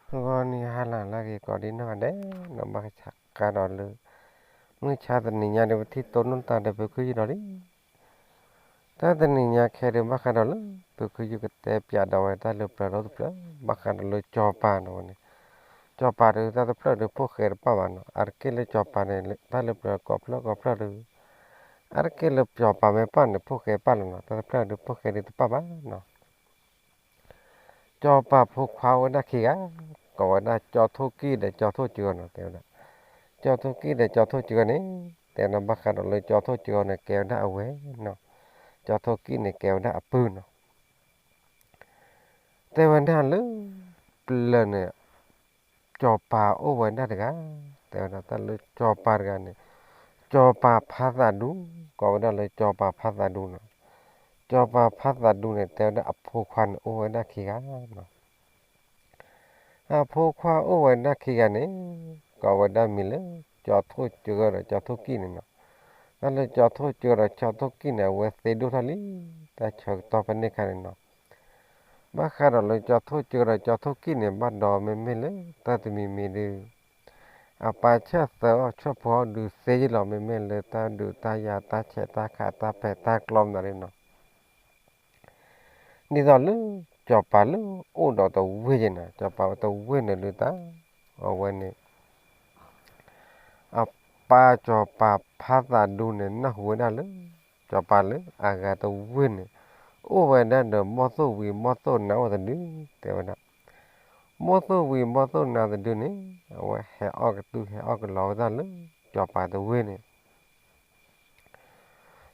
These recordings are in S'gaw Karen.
ဂီၤနံၤဟါလၢအဂ့ၤကိးဒံးနီၢ်ဂၤဒဲး, နီၢ်ဘၣ်ဆၣ်ကါဒီးလၢ မုၢ်ဆါတနံၤညါဒီး ပထံၣ်တိၢ်နီၣ်တၢ်ဒီး ပဖုယုၢ်ဒီးလံ. တၢ်တနံၤညါခဲဒီး ဘၣ်ဃးဒီးလၢ ပဖုယုၢ်ကတဲပၠးဒီးဝဲတၢ်လၢပျၢၤဒီတဖျၢၣ် ဘၣ်ဃးဒီးလၢစီၤပၤန့ၣ်ဝဲန့ၣ်, စီၤပၤဒီးတၢ်တဖျၢၣ်ဒီး ဖိၣ်ဃဲတပၣ်ဘၣ်နီၤ. အါတက့ၢ်လၢစီၤပၤန့ၣ် တၢ်လၢပျၢၤကိးဖျၢၣ်ကိးဖျၢၣ်ဒီး အါတက့ၢ်လၢစီၤပၤမ့ၢ်ပၣ်န့ၣ် ဖိၣ်ဃဲပၣ်လီၤနီၤ. တၢ်တဖျၢၣ်ဒီး ဖိၣ်ဃဲဒီးတပၣ်ဘၣ်နီၤ. စီၤပၤဖိခွါအိၣ်ဝဲဒၣ်ခံဂၤ, ကိးဝဲဒၣ်ကၠီထိၣ်ကံၢ်ဒီးကၠီထိၣ်ကၠီနီၤ တဲဝဲဒၣ်. ကၠီထိၣ်ကံၢ်ဒီးကၠီထိၣ်ကၠီန့ၣ် တဲဝဲဒၣ် ဘၣ်ဃးဒီးလၢကၠီထိၣ်ကၠီန့ၣ် ကဲဝဲဒၣ်အဝဲၢ်နီၤ, ကၠီထိၣ်ကံၢ်န့ၣ် ကဲဝဲဒၣ်အပုၢ်နီၤ. တဲဝဲဒၣ်လၢ ပျၢၤန့ၣ် စီၤပၤအိၣ်ဝဲဒၣ်တဂၤ, တဲဝဲဒၣ် တၢ်လၢစီၤပၤတဂၤန့ၣ် စီၤပၤဖးသးဒူ, ကိးဝဲဒၣ်လၢစီၤပၤဖးသးဒူနီၤ. စီၤပၤဖးသးဒူန့ၣ် တဲဝဲဒၣ်အဖိခွါန့ၣ် အိၣ်ဝဲဒၣ်ခံဂၤနီၤ. အဖိခွါအိၣ်ဝဲဒၣ်ခံဂၤန့ၣ် ကိးဝဲဒၣ်မံၤလၢ ကၠီထိၣ်ကၠီဒီးကၠီထိၣ်ကံၢ်န့ၣ်နီၤ. တၢ်လၢကၠီထိၣ်ကၠီဒီးကၠီထိၣ်ကံၢ်န့ၣ် အဝဲသ့ဒိၣ်ထီၣ်လံ, တၢ်ဆၢကတီၢ်ဖဲန့ၣ်အခါန့ၣ်နီၤ. ဘၣ်ဃးဒီးလၢကၠီထိၣ်ကၠီဒီးကၠီထိၣ်ကံၢ်န့ၣ် ဘၣ်ဒီးမ့မ့ၢ်လၢတၢ်တမံၤမံၤဒီး အပၢ်ဆၢၣ်သၢအီၣ်ဆၢၣ်ဖိအီၣ်ဒုးသ့ယ့ၢ်လီၤ, မ့မ့ၢ်လၢတၢ်ဒုးတၢ်ယၤတၢ်ဆဲးတၢ်ခးတၢ်ပဲာ်တၢ်ကျီမနုၤန့ၣ်နီၤ. ဒ်သိးလၢ စီၤပၤလၢအိၣ်ဒီးတဝ့ၢ်ယဲနီၤ, စီၤပၤဝဲတဝ့ၢ်န့ၣ်ဒုးတၢ် အဝဲန့ၣ် အပၢ်စီၤပၤဖးသးဒူန့ၣ် နၢ်ဟူဝဲဒၣ်လၢ စီၤပၤလၢအဂၤတဝ့ၢ်န့ၣ် အိၣ်ဝဲဒၣ်ဒီးဘီၣ်သိၣ်ဝံၤဘီၣ်သိၣ်နါအိၣ်တဒု တဲဝဲဒၣ်. ဘီၣ်သိၣ်ဝံၤဘီၣ်သိၣ်နါတဒုန့ၣ် အဝဲဟဲအီၣ်ကတုၢ်ဟဲအီၣ်ကလီဝဲဒၣ်လၢ စီၤပၤတဝ့ၢ်န့ၣ်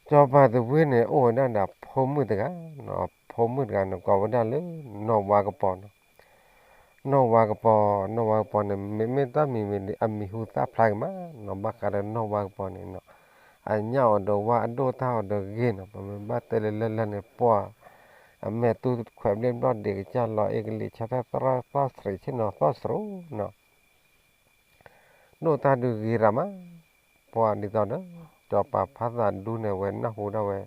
စီၤပၤတဝ့ၢ်န့ၣ် အိၣ်ဝဲဒၣ်ဒီးဖိမုၣ်တဂၤ, ဖိမုၣ်တဂၤန့ၣ် ကိးဝဲဒၣ်လၢ နီၢ်ဝါကပီၤနီၤ. နီၢ်ဝါကပီၤ, နီၢ်ဝါကပီၤန့ၣ် မ့မ့ၢ်တၢ်မံၤမံၤဒီး အမံၤဟူသၣ်ဖျါက့ၤမးနီၤ, ဘၣ်ဃးဒီးနီၢ်ဝါကပီၤန့ၣ်နီၤ, အညၣ်အီၤဒီးဝါအဒိၣ်တၢ်အီၤဒီးဂ့ၤနီၤ, ပမ့ၢ်ဘၣ်တဲလၢလၢလၢန့ၣ် ပှၤ အမဲာ်တူၢ်ခွဲးဘျ့ဘျီၣ်ဒံးကစၢ်လီၤအ့ကလံး ဆၢထၢၣ်သီသီသရံးဆ့ၣ်နီၤသီသရူးနီၤ ဒိၣ်တၢ်ဒုးဂ့ၤရၤမး, ပှၤဒ်သိးဒီး စီၤပၤဖးသးဒူန့ၣ် အဝဲနၢ်ဟူဒၣ်ဝဲ,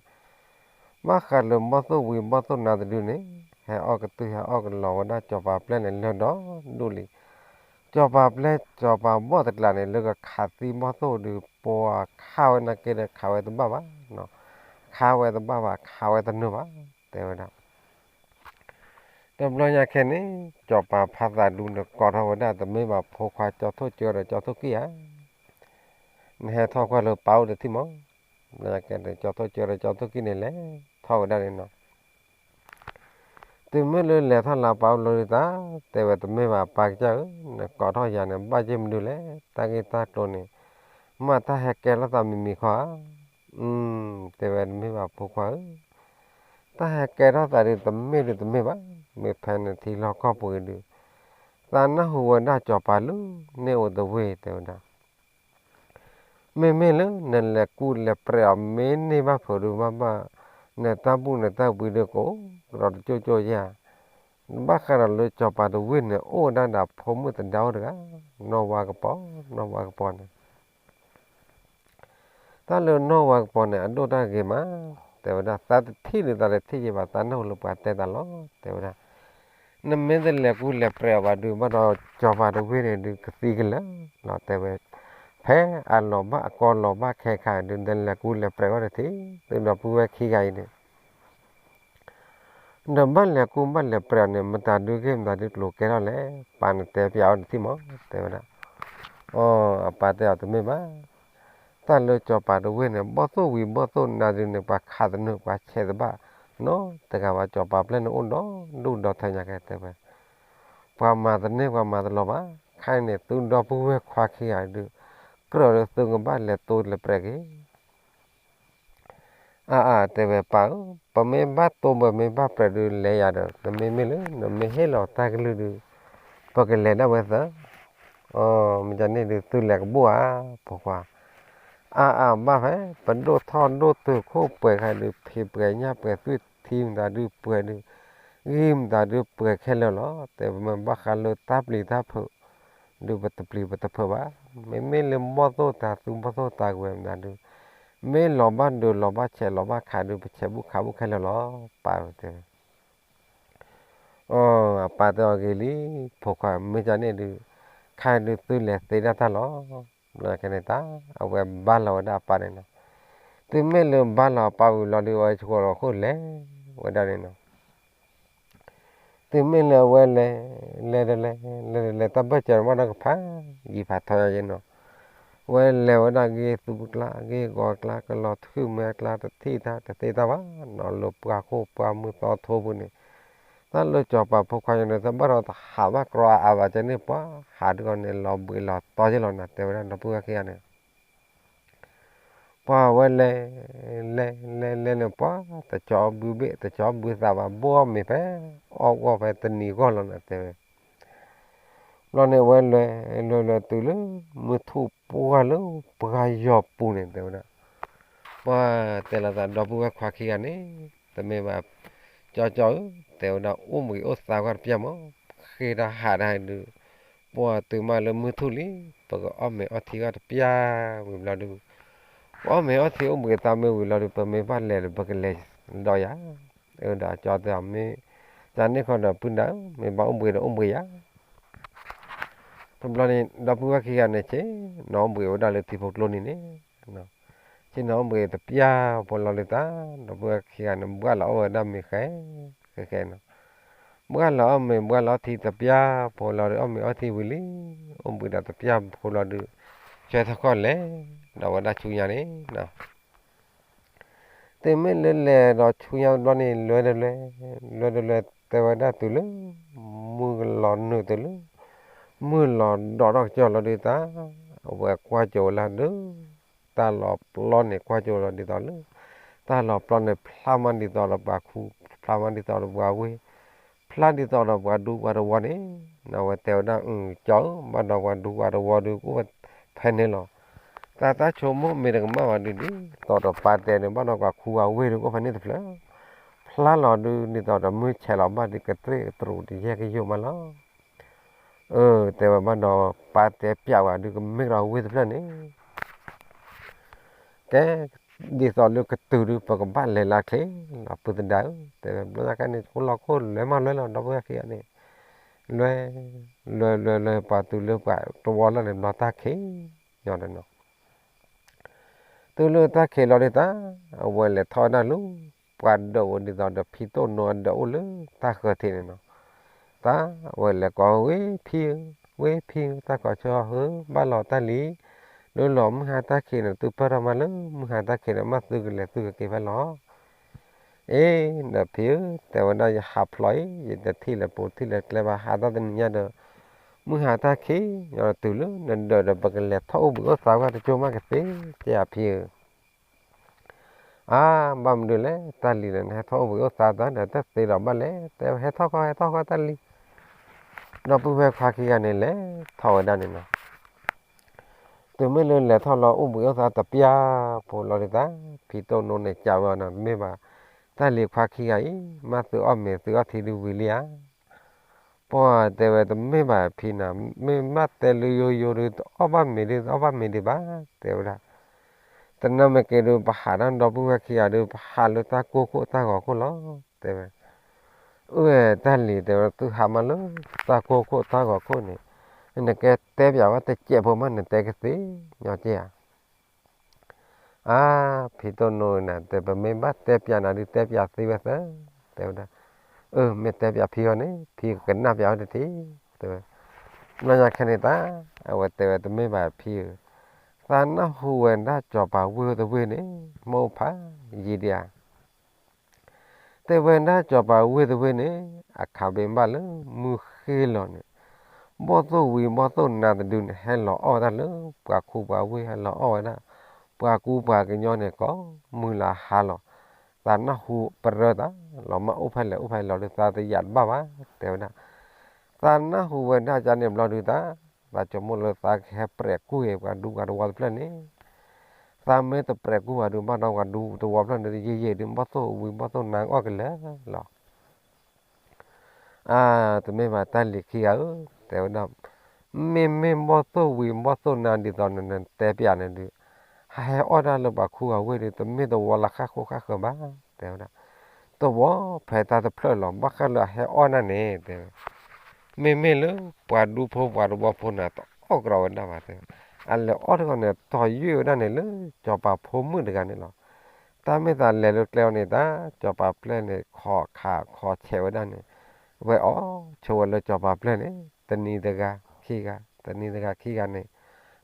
ဘၣ်ဃးလၢဘီၣ်သိၣ်ဝံၤဘီၣ်သိၣ်နါတဒုန့ၣ် ဟဲအီၣ်ကတုၢ်ဟဲအီၣ်ကလီဝဲဒၣ်စီၤပၤပျဲၢ်န့ၣ် လၢဒီဒူၣ်လံ. စီၤပၤပျဲၢ်စီၤပၤဘီၣ်တကျးန့ၣ် လၢကခးသံဘီၣ်သိၣ်ဒုး ပှၤခးဝဲနာ်က့ဒီး ခးဝဲတဘၣ်ဘၣ်, ခးဝဲတဘၣ်ဘၣ် ခးဝဲတနၢၤဘၣ် တဲဝဲဒၣ် တဘျီညါခဲန့ၣ် စီၤပၤဖးသးဒူန့ၣ် ကိးထီၣ်ဝဲဒၣ် တမ့ၢ်ဘၣ်ဖိခွါကၠီထိၣ်ကၠီဒီးကၠီထိၣ်ကံၢ်ဧါ, နဟဲထီၣ်ကွၢ်လၢပၢ်အိၣ်တထံၣ်မး, တဘျီညါခဲန့ၣ် ကၠီထိၣ်ကၠီဒီးကၠီထိၣ်ကံၢ်န့ၣ် လဲၤထီၣ်ဝဲဒၣ်န့ၣ်နီၤ တုၤမ့ၢ်လၢလဲၤထီၣ်လၢပၢ်အိၣ်လီၤဒုးတၢ်, တဲဝဲတမ့ၢ်ဘၣ်ပၢ်ကစၢ်ဧၢ, နကိးထီၣ်ယၤန့ၣ် ဘၣ်ယ့ၢ်မနုၤလဲၣ်, တၢ်ဂ့ၢ်တၢ်ကျိၤန့ၣ် မ့ၢ်တၢ်ဟဲကဲထီၣ်သးမံၤမံၤခီဧါ, အၢ, တဲဝဲတမ့ၢ်ဘၣ်ဖိခွါဧၢ, တၢ်ဟဲကဲထီၣ်သးဒုးတမ့ၢ်ဒုးတမ့ၢ်ဘၣ်, မ့ၢ်ဖဲနထံလီၢ်ကီၢ်ပူၤဒုး, သးနၢ်ဟူဝဲဒၣ်စီၤပၤလၢ န့ၢ်အိၣ်တဝ့ၢ်တဲဝဲဒၣ် မ့မ့ၢ်လၢနလဲၤကူလဲၤပြဲးအီၤ မ့ၢ်န့ၢ်ဘၣ်ဖုးဒုးဘၣ်ဘၣ်, နတၢ်ဘူၣ်နတၢ်ဘှံးဒုးကအိၣ်ကဒီးတကၠိၢ်ကၠိၢ်ယဲၢ်, ဘၣ်ဃးဒီးလၢစီၤပၤတဝ့ၢ်န့ၣ် အိၣ်ဝဲဒၣ်ဒီးဖိမုၣ်သဒါအိၣ်တဂၤ, နီၢ်ဝါကပီၤ, နီၢ်ဝါကပီၤန့ၣ် တၢ်လၢနီၢ်ဝါကပီၤန့ၣ် အဒိၣ်တၢ်ဂ့ၤမး, တဲဝဲဒၣ် သးတထံၣ်ဒုးသးတထံၣ်ယဲဘၣ်, သးနၢ်ဟူလၢပှၤတဲသးလီၤ, တဲဝဲဒၣ် နမ့ၢ်တလဲၤကူလဲၤပြဲးအီၤဘၣ်ဒုး ဘၣ်ဒီးစီၤပၤတဝ့ၢ်န့ၣ်ဒုးကသံကလၢာ်လီၤ တဲဝဲ, ဖဲအလီၤဘၣ်အကီလီၤဘၣ်ခဲခါဒုး နလဲၤကူလဲၤပြဲးအီၤတထံၣ်, သုဒီပုၢ်ဝဲၢ်ခံဂၤအံၤန့ၣ် ဒီးဘၣ်လဲၤကူဘၣ်လဲၤပြဲးအီၤန့ၣ် မတၤဒုးဂ့ၢ်မတၤဒုးကျိၤကဲထီၣ်လဲၣ်, ပၢ်နတဲပၠးအီၤတထံၣ်မး, တဲဝဲဒၣ်, အပၢ်တဲအီၤတမ့ၢ်ဘၣ်, တၢ်လၢစီၤပၤတဝ့ၢ်န့ၣ် ဘီၣ်သိၣ်ဝံၤဘီၣ်သိၣ်နါဒုးန့ၣ် ပှၤခးသနူးပှၤဆဲးတဘၣ်, နီတဂၤဘၣ်, စီၤပၤပျဲၢ်န့ၣ်အိၣ်ဒီဒူၣ်ဒီထၢညါကဲတဲဝဲ, ပှၤမၤတန့ၢ်ပှၤမၤတလီၤဘၣ်, ခဲအံၤန့ၣ် သုဒီပုၢ်ဝဲၢ်ခွါခံဂၤဒုး ကြၢးလၢသုကဘၣ်လဲၤတိလဲၤပြဲးက့ၤ အါအါ တဲဝဲပၢ်ဧၢ, ပမ့ၢ်ဘၣ်တိပမ့ၢ်ဘၣ်ပြဲးဒုးလဲၤယၤဒီး နမ့မ့ၢ်လၢနမ့ၢ်ဟ့ၣ်လီၤတၢ်ကလုၢ်ဒုး ပကလဲၤဒၣ်ဝဲသၢ, မ့ၢ်န့ၣ်ဒုးသုလဲၤကဘူၣ်ဧါ, ဖိခွါ, အါအါဘၣ်ဖဲ ပဒိၣ်ထီၣ်ဒိၣ်တုာ်ခိၣ်ပှဲၤခါဒုး ဖံးပှဲၤညၣ်ပှဲၤသွံၣ်ထံမတၤဒုးပှဲၤဒုး ဂံၢ်မတၤဒုးပှဲၤခဲလၢာ်လီၤ, တဲဝဲမ့ၢ်ဘၣ်ဃးလၢတၢ်ပျံၤတၢ်ဖုး ဒုးပတပျံၤပတဖုးဘၣ်, မ့မ့ၢ်လၢဘီၣ်သိၣ်တၤသူဘီၣ်သိၣ်တၤကွဲၤမတၤဒုး မ့ၢ်လီၤဘၣ်ဒုးလီၤဘၣ်ဆဲးလီၤဘၣ်ခးဒုး ပဆဲးဘူၣ်ခးဘူၣ်ခဲလၢာ်လီၤ, ပၢ်တဲဝဲ အီ အပၢ်တဲအီၤဂ့ၤလံ, ဖိခွါမ့ၢ်ကန့ၣ်ဒုး, ခါဒုးသုလဲၤသ့ဒၣ်တၢ်လီၤ. ဘျီခဲန့ၣ်တၢ် အဝဲဘါလီၤဝဲဒၣ်အပၢ်န့ၣ်နီၤ, သုမ့ၢ်လၢဘါလီၤအပၢ်ဝံၤလီၤဒုး အဝဲဆှိးလီၤခိၣ်လဲၤဝဲဒၣ်န့ၣ်နီၤ. သုမ့ၢ်လၢအဝဲလဲၤ, လဲၤတလဲၤ, လဲၤတလဲၤ တၢ်ဘၢၣ်စၢၤမးနီၢ်ကဖး, ယံာ်ဖးထီယဲနီၤ, ဝဲလဲၤဝဲဒၣ်ဂ့ၢ်သူကျါ ဂ့ၢ်ဂီၤကျါ ကလီၤထွံၣ်မဲကျါ တထံၣ်တၢ်တသ့တၢ်ဘၣ်နီၤ, လၢပှၢ်ခိၣ်ပှၢ်မုၢ်သီထိပူၤန့ၣ်, တၢ်လၢစီၤပၤဖိခွါညါန့ၣ် တဘၣ်ဒီးတဟးဘၣ်ကြီအါအါဘၣ်ကန့ၣ် ပှၤဟးဒုးအီၤန့ၣ် လီၤဘှံးလီၤတီယဲလီၤနီၤ တဲဝဲဒၣ်ဒီပုၢ်ဝဲၢ်ခံဂၤန့ၣ် ပှၤဝဲလဲၤ, လဲၤ လဲၤ လဲၤန့ၣ် ပှၤတကၠီဘုဘ့ၣ် တကၠီဘုသးဘၣ် ဘိၣ်အီၣ်မ့ၤဖဲ အီၣ်ဂီၢ်ဖဲတနံၤဂီၢ်လီၤနီၤ တဲဝဲ. ဘျီန့ၣ် အဝဲလဲၤ လဲၤ လဲၤတုၤလၢ မုၢ်ထူၣ်ပှၢ်လၢပှၢ်ယီၤပူၤန့ၣ် တဲဝဲဒၣ်. ပှၤတဲလီၤသးဒီပုၢ်ဝဲၢ်ခွါခံဂၤန့ၣ် တမ့ၢ်ဘၣ် ကၠီကၠီဧၢ, တဲဝဲဒၣ် အိၣ်ဘှံးအိၣ်သါကွၢ်တပျၢ်မး, ဃ့တၢ်ဟးတၢ်ဒုး ပှၤတုၤမးလၢမုၢ်ထူၣ်လံ ပကအီၣ်မ့ၤအီထံကွၢ်တပျၢ်ဝံၤဘျီဒုး, ပအီၣ်မ့ၤအီထံအိၣ်ဘှံးအသးမ့ၢ်ဝံၤလီၤဒုး ပမ့ၢ်ဘၣ်လဲၤဒီးပကလဲၤဒီးယၤ, ဒီးကၠီတဲအီၤမ့ၢ်, ကန့ၣ်ခီဒီးပုၢ်နၤဧၢ, မ့ၢ်ဘၣ်အိၣ်ဘှံးဒီးအိၣ်ဘှံးယၤ. တဘျီန့ၣ် ဒီပုၢ်ဝဲၢ်ခံဂၤန့ၣ် ဆ့ၣ်နီၤအိၣ်ဘှံးဝဲဒၣ်လၢထံဖိကျိန့ၣ်န့ၣ် ဆ့ၣ်နီၤအိၣ်ဘှံးတပျၢ်ဖိလီၤဒုးတၢ်, ဒီပုၢ်ဝဲၢ်ခံဂၤန့ၣ် ဘှၣ်လီၤအီၣ်ဝဲဒၣ်မ့ၤဃဲ, ဃဲဃဲနီၤ, ဘှၣ်လီၤအီၣ်မ့ၤ ဘှၣ်လီၤအီထံတပျၢ်ဖိလီၤဒုး အီၣ်မ့ၤအီထံဝံၤလံ, အိၣ်ဘှံးဒီးတပျၢ်ဖိလီၤဒုး, ဆၢထီၣ်ခီၣ်လဲၤဒီးဝဲဒၣ်ဆူညါန့ၣ်နီၤ. တုၤမ့ၢ်လၢလဲၤဒီးဆူညါတဘျီန့ၣ် လဲၤတလဲၤ, လဲၤတလဲၤ တဲဝဲဒၣ်တုၤလၢ မုၢ်ကလီၤနုာ်တုၤလၢ မုၢ်လီၤဒီးထီၣ်ကစၢၢ်လီၤဒုးတၢ်, အဝဲကွၢ်ကၠိဝဲလၢဒုး တၢ်လီၤပျီန့ၣ် ကွၢ်ကၠိလီၤဒ်သိးလၢ တၢ်လီၤပျီန့ၣ် ဖျါမးဒ်သိးဒီးပှၤခူ, ဖျါမးဒ်သိးဒီးပှၤဝ့ၢ်, ဖျါဒ်သိးဒီးပှၤဒူပှၤတဝီန့ၣ်, အဝဲတဲဝဲဒၣ် အၢ ကၠီဧၢ, ဘၣ်ဒီးပှၤဒူပှၤတဝီဒုးကအိၣ်ဝဲဖဲန့ၣ်လီၤ. တၢ်တၢ်ဆိကမိၣ်မ့ၢ်တကမၣ်ဘၣ်ဒုး ဒ်သိးဒီးပၢ်တဲန့ၣ် ဘၣ်ဒီးပှၤခူပှၤဝ့ၢ်ဒုးကအိၣ်ဖဲန့ၣ်တဖျၢၣ်, ဖျါလီၤဒုး ဒ်သိးဒီးမုၢ်ဆဲးလီၤဘၣ်ဒုး ကသရ့ၣ်ကတြူးတယဲၢ်ကယိာ်မးလီၤ. အၢ တဲဝဲဘၣ်ဒီး ပၢ်တဲပျးဝဲဒုး ကမ့ၢ်ကဒီးဝ့ၢ်တဖျၢၣ်န့ၣ် ကဲ, ဒ်သိးလၢကတုၤဒုး ပကဘၣ်လဲၤလၢချ့လီၤ ပုၢ်သဒါဧၢ, တဲဝဲ ဘျီညါခါန့ၣ် ကအိၣ်လီၤခိၣ်လဲၤမးလဲၤလီၤ ဒီပုၢ်ဝဲၢ်ခံဂၤန့ၣ်, လဲၤ, လဲၤလဲၤလဲၤ ပှၤတုၤလၢပှၤတဝီလီၤန့ၣ် ဘျီတၢ်ခံးညီဒီးနီၤ တုၤလၢတၢ်ခံးလီၤဒုးတၢ်, အဝဲလဲၤထီၣ်ဝဲဒၣ်လၢ ပှၤဒၢးအိၣ်ဒ်သိးဒီးဖံတိၣ်နိအဒၢးအိၣ်လၢတၢ်ဃၢၤထံးန့ၣ်နီၤ, တၢ်ဝဲလဲၤကိးဝဲ ဖံဧၢ, ဝ့ၢ်ဖံဧၢ, တၢ်ကိးဆၢဟီၣ်ဧၢ, ဘၣ်လီၤတၢ်လံ, လၢလီၤမုၢ်ဟါတၢ်ခံးန့ၣ် သုပၢၢ်ထီၣ်မးလၢ မုၢ်ဟါတၢ်ခံးန့ၣ် မ့ၢ်သုကလဲၤသုကက့ၤဖဲလီၤ အ့ ဒီးဖံဧၢ, တဲဝဲဒၣ်ယဟးဖျိးအံၤ ယတထံၣ်လၢၤပူၤထံၣ်လၢၤကျဲဘၣ် ဟးထီၣ်တနံၤညါဒီး မုၢ်ဟါတၢ်ခံးညီဒီးတုၤလၢနဒၢးဒီး ပကလဲၤထီၣ်အိၣ်ဘှံးအိၣ်သါကွၢ်တကၠိမးကသ့ ကဲဧါဖံဧၢ. အါ ဘၣ်မနုၤလဲၣ် တၢ်လံၤန့ၣ် နဟဲထီၣ်အိၣ်ဘှံးအိၣ်သါသးဒီး တသ့ဒီးဘၣ်လဲၣ် တဲဝဲ ဟဲထီၣ်ခီ ဟဲထီၣ်ခီတၢ်လံၤ. ဒီပုၢ်ဝဲၢ်ခွါခံဂၤန့ၣ် လဲၤထီၣ်ဝဲဒၣ်န့ၣ်နီၤ တုၤမ့ၢ်လၢလဲၤထီၣ်လီၤအိၣ်ဘှံးအိၣ်သါတပျၢ်ဖိလီၤဒုးတၢ်, ဖံတိၣ်နိန့ၣ် ကးဝဲအီၤနီၤ မ့ၢ်ဘၣ် တၢ်လံၤခွါခံဂၤအံၤ မ့ၢ်သုအီၣ်မ့ၤသုအီထံဒုးဝံၤလံဧါ. ပှၤတဲဝဲ တမ့ၢ်ဘၣ်ဖံနၤ, မ့ၢ်မ့ၢ်တဲလၢယိယိဒုး တအီၣ်ဘၣ်မ့ၤဒုး တအီၣ်ဘၣ်မ့ၤဒံးဘၣ် တဲဝဲဒၣ်. တနၢ်မ့ၢ်က့ၤဒုး ပဟးတၢ်ဒီပုၢ်ဝဲၢ်ခံဂၤဒုး ပဟးလၢတၢ်ကိၢ်ခိၣ်တၢ်ဂီၤခိၣ်လီၤ တဲဝဲ. အၢ တၢ်လံၤ တဲဝဲ သုဟးမးလၢတၢ်ကိၢ်ခိၣ်တၢ်ဂီၤခိၣ်န့ၣ် နကဲတဲပၠးဝဲတစဲးဖိမး နတဲကသ့ညီက့ဧါ. အါ ဖံတိၣ်နိနၤ တဲ ပမ့ၢ်ဘၣ်တဲပၠးနၤဒုး တဲပၠးသ့ဝဲသၢ တဲဝဲဒၣ်. အၢ မ့ၢ်တဲပၠးဖံအီၤန့ၣ် ဖံကကနၣ်ပၠးဝဲတထံၣ် တဲဝဲ. ဘျီညါခဲန့ၣ်တၢ် အဝဲတဲဝဲ တမ့ၢ်ဘၣ်ဖံဧၢ, သးနၢ်ဟူဝဲဒၣ်စီၤပၤဝ့ၢ်တဝ့ၢ်န့ၣ် မ့ၢ်အိၣ်ဖးယံာ်ဒံးဧါ. တဲဝဲဒၣ်စီၤပၤဝ့ၢ်တဝ့ၢ်န့ၣ် အခါဘ့ၣ်ဘၣ်လၢမုၢ်ဃ့ၢ်လီၤန့ၣ် ဘီၣ်သိၣ်ဝံၤဘီၣ်သိၣ်နါတဒုန့ၣ် ဟဲလီၤအီၣ်ဝဲဒၣ်လၢပှၤခူပှၤဝ့ၢ် ဟဲလီၤအီၣ်ဝဲဒၣ် ပှၤကူပှၤကညီန့ၣ် ကိးမုၢ်လၢ်ဟါလီၤ. သးနၢ်ဟူပရၢသး လီၤမၢ်အိၣ်ဖဲလဲၣ်အိၣ်ဖဲလဲၣ်လီၤဒုး သးတယာ်တဘၣ်ဘၣ် တဲဝဲဒၣ်. သးနၢ်ဟူဝဲဒၣ်ကန့ၣ်ဘျီဒုးတၢ် သးဆိကမိၣ်လၢသးကဟဲပြဲးကူၣ်ဂ့ၤပှၤဒူပှၤတဝီတဖျၢၣ်န့ၣ် သးမ့ၢ်တပြဲးကူၣ်ဘၣ်ဒုး ဘၣ်ဒီးပှၤဒူတဝီဖျၢၣ်န့ၣ် ယံာ်ယံာ်ဒုး ဘီၣ်သိၣ်ဝံၤဘီၣ်သိၣ်နါအီၣ်ကလဲာ်လီၤ. အါ တမ့ၢ်ဘၣ်တၢ်လံၤခံဂၤဧၢ တဲဝဲဒၣ်, မ့မ့ၢ်ဘီၣ်သိၣ်ဝံၤဘီၣ်သိၣ်နါဒ်သိးနတဲပၠးန့ၣ်ဒုး ဟးဟဲအီၣ်တၢ်လၢပှၤခူပှၤဝ့ၢ်ဒုး တမ့ၢ်တဝီလၢဃၣ်ဃိဃၣ်ဃၢၤဘၣ် တဲဝဲဒၣ်. တဝီဖဲတၢ်တဖျၢၣ်လီၤ ဘၣ်ဃးလၢအဟဲအီၣ်ဒၣ်န့ၣ် တဲဝဲ, မ့မ့ၢ်လၢပှၤဒူဖိပှၤတဝီဖိန့ၣ် တအီၣ်ကရီဝဲဒၣ်ဘၣ်တဲဝဲ, အလဲၤအီၣ်တဂီၢ်န့ၣ် တီၤယွဲၣ်ဝဲဒၣ်န့ၣ်လၢ စီၤပၤဖိမုၣ်တဂၤန့ၣ်လီၤ. တၢ်မ့ၢ်သးလဲၤလၢကျဲအီၤန့ၣ် တၢ်စီၤပၤပျဲၢ်န့ၣ် ခိးခးခိးဆဲးဝဲဒၣ်န့ၣ်, ဝဲအီၣ်ဆိဝဲလၢစီၤပၤပျဲၢ်န့ၣ် တနံၤတဂၤခံဂၤ တနံၤတဂၤခံဂၤန့ၣ်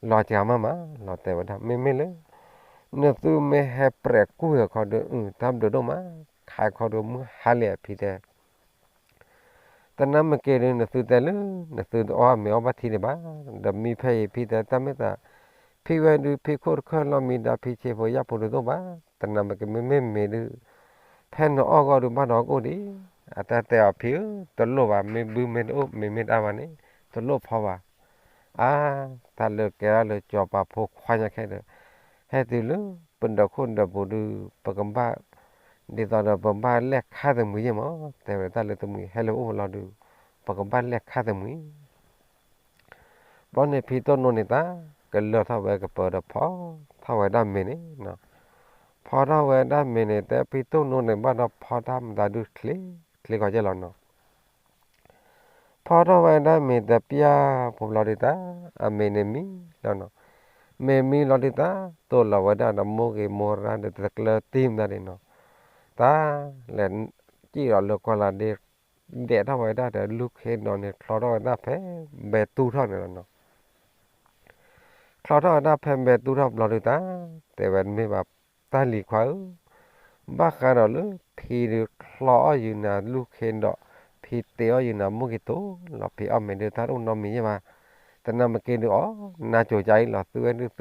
လီၤစှၤမးမး လီၤတဲဝဲဒၣ် မ့မ့ၢ်လၢ နသုမ့ၢ်ဟဲပြဲးကွံာ်အခီဒီး တၢ်ဘျုးဒိၣ်မး, ခးခီဒီးမုၢ်ဟါလံအဖံတဲ တနၢ်မ့ၢ်က့ၤဒုး နသုတဲလၢ နသုတအီၣ်မ့ၤအီၣ်ဘၣ်ထံဒံးဘၣ်, ဒီးမံဖဲအံၤဖံတဲ တၢ်မ့ၢ်သး ဖံဝဲဒုး ဖံခိၣ်တခၢၣ်လီၢ်မံဒါ ဖံဆ့ဖိယာ်ဖိဒုးသိးဘၣ်, တနၢ်မ့ၢ်က့ၤ မ့မ့ၢ်မ့ၤဒုး ဖဲနအီၣ်ဂီၢ်ဒုးဘၣ်ဒီးကအိၣ်ဒံး, အတၢ်တဲအီၤဖံဧၢ, တလိၣ်ဘၣ် မ့ၢ်ဘုမ့ၢ်တအိၣ် မ့မ့ၢ်တအါဘၣ်န့ၣ် တလိၣ်ဖီဘၣ်. အါ, တၢ်လၢကဲထီၣ်လၢစီၤပၤဖိခွါညါခဲဒီး ဟဲတုၤလၢပဒီခိၣ်ဒီပူၤဒုး ပကဘၣ် ဒ်သိးဒီးပဘၣ်လဲၣ်ခါသမံၤယဲၢ်မး, တဲဝဲတၢ်လၢသမံၤဟဲလၢပအိၣ်လီၤဒုး ပကဘၣ်လဲၣ်ခါသမံၤ ဘျီန့ၣ်ဖံတိၢ်နိန့ၣ်တၢ် ကလၢထီၣ်ဝဲကပၢၤဒီးဖီထီၣ်ဝဲဒၣ်မ့ၤန့ၣ်, ဖီထီၣ်ဝဲဒၣ်မ့ၤန့ၣ် တဲဖံတိၢ်နိန့ၣ် ဘၣ်ဒီးဖီတၢ်မတၤဒုးချ့ချ့ကီးကဲလီၤနီၤ. ဖီထီၣ်ဝဲဒၣ်မ့ၤတပျၢ်ဖိဘျီဒုးတၢ် အမ့ၤန့ၣ်မံလီၤနီၤ. မ့ၤမံလီၤဒုးတၢ် တိၢ်လီၤဝဲဒၣ်ဒီးမိၢ်ဂ့ၤမိၢ်ရၢ်ဒီးတကျၢၤတံၢ်မတၤဒ်နီၤ. တၢ်လဲၤစံၣ်ဒီးလၢကီၢ်လၢဒ့ ဒဲးထီၣ်ဝဲဒၣ်ဒီးလူၢ်ခ့ဒီးန့ၣ် ချီထီၣ်ဝဲဒၣ်ဖဲဘဲတူၢ်ထီၣ်န့ၣ်လီၤနီၤ. ချီထီၣ်ဝဲဒၣ်ဖဲဘဲတူၢ်ထီၣ်ဘျီဒုးတၢ် တဲဝဲမ့ၢ်ဘၣ်တၢ်လံၤခွါဧၢ, ဘၣ်ဃးဒီးလၢဖံဒုးချီအီၣ်ယုာ်နၤလူၢ်ခ့ဒီး ဖံတ့အီၣ်ယုာ်နၤမိၢ်ဂ့ၤတိၢ်လီၤ ဖံအီၣ်မ့ၤဒုးတၢ်တအိၣ်နီတမံၤယဲၢ်ဘၣ်. တနၢ်မ့ၢ်က့ၤဒုးအီၣ်နၤကိၤကါအံၤလီၤ သုဝဲဒုး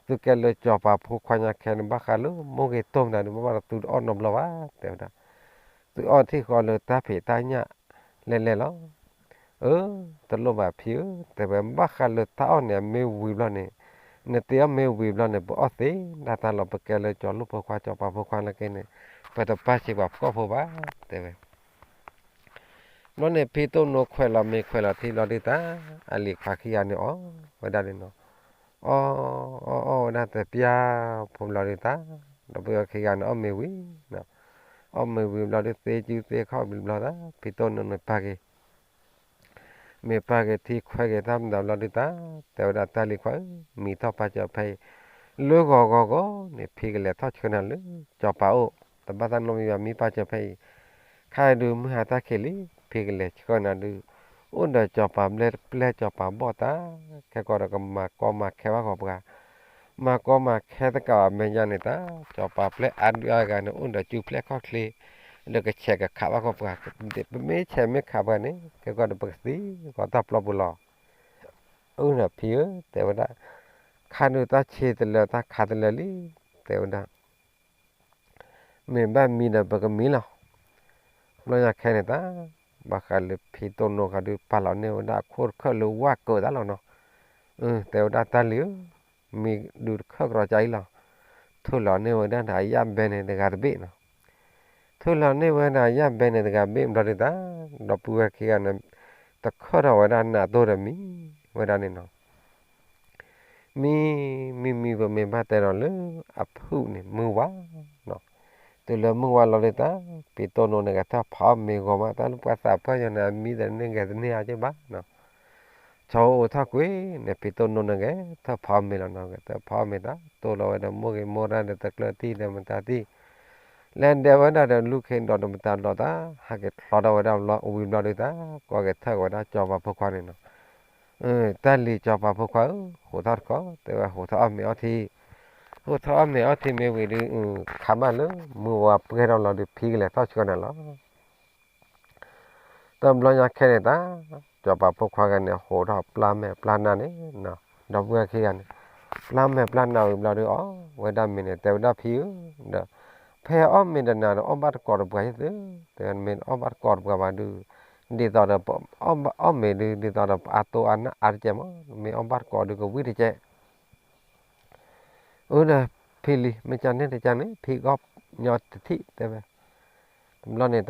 သုကဲလၢစီၤပၤဖိခွါညါခဲန့ၣ် ဘၣ်ဃးလၢမိၢ်ဂ့ၤတိၢ်မတၤဒုး ဘၣ်ဘၣ်ဒီးသုတအီၣ်နီတဘျီဘၣ် တဲဝဲဒၣ်. သုအီၣ်ထံၣ်ဃီလၢတၢ်ဖံးတၢ်ညၣ်လဲၣ်လဲၣ်လီၤ. အၢ, တလိၣ်ဘၣ်ဖံဧၢ, တဲဝဲဘၣ်ဃးလၢတၢ်အီၣ်န့ၣ် အမ့ၢ်ဝံၤဘျီန့ၣ်, နတ့အီၣ်မ့ၢ်ဝံၤဘျီန့ၣ် ပအီၣ်သ့ဒၣ်တၢ်လီၤ ပကဲလၢစီၤလိၣ်ဖိခွါစီၤပၤဖိခွါလၢက့န့ၣ် ပတပၢ်စံးပှၤဖှီၣ်ဖိဘၣ် တဲဝဲ ဘျီန့ၣ် ဖံတိၢ်နိခွဲးလီၤမ့ၤခွဲးလီၤထံဘျီဒုးတၢ် အလံၤခွါခံဂၤန့ၣ်အီၣ်ဝဲဒၣ်န့ၣ်နီၤ. အီၣ်အီၣ်အီၣ်ဝဲဒၣ်တပျၢ်ဖိဘျီဒုးတၢ် ဒီပုၢ်ဝဲၢ်ခံဂၤန့ၣ်အီၣ်မ့ၤဝံၤ, အီၣ်မ့ၤဝံၤဘျီဒုးသ့စုသ့ခီၣ်ဘျီတၢ် ဖံတိၢ်နိန့ၣ်ပာ်က့ၤ မ့ၢ်ပာ်က့ၤထံခွဲက့ၤတၢ်မတၤဘျီဒုးတၢ် တဲဝဲဒၣ်တၢ်လံၤခွါဧၢ, မံထီၣ်ပာ်စၢၤဖဲအံၤ လၢဂီၤဂီၤဂီၤန့ၣ် ဖံကလဲၤထီၣ်ဆှၢနၤလၢစီၤပၤအိၣ်, တဘၣ်သးနီတမံၤဘၣ် မံပာ်စၢၤဖဲအံၤ, ခါအံၤဒုးမုၢ်ဟါတၢ်ခံးလံ, ဖံကလဲၤဆှၢနၤဒုး အိၣ်ဒီးစီၤပၤဘျဲၣ်ပျဲၢ်စီၤပၤဘီၣ်တၢ်, ခဲကီးဒီးကမၤကီမၤခဲဘၣ်ဃီပှၤ မၤကီမၤခဲတကးဘၣ် မဲာ်ညါန့ၣ်တၢ် စီၤပၤပျဲၢ်အါဒုးအါဂၤန့ၣ် အိၣ်ဒီးစုဖျဲၣ်ခီၣ်ချ့ ဒီးကဆဲးကခးဘၣ်ဃီပှၤ, ပမ့ၢ်ဆဲးမ့ၢ်ခးပှၤန့ၣ် ခဲကီးဒီးပကသံကွၢ်တၢ်ပျီပူၤလီၤ. အၢ ဒီးဖံဧၢ တဲဝဲဒၣ်, ခါဒုးတၢ်ဆံးတလၢတၢ်ခးတလၢလံ, တဲဝဲဒၣ် မ့ၢ်ဘၣ်မံဒီးပကမံလီၤ. ဘျီညါခဲန့ၣ်တၢ် ဘၣ်ဃးလၢဖံတိၢ်နိဃီဒုး ပာ်လီၤန့ၢ်ဝဲဒၣ်အခိၣ်တခၢၣ်လၢဝၣ်ကၢးတၢ်လီၤနီၤ. တဲဝဲဒၣ်တၢ်လံၤဧၢ, မံဒုးတခၢၣ်ကရီကါအံၤလီၤ. ထုးလီၤန့ၢ်ဝဲဒၣ်ဒီးအယၣ်ဘဲန့ၣ်တဂၤတဘ့ၣ်နီၤ. ထုးလီၤန့ၢ်ဝဲဒၣ်အယၣ်ဘဲန့ၣ်တဂၤဘ့ၣ်ဘျီဒုးတၢ် ဒီပုၢ်ဝဲၢ်ခံဂၤန့ၣ် တခၢၣ်ထီၣ်ဝဲဒၣ်နးတိၢ်ဒီးမံဝဲဒၣ်န့ၣ်နီၤ. မံ, မံမံပမ့ၢ်ဘၣ်တဲဒီးလၢအဖုၣ်န့ၣ် မုၢ်ဝါနီၤ. တုၤလၢမုၢ်ဝါလီၤဒုးတၢ် ဖံတိၢ်နိန့ၣ်ဂဲၤထၢၣ်ဖးအီၣ်မ့ၤဂီၤမး တၢ်လၢပှၤသးပှၢ်ယီၤန့ၣ် အမံဒီးန့ၢ်ဂဲၤတန့ၢ်အါက့ၢ်ဘၣ်နီၤ. ဆီအိၣ်အိၣ်ထီၣ်ကွံာ်န့ၣ် ဖံတိၢ်နိန့ၣ်ဂဲၤထၢၣ်ဖးအီၣ်မ့ၤလီၤနီၤ. ဂဲၤထၢၣ်ဖးအီၣ်မ့ၤတၢ် တိၢ်လီၤဝဲဒီးမိၢ်ဂ့ၤမိၢ်ရၢ်ဒီးတကျၢၤတံၢ်ဒီးမတၤတံၢ် လဲၤဒဲးဝဲဒၣ်ဒီးလူၢ်ခ့ဒီးမတၤဒီးတၢ် ဟးက့ၤချီထီၣ်ဝဲဒၣ်ဝံၤဘျီဒုးတၢ် ကိးက့ၤထၢၣ်က့ၤဝဲဒၣ်စီၤပၤဖိခွါန့ၣ်နီၤ. တၢ်လံၤစီၤပၤဖိခွါဧၢ, ဟိးထီၣ်တခီ တဲဝဲဟိးထီၣ်အီၣ်မ့ၤအီထံ, ဟိးထီၣ်အီၣ်မ့ၤအီထံမ့ၢ်ဝံၤဒုး ခါမးလၢမုၢ်ဝါပှဲၤထီၣ်လီၤဒုး ဖံကလဲၤထီၣ်ဆှၢနၤလီၤ. တဘျီညါခဲန့ၣ်တၢ် စီၤပၤဖိခွါဂၤန့ၣ် ဟိးထီၣ်ပျၢ်မဲာ်ပျၢ်နါန့ၣ် ဒီပုၢ်ဝဲၢ်ခံဂၤန့ၣ် ပျၢ်မဲာ်ပျၢ်နါဝံၤဘျီဒုးအီၣ်ဝဲဒၣ်မ့ၤန့ၣ် တဲဝဲဒၣ်ဖံဧၢ, ဒီး ဖဲအီၣ်မ့ၤဒီးနၤဒီး အီၣ်ဘၣ်တကိးတပှၤယဲၢ်သု, တဲမ့ၢ်အီၣ်ဘၣ်တကိးတပှၤဘၣ်ဒုး ဒ်သိးဒီး အီၣ်မ့ၤဒုး ဒ်သိးဒီးအတိၢ်အနၢ်အါတကဲမး မ့ၢ်အီၣ်ဘၣ်တကိးဒုးကဝံၣ်တကဲ အၢ ဒီးဖံလံၤ မ့ၢ်ကန့ၣ်တကန့ၣ် ဖံကီၢ်ညီတထံၣ်တဲဝဲ, တဘျီန့ၣ်တၢ် ဒီးဖံလံၤသၢ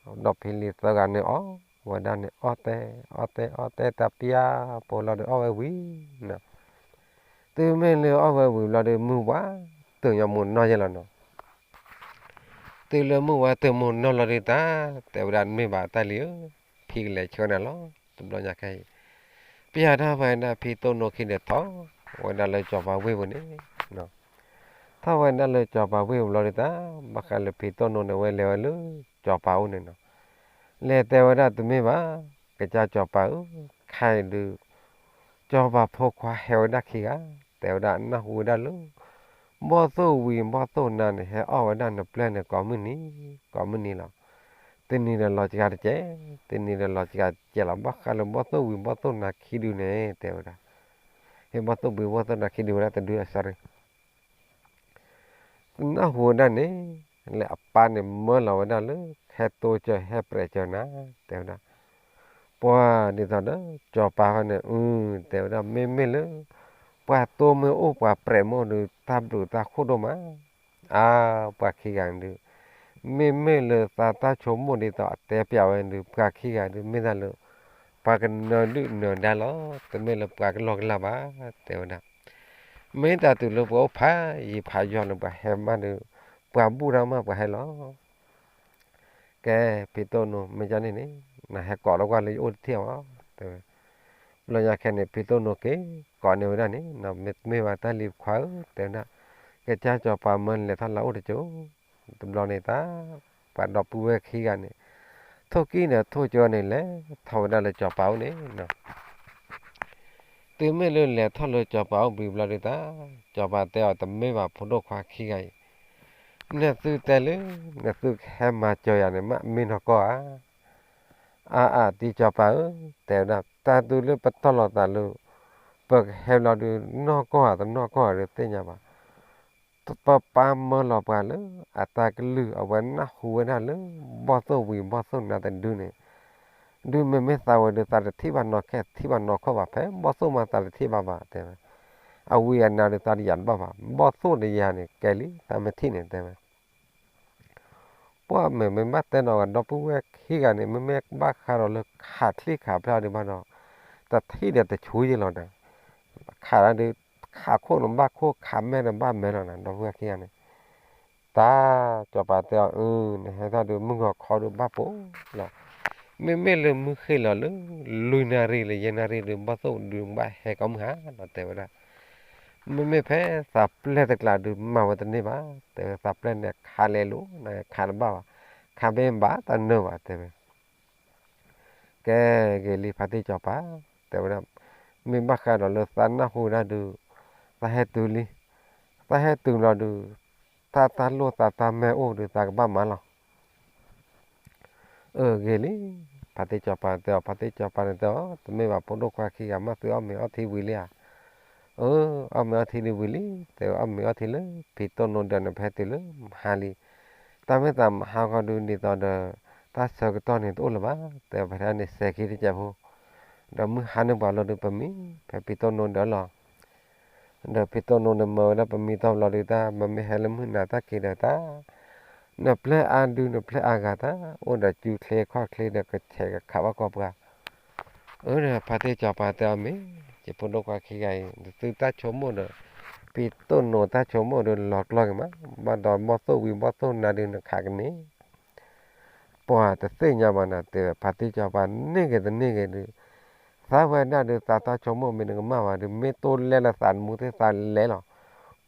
ဂၤန့ၣ်အီၣ်ဝဲဒၣ်န့ၣ် အီၣ်တဲ အီၣ်တဲ အီၣ်တဲ တပျၢ်ဖိလီၤဒုးအီၣ်ဝဲဝံၤနီၤ, တုၤမ့ၢ်လၢအီၣ်ဝဲဝံၤဘျီဒုး မုၢ်ဝါတုၤညီမူးနီၢ်ယဲၢ်လီၤနီၤ. တုၤလၢမုၢ်ဝါတုၤမုၢ်နီၢ်လီၤဒုးတၢ်, တဲဝဲဒၣ် တမ့ၢ်ဘၣ်တၢ်လံဧၢ, ဖံကလဲၤဆှၢနၤလီၤ. တဘျီညါခဲအံၤ ပယီၤထီၣ်ဝဲဒၣ်ဖံတိၢ်နိခံဒီးထီၣ် ဝဲဒၣ်လၢစီၤပၤဝ့ၢ်ပူၤန့ၣ်, ထီၣ်ဝဲဒၣ်လၢစီၤပၤဝ့ၢ်ပူၤလီၤဒုးတၢ်, ဘၣ်ဃးလၢဖံတိၢ်နိန့ၣ် ဝဲလဲၤဝဲလၢစီၤပၤအိၣ်န့ၣ်နီၤ, လဲၤတဲဝဲဒၣ် တမ့ၢ်ဘၣ်, ကစၢ်စီၤပၤဧၢ, ခဲအံၤဒုး စီၤပၤဖိခွါဟဲဝဲဒၣ်ခံဂၤ, တဲဝဲဒၣ် နၢ်ဟူဝဲဒၣ်လၢ ဘီၣ်သိၣ်ဝံၤဘီၣ်သိၣ်နါန့ၣ် ဟဲအီၣ်ဝဲဒၣ်နပျဲၢ်န့ၣ်ကိးမုၢ်နံၤ, ကိးမုၢ်နံၤလီၤ. တနံၤဒီးလီၤစှၤတကဲး, တနံၤဒီးလီၤစှၤတကဲးလီၤ. ဘၣ်ဃးလၢဘီၣ်သိၣ်ဝံၤဘီၣ်သိၣ်နါခံဒုန့ၣ် တဲဝဲဒၣ်, ဟ့ၣ်ဘီၣ်သိၣ်ဝံၤဘီၣ်သိၣ်နါခံဒုဝဲဒၣ်တဒုအစၢ်ရ့ နၢ်ဟူဝဲဒၣ်န့ၣ်, လၢအပၢ်န့ၣ်မၢလီၤဝဲဒၣ်လၢ ဟဲတိစၢၤဟဲပြဲးစၢၤနၤ, တဲဝဲဒၣ်, ပှၤဒ်သိးဒီး စီၤပၤဃီန့ၣ်, အု, တဲဝဲဒၣ် မ့မ့ၢ်လၢ ပှၤတိမ့ၢ်အိၣ်ပှၤပြဲးမ့ၢ်အိၣ်ဒီး တၢ်ဘျုးတၢ်ခိၣ်ဒိၣ်မး, အါ, ပှၤခံဂၤန့ၣ်ဒုး, မ့မ့ၢ်လၢသးတၢ်ဆိကမိၣ်ဒ်သိးအတဲပျးဝဲဒုး ပှၤခံဂၤဒုး မ့ၢ်တၢ်လၢ ပှၤကနၢဒုၣ်နၢဒါလီၤ, တမ့ၢ်လၢပှၤကလီကလီဘၣ်, တဲဝဲဒၣ် မ့ၢ်တၢ်တုၤလၢပှၤအိၣ်ဖးယံၤဖးယီၤလၢပှၤဟဲမးဒီး, ပှၤဘူၣ်တၢ်မးပှၤဟဲလီၤ. ကဲ, ဖံတိၢ်နိ မ့ၢ်ဒ်န့ၣ်န့ၣ်, နဟဲကိးလၢကွၢ်လၢယအိၣ်တထံၣ်အီၤ, တဲဝဲ. ဘျီညါခဲန့ၣ် ဖံတိၢ်နိက့ၤကိးန့ၢ်ဝဲဒၣ်န့ၣ်, မ့တမ့ၢ်ဘၣ်တၢ်လံပခွါဧၢ, တဲဝဲဒၣ်, ကစၢ်စီၤပၤမၢနလဲၤထီၣ်လၢအအိၣ်တကၠိ, တဘျီန့ၣ်တၢ်, ပှၤဒီပုၢ်ဝဲၢ်ခံဂၤန့ၣ်, ထိၣ်ကံၣ်ဒီးထိၣ်ကၠိန့ၣ် လဲၤထီၣ်ဝဲဒၣ်လၢစီၤပၤအိၣ်န့ၣ် တုၤမ့ၢ်လၢလဲၤထီၣ်လၢစီၤပၤအိၣ်ဘှံးဘျီဒုးတၢ်, စီၤပၤတဲအီၤ တမ့ၢ်ဘၣ်ဖိဒိၣ်ခွါခံဂၤအံၤ, နသုတဲလၢ နသုကဟဲမၤစၢၤယၤန့ၣ် မ့ၢ်နီၢ်ကီၢ်ဧါ. အါအါ တံစီၤပၤဧၢ, တဲဝဲဒၣ် တၢ်တုၤလၢပတီၢ်လိာ်သးလၢ ပကဟဲဘျီဒုး နီၢ်ကီၢ်ဧါတနီၢ်ကီၢ်ဧါဒုးသ့ၣ်ညါဘၣ်. ပပၢ်မၢလီၤပှၤလၢအတၢ်ကလုၢ် အဝဲနၢ်ဟူဝဲဒၣ်လၢ ဘီၣ်သိၣ်ဝံၤဘီၣ်သိၣ်နါတဒုန့ၣ်, ဒုးမ့မ့ၢ်သးဝဲဒုး သးတထံၣ်ဘၣ်နီၢ်ခဲထံၣ်ဘၣ်နီၢ်ခိၣ်ဘၣ် ဖဲဘီၣ်သိၣ်မးသးတထံၣ်ဘၣ်ဘၣ် တဲဝဲ, အဝံၤအနါဒုးသးတယာ်တဘၣ်ဘၣ် ဘီၣ်သိၣ်တယၤန့ၣ် ကဲလံ သးမ့ၢ်ထံၣ်န့ၣ် တဲဝဲ. ပှၤမ့မ့ၢ်ဘၣ်တဲနီၤ ဒီပုၢ်ဝဲၢ်ခံဂၤန့ၣ် မ့မ့ၢ်ဘၣ်ဃးဒီးလၢခးချံခးဖျါဒုးဘၣ်ဒီး, တထံၣ်ဒီးတဆူယဲၢ်လီၤနၤ, ခးဒုး, ခးခိၣ်န့ၣ်ဘၣ်ခိၣ် ခးမဲာ်န့ၣ်ဘၣ်မဲာ်လီၤနၤ ဒီပုၢ်ဝဲၢ်ခံဂၤန့ၣ်, တၢ်, စီၤပၤတဲအီၤ အၢ နဟဲထီၣ်ဒုး မုၢ်ဂီၤခီဒုးဘၣ်ပိာ်လီၤ, မ့မ့ၢ်လၢမုၢ်ဃ့ၢ်လီၤလၢ လွံၢ်နၣ်ရံၣ်လၢယဲၢ်နၣ်ရံၣ်ဒုး ဘီၣ်သိၣ်ဒုးဘၣ်ဟဲကိးမုၢ်ဟါလီၤ တဲဝဲဒၣ်. မ့မ့ၢ်ဖဲသးပျဲၢ်တကျးဒုးမၤဝဲတန့ၢ်ဘၣ်, တဲဝဲ သးပျဲၢ်န့ၣ်ခးလဲၤလိၤ နခးတဘၣ်ဘၣ်, ခးဘ့ၣ်ဘၣ်တနၢၤဘၣ် တဲဝဲ. ကဲ, ဂ့ၤလံ ဖါတံၢ်စီၤပၤ, တဲဝဲဒၣ်, မ့ၢ်ဘၣ်ဃးဒီးလၢသးနၢ်ဟူဒၣ်ဒုး, သးဟဲတုၤလံ, သးဟဲတုၤလီၤဒုး, တၢ်တၢ်လိၣ်သးတၢ်မဲအိၣ်ဒုး သးကဘၣ်မၤလီၤ. အၢ ဂ့ၤလံ, ဖါတံၢ်စီၤပၤတဲအီၤ, ဖါတံၢ်စီၤပၤန့ၣ်တဲအီၤ, တမ့ၢ်ဘၣ်ဖိဒိၣ်ခွါခံဂၤမး သုအီၣ်မ့ၤအီထံဝံၤလံဧါ. အၢ, အီၣ်မ့ၤအီထံဒုးဝံၤလံ, တဲအီၣ်မ့ၤအီထံလၢ ဖံတိၢ်နိဒီးန့ၣ် ပဟဲတုၤလၢမဟါလံ. တၢ်မ့ၢ်သးမဟါဃီဒုး ဒ်သိးဒီး တၢ်ဆၢကတီၢ်န့ၣ်တအိၣ်လၢၤဘၣ်, တဲဖဲန့ၣ်စဲၤခံတစဲးဖိ, ဒီးမုၢ်ဟါန့ၣ်ပှၤလီၤဒုးပမံ, ဖဲဖံတိၢ်နိဒီးလီၤ. ဒီးဖံတိၢ်နိန့ၣ်မၢဝဲဒၣ်ပမံတဘျီဒုးတၢ်, မ့မ့ၢ်ဟဲလၢမုၢ်နၤတၢ်က့ၤဒီးတၢ်, နပျဲၢ်အါဒုး နပျဲၢ်အါဂၤတၢ်, အိၣ်ဒီးစုချ့ခီၣ်ချ့ဒီးကဆဲးကခးဘၣ်ကီၢ်ပှၤ. အၢ ဒီးဖါတံၢ်စီၤပၤတဲအီၤမ့ၢ်, ယဖိဒိၣ်ခွါခံဂၤအံၤ နသုတၢ်ဆိကမိၣ်ဒီး ဖံတိၢ်နိတၢ်ဆိကမိၣ်ဒုးလီၤကျီၢ်က့ၤမး, ဘၣ်ဒီးဘီၣ်သိၣ်ဝံၤဘီၣ်သိၣ်နါဒုးနခးကန့ၢ် ပှၤတသ့ၣ်ညါဘၣ်နၤ တဲဝဲ, ဖါတံၢ်စီၤပၤန့ၢ်ဂ့ၤတန့ၢ်ဂ့ၤဒုး, သးဝဲဒၣ်ဒုး သးတၢ်ဆိကမိၣ်မ့ၢ်တကမၣ်ဘၣ်ဒုး မ့ၢ်တိၢ်လဲလၢသးတမူသ့ၣ်သးလဲလီၤ.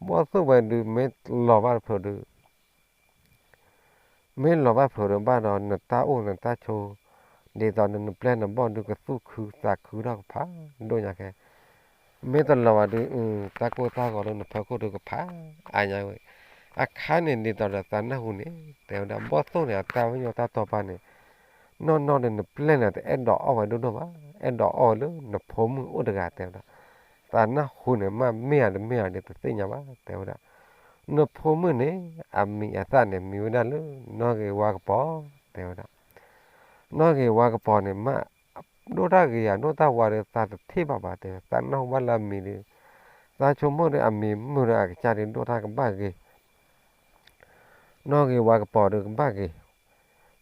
ဘီၣ်သိၣ်ဝဲဒုး မ့ၢ်လီၤဘၣ်တဖျၢၣ်ဒုး မ့ၢ်လီၤဘၣ်ဖျၢၣ်ဒုးဘၣ်ဒီး နတၢ်အိၣ်နတၢ်ဆိး, ဒ်သိးနပျဲၢ်နဘီၣ်ဒုးကသူၣ်ခုသးခုထီၣ်ကဖးဒိၣ်ညါခဲ, မ့ၢ်တလီၤဘၣ်ဒုး တၢ်ကိၢ်တၢ်ဂီၤလၢနဖီခိၣ်ဒုးကဖးအါညါဝဲ. အခါန့ၣ်ဒ်သိးဒီးသးနၢ်ဟူန့ၣ် တဲဝဲဒၣ် ဘီၣ်သိၣ်န့ၣ် အတၢ်ပညိၣ်တၢ်တီပာ်န့ၣ် နီၢ်နီၢ်ဒီးနပျဲၢ်န့ၣ် တအဲၣ်ဒိးအီၣ်ဝဲဒိၣ်ဒိၣ်ဘၣ်, အဲၣ်ဒိးအီၣ်ဝဲလၢနဖိမုၣ်အိၣ်တဂၤ တဲဝဲဒၣ်. သးနၢ်ဟူန့ၣ် မ့ၢ်မ့ၢ်ဧါတမ့ၢ်ဧါဒီးတသ့ၣ်ညါဘၣ် တဲဝဲဒၣ်. နဖိမုၣ်န့ၣ် အမံၤအသၣ်န့ၣ် မံၤဝဲဒၣ်လၢ နီၢ်ဂ့ၤဝါကပီၤ တဲဝဲဒၣ်. နီၢ်ဂ့ၤဝါကပီၤန့ၣ် မ့ၢ်ဒိၣ်တၢ်ဂ့ၤဧါ ဒိၣ်တၢ်ဝါဒီး သးတထံၣ်ဘၣ်ဘၣ် တဲဝဲ, သးနၢ်ဟူဘၣ်လၢအမံၤဒီး သးဆိကမိၣ်ဒီးအမံၤမုာ်ဒီးအကစၢ်ဒီး ဒိၣ်တၢ်ကဘၣ်ဂ့ၤ နီၢ်ဂ့ၤဝါကပီၤဒီးကဘၣ်ဂ့ၤ,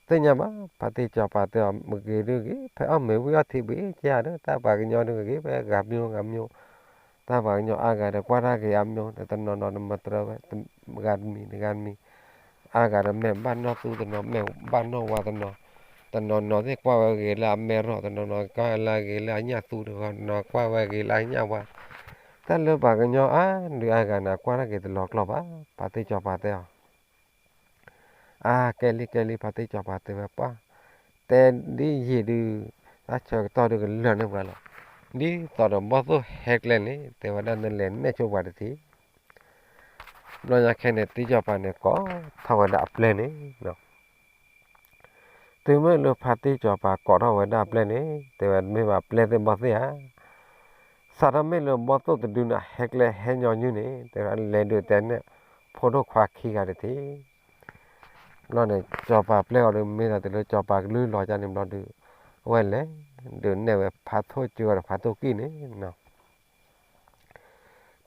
သ့ၣ်ညါဘၣ် ဖါတံၢ်စီၤပၤတဲအီၤ မ့ၢ်ဂ့ၤဒုးဂ့ၤ ဖဲအီၣ်မ့ၤဝံၤအီထံဘှံးကဲဧါဒီး တၢ်ပှၤကညီဒုးဂ့ၤ ဖဲဂၤမံၤဂၤမံၤ, တၢ်ပှၤကညီအါဂၤဒီး ကွၢ်တၢ်ဂ့ၤအါမံၤ တနီၤနီၤဒီးမတြၢဝဲ ဂၤတမံၤတဂၤတမံၤ, အါဂၤဒီးမဲာ်ဘၣ်နီၢ်သူတနီၤ မဲာ်ဘၣ်နီၢ်ဝါတနီၤ, တနီၤနီၤသ့ၣ်ကွၢ်ဝဲဂ့ၤလၢအမဲာ်ရီၣ်, တနီၤနီၤကွၢ်ဝဲလၢဂ့ၤလၢအညၣ်သူတဂီၤ, တနီၤကွၢ်ဝဲဂ့ၤလၢအညၣ်ဝါ, တၢ်လၢပှၤကညီအါဒုးအါဂၤန့ၣ် အကွၢ်တၢ်က့ၤတလီၤကျိၤဘၣ်, ဖါတံၢ်စီၤပၤတဲအီၤ အါ ကဲလံ ကဲလံ ဖါတံၢ်စီၤပၤတဲဝဲပှၢ်, တဲဒ်ယံာ်ဒုး တၢ်ဆၢကတီၢ်ဒုးကလၢာ်န့ၢ်ပှၤလီၤ. ဒ်သိးဒီးဘီၣ်သိၣ်ဟဲကျဲန့ၣ် တဲဝဲဒၣ်နလဲၤနဲၣ်ဆိပှၤတထံၣ်. ဘျီညါခဲန့ၣ် တံၢ်စီၤပၤန့ၣ်ကိးထီၣ်ဝဲဒၣ်အပျဲၢ်န့ၣ် တုၤမ့ၢ်လၢဖါတံၢ်စီၤပၤကိးထီၣ်ဝဲဒၣ်အပျဲၢ်န့ၣ် တဲဝဲမ့ၢ်ဘၣ်ပျဲၢ်သ့ၣ်ဘီၣ်သ့ၣ်ဧါ, စးထီၣ်မ့ၢ်လၢဘီၣ်သိၣ်တဒုန့ၣ် ဟဲကျဲဟဲညီနုၢ်န့ၣ် တဲဝဲလဲၤဒုးတဲနဲၣ် ဖိဒိၣ်ခွါခံဂၤတထံၣ်. ဘျီန့ၣ် စီၤပၤပျဲၢ်အီၤဒုးမ့ၢ်ဒီးတုၤလၢစီၤပၤကလုၢ်လီၤကၢ်န့ၣ်ဘျီဒုး အဝဲလဲၤဒုးနဲၣ်ဝဲဖါထိၣ်ကၢဒီးဖါထိၣ်ကံၢ်န့ၣ်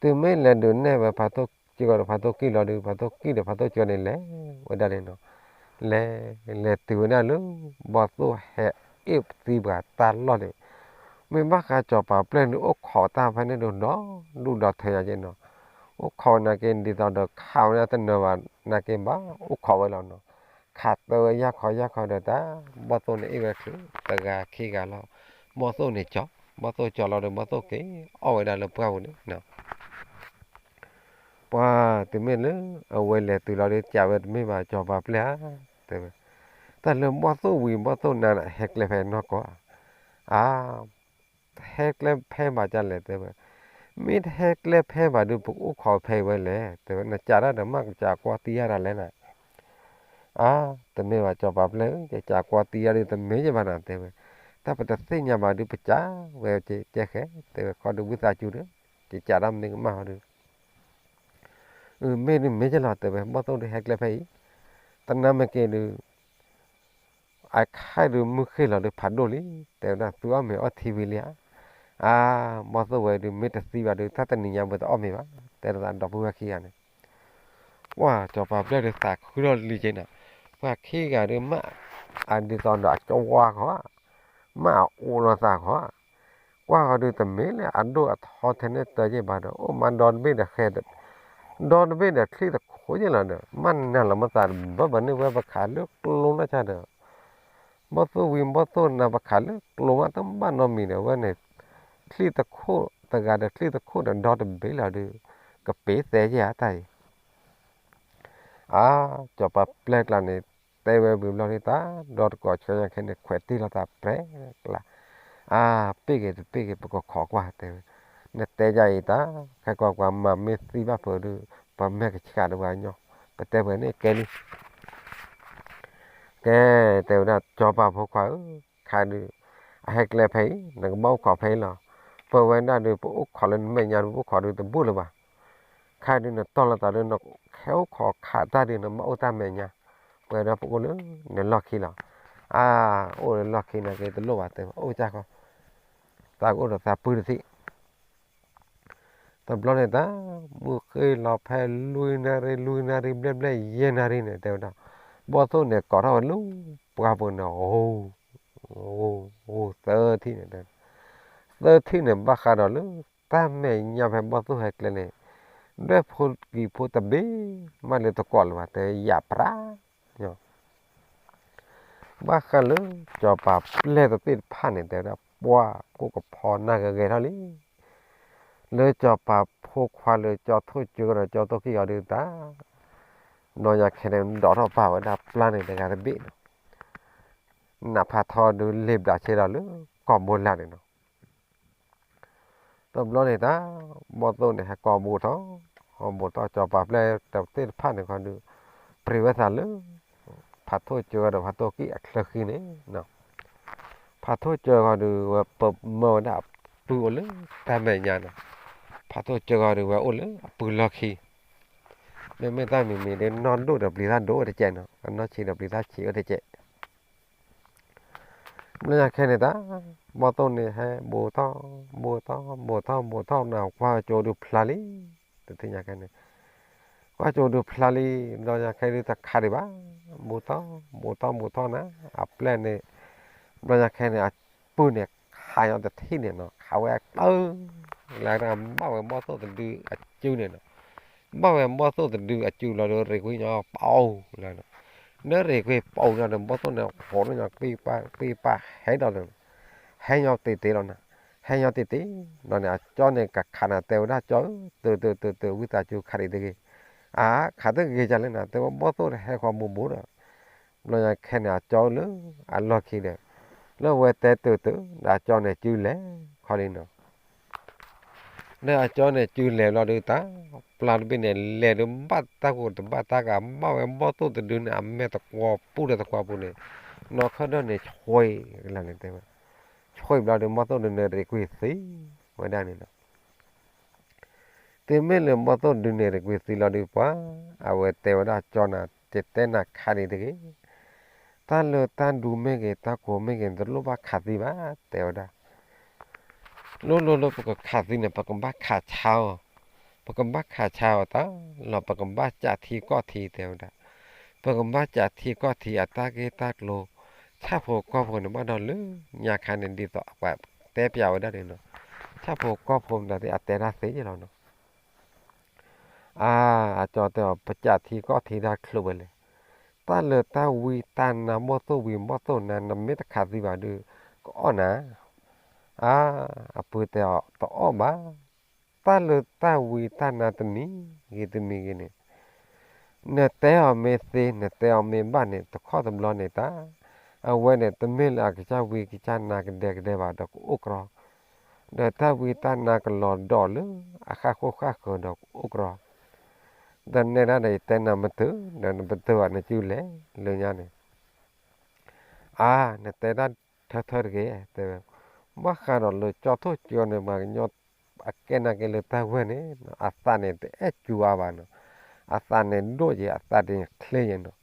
တုၤမ့ၢ်လဲၤဒုးနဲၣ်ဝဲဖါထိၣ်ကၢဒီးဖါထိၣ်ကံၢ်လီၤဒုး ဖါထိၣ်ကံၢ်ဒီးဖါထိၣ်ကၢန့ၣ်လဲၤဝဲဒၣ်န့ၣ်နီၤ, လဲၤ လဲၤတုၤဝဲဒၣ်လၢ ဘီၣ်သိၣ်ဟဲအ့ၣ်သံပှၤတၢ်လီၢ်န့ၣ်, မ့ၢ်ဘၣ်ဃးစီၤပၤပျဲၢ်ဒုးအိၣ်ခိးတၢ်ဖဲန့ၣ်ဒုး ဒီဒူၣ်ဒီထၢညါက့နီၤ, အိၣ်ခိးဝဲနာ်က့ ဒ်သိးဒီးခးဝဲဒၣ်တနၢၤဘၣ်နာ်က့ဘၣ် အိၣ်ခိးဝဲလီၤနီၤ, ခးသၢဝဲယၢ်ခီယၢ်ခီဒီးတၢ် ဘီၣ်သိၣ်န့ၣ်အ့ၣ်ဝဲချုး တဂၤခံဂၤလီၤ, ဘီၣ်သိၣ်န့ၣ်ကၠီ, ဘီၣ်သိၣ်ကၠီလီၤဒီး ဘီၣ်သိၣ်က့ၤအီၣ်ဝဲဒၣ်လၢပှၢ်ပူၤန့ၣ်နီၤ ပှၤတုၤမ့ၢ်လၢ အဝဲလဲၤတုၤလီၤဒီး ကးဝဲတမ့ၢ်ဘၣ်စီၤပၤပျဲၢ်ဧါ, တဲဝဲ, တၢ်လၢဘီၣ်သိၣ်ဝံၤဘီၣ်သိၣ်နါန့ၣ် ဟဲကျဲဖဲနီၢ်ကီၢ်ဧါ, အါ, ဟဲကျဲဖဲဘၣ်ဒ်လဲၣ်တဲဝဲ, မ့ၢ်တဟဲကျဲဖဲဘၣ်ဒုး ပကအိၣ်ခိးဖဲအံၤဝဲလဲၣ် တဲဝဲ, နကးတၢ်ဒီးမ့ၢ်ကစးကွၢ်တံၢ်ယါတၢ်လဲၣ်နၤ အါ, တမ့ၢ်ဘၣ်စီၤပၤပျဲၢ်ဧၢ, ယကးကွၢ်တံၢ်ယါဒုးတမ့ၢ်ယဘၣ်နၤ တဲဝဲ, တၢ်ပတသ့ၣ်ညါဘၣ်ဒုး ပကးဝဲကဲဃဲ တဲဝဲ, ခီဒုးဝံသးစူၤဒီး ယကးတၢ်မနုၤကမၣ်ဟီဒုး အမ့ၢ်ဒုးမ့ၢ်ကလီၤ တဲဝဲ, ဘီၣ်သိၣ်ဒုးဟဲကျဲဖဲအံၤ, တနါမ့ၢ်က့ၤဒုး အခါဒုးမုၢ်ဃ့ၢ်လီၤဒုးဖးဒိၣ်လံ, တဲဝဲဒၣ် သုအီၣ်မ့ၤအီထံဝံၤလံဧါ, အါ, ဘီၣ်သိၣ်ဝဲဒုး မ့ၢ်တသံဘၣ်ဒုး တၢ်တနံၤညါဝဲတအီၣ်မ့ၤဘၣ်, တဲဒၣ်ဒီပုၢ်ဝဲၢ်ခံဂၤန့ၣ်, ပှၤစီၤပၤပျဲၢ်ဒုးသးခုထီၣ်လံက့ၤနီၤ, ပှၤခံဂၤဒုးမ့ၢ် အဒ်သိးဒီးအကဝါခီ, မ့ၢ်အအိၣ်လီၤသးခီ ကွၢ်ဃီဒုးတမ့ၢ်လၢအဒိၣ်အထီထဲန့ၣ်တၢ်ယ့ၢ်ဘၣ်ဒီး အိၣ်မးဒီတဘ့ၣ်ဒီးဃဲ, ဒီတဘ့ၣ်ဒီးချံၣ်တခိၣ်ယ့ၢ်လီၤဒီး မ့ၢ်နၤလီၤမ့ၢ်သးတဘၣ်ဘၣ်န့ၣ် ဝဲပခးလၢကျိနီၢ်ဆါဒီး ဘီၣ်သိၣ်ဝံၤဘီၣ်သိၣ်နါပခးလၢကျိမးတဘၣ်နီတမံၤဒီး ဝဲန့ၣ် ချံၣ်တခိၣ်တဂၤဒီးချံၣ်တခိၣ်ဒီးဒီတဘ့ၣ်လီၤဒီး ကပ့ၤသဲယ့ၢ်ဧါတၢ်အံၤ အါ, စီၤပၤပျဲၢ်ကျါန့ၣ် တဲဝဲဝံၤဘျီန့ၣ် တၢ်ဒီတကိးဆၢညါခဲန့ၣ် ခွဲးတံၢ်လီၤသးပြဲကျါ, အါ, ပ့ၢ်ဂ့ၤတပ့ၢ်ဂ့ၤ ပကခိးကွၢ်တဲဝဲ, နတဲယၤအံၤတၢ် ခဲကိာ်ပှၤမၤမ့ၢ်သံဘၣ်ဖုးဒုး ပှၤမဲာ်ကဆှးဒီးပှၤကညီ, ပတဲပှဲၤန့ၣ်ကဲလံ ကဲ, တဲဝဲဒၣ် စီၤပၤဖိခွါဧၢ, ခါဒုး အဟဲကျဲဖဲအံၤ နကဘၣ်အိၣ်ခိးဖဲအံၤလီၤ. ပဝဲဒၣ်ဒုး ပအိၣ်ခိးလၢနမဲာ်ညါဒုး ပအိၣ်ခိးဒုးတဘူၣ်လၢၤဘၣ်. ခါဒုးနတီၢ်လီၤသးဒုး နဟဲအိၣ်ခိးခးတၢ်ဒုး နဘၣ်အိၣ်တၢ်မဲာ်ညါ, ပှဲၤဒီးပအိၣ်လၢနလီၢ်ခံလီၤ. အါ, အိၣ်လၢလီၢ်ခံနာ်က့တလိၣ်ဘၣ် တဲဝဲ အိၣ်ကၢ်ဃီ, သးကအိၣ်ဒီးသးပုၢ်တထံၣ် တဘျီန့ၣ်တၢ် မုၢ်ဃ့ၢ်လီၤဖဲလွံၢ်နၣ်ရံၣ် လွံၢ်နၣ်ရံၣ် ဘျဲၣ်ဘျဲၣ် ယဲၢ်နၣ်ရံၣ်န့ၣ် တဲဝဲဒၣ်, ဘီၣ်သိၣ်န့ၣ် ကိးထီၣ်ဝဲလၢပှၢ်ပူၤန့ၣ် ဂိၤ ဂိၤ ဂိၤ သၢထံၣ်န့ၣ်, သၢထံၣ်န့ၣ် ဘၣ်ဃးဒီးလၢ တၢ်မဲာ်ညါဖဲဘီၣ်သိၣ်ဟဲကျဲန့ၣ် ဒွဲၣ်ဖိကံၤဖိတဘ့ၣ်မးလၢတကိးလၢၤဘၣ် တဲယၤပြၢ် ဘၣ်ဃးလၢစီၤပၤပျဲၢ်တသ့ၣ်တဖၣ်န့ၣ် တဲဝဲဒၣ် ပှၢ်ကိၣ်ကဖီနၢ်ဂ့ၤဂ့ၤထီၣ်လံ. လၢစီၤပၤဖိခွါလၢကၠီထိၣ်ကၢဒီးကၠီထိၣ်ကံၢ်အီၤဒုးတၢ် ဘျီညါခဲန့ၣ် ဒိးထီၣ်ပာ်ဝဲဒၣ်ပျၢ်န့ၣ်တဂၤတဘ့ၣ်နီၤ, နးဖးထီဒုးလ့ၤဘျးဆ့ဒီးလၢကီၢ်ဘိလၢ်န့ၣ်နီၤ. တဘျီန့ၣ်တၢ် ဘီၣ်သိၣ်န့ၣ် ဟဲကိးဘူးထီၣ်, ဟဲဘူးထီၣ် စီၤပၤပျဲၢ်တသ့ၣ်တဖၣ်န့ၣ်ခီဒုး ပြံးဝဲသးလၢ ဖးထိၣ်ကၢဒီးဖးထိၣ်ကံၢ်အချၢဃံန့ၣ်, ဖးထိၣ်ကၢခီဒုး ဝဲပမၢဝဲဒၣ်အပုၢ်အိၣ်လၢတၢ်မဲာ်ညါနီၤ, ဖးထိၣ်ကၢခီဒုး ဝဲအိၣ်လၢအပုၢ်လီၢ်ခံ, မ့မ့ၢ်တၢ်မံၤမံၤဒုး နီၢ်ဒိၣ်ဒီးပျံၤတၢ်ဒိၣ်အိၣ်တကဲးနီၤ, အနီၢ်ဆံးဒီးပျံၤတၢ်ဆံးအိၣ်တကဲး ဘျီညါခဲန့ၣ်တၢ် ဘီၣ်သိၣ်န့ၣ်ဟဲဘူးထီၣ် ဘူးထီၣ် ဘူးထီၣ် ဘူးထီၣ်န့ၣ် ကွၢ်ကၠိဒုးဖျါလံ, တသ့ၣ်ညါခဲန့ၣ် ကွၢ်ကၠိဒုးဖျါလံ, ဘျီညါခဲဒုးတခးဒံးဘၣ်, ဘူးထီၣ် ဘူးထီၣ် ဘူးထီၣ်နၤ အပျဲၢ်န့ၣ်, ဘျီညါခဲန့ၣ် အပုၢ်န့ၣ် ခးညီတထံၣ်န့ၣ်နီၤ, ခးဝဲအကျၢၤ လၢတၢ်ဘၣ်ဝဲဘီၣ်သိၣ်တဒုအစုန့ၣ်နီၤ, ဘၣ်ဝဲဘီၣ်သိၣ်တဒုအစုလီၤဒီး ရ့ၣ်ကွံာ်ညီပအိၣ်လီၤ, နရ့ၣ်ကွံာ်ပအိၣ်လီၤဒီး ဘီၣ်သိၣ်န့ၣ် ဟီၣ်ထီၣ်ညီ ပံပာ်ဟဲဒီး ဟဲညီတ့ၢ်တ့ၢ်လီၤနၤ, ဟဲညီတ့ၢ်တ့ၢ်လီၤန့ၣ် အကၠီန့ၣ် ကခးနၤ တဲဝဲဒၣ် ကၠီဧၢ, တုၤတုၤတုၤတုၤ ဝံသးစူၤ ခးဒံးတဂ့ၤ, အါ ခးတဂ့ၤဒ်လဲၣ်နၤ, တဲဝဲဘီၣ်သိၣ်တဟဲဃီၤဘိးဘိးဒီး ဘျီညါခဲန့ၣ် အကၠီလၢအလီၢ်ခံဒီး လၢအဝဲတဲတုၤတုၤဒီး အကၠီန့ၣ်စုလဲၤခီလံနီၤ. ဒီးအကၠီန့ၣ်စုလဲၤဘျီဒုးတၢ် ပျၢ်တဘ့ၣ်န့ၣ် လဲၤဒုးဘၣ်တၢ်ကိၢ်တဘၣ်တၢ်ကး ဘၣ်ဝဲဘီၣ်သိၣ်တဒုန့ၣ် အမဲာ်သကွီၤပူၤဒီးသကွီၤပူၤန့ၣ် နီၢ်ခၢၣ်ဒၢၣ်န့ၣ် ဆွံကလၢာ်န့ၣ်တဲဝဲ, ဆွံဘျီဒုး ဘီၣ်သိၣ်ဒုန့ၣ် ရ့ၣ်ကွံာ်သံဝဲဒၣ်န့ၣ်လီၤ. တုၤမ့ၢ်လၢဘီၣ်သိၣ်ဒုန့ၣ် ရ့ၣ်ကွံာ်သံလီၤဒုးပှၤ အဝဲတဲဝဲဒၣ်ကၠီနၤ ယတဲနၤခါဒံးတဂ့ၤ, တၢ်လၢတၢ်ဒူမ့ၢ်ဂ့ၤ တၢ်ကိးမ့ၢ်ဂ့ၤ နတလိၣ်ဘၣ်ခးသံဘၣ် တဲဝဲဒၣ်. လိၣ်လိၣ်လၢပကခးသံန့ၣ် ပကဘၣ်ခးဆါအီၤ, ပကဘၣ်ခးဆါအီၤတၢ်လီၤ ပကဘၣ်ကးထံကီၢ်ထံတဲဝဲဒၣ်, ပကဘၣ်ကးထံကီၢ်ထံအတၢ်ဂ့ၢ်တၢ်ကျိၤ ဆၣ်ဖိကီၢ်ဖိန့ၣ် ဘၣ်ဒီးလၢညါခါန့ၣ် ဒ်သိးပှၤတဲပျးဝဲဒၣ်န့ၣ်နီၤ, ဆၣ်ဖိကီၢ်ဖိမတၤသ့ၣ် အတဲတၢ်သ့လီၤနီၤ. အါ အကၠီတဲအီၤ ပကးထံကီၢ်ထံတၢ်ချုးဝဲလဲၣ်, တၢ်လၢတၢ်ဝံတၢ်နါဘီၣ်သိၣ်ဝံၤဘီၣ်သိၣ်နါ နမ့ၢ်တခးသံဘၣ်ဒုး ကအီၣ်နၤ. အါ အပုၢ်တဲအီၤ တအီၣ်ဘၣ်, တၢ်လၢတၢ်ဝံတၢ်နါတမံၤဂ့ၤတမံၤဂ့ၤန့ၣ် နတဲအီၤမ့ၢ်သ့ နတဲအီၤမ့ၢ်ဘၣ်န့ၣ် တခီတဘျီန့ၣ်တၢ်, အဝဲန့ၣ် တမ့ၢ်လၢအကစၢ်ဝံကစၢ်နါကဒဲကဒဲဘၣ်ဒီး ကအိၣ်ကြီ, ဒီးတၢ်ဝံတၢ်နါကလီၤဒီးလၢအဃၣ်ဃိၣ်ဃၣ်ဃၢၤဒီးကအိၣ်ကြီ, ဒီးနဲဒၣ်ဒီးယတဲနၤမတုၤ ဒီးနပတုာ်ဘၣ်နစုလဲၤလၢညါန့ၣ် အါ နတဲတၢ်ထၢထၢတဂ့ၤ တဲဝဲ, ဘၣ်ဃးဒီးလၢကၠီထိၣ်ကၠီန့ၣ် ပှၤကညီအကဲနာ်က့ၤလၢတၢ်ဝဲၢ်န့ၣ် အသးန့ၣ် တအဲၣ်စူၤအါဘၣ်နီၤ, အသးန့ၣ်ဒိၣ်ယဲ အသးန့ၣ်ချ့ယဲနီၤ,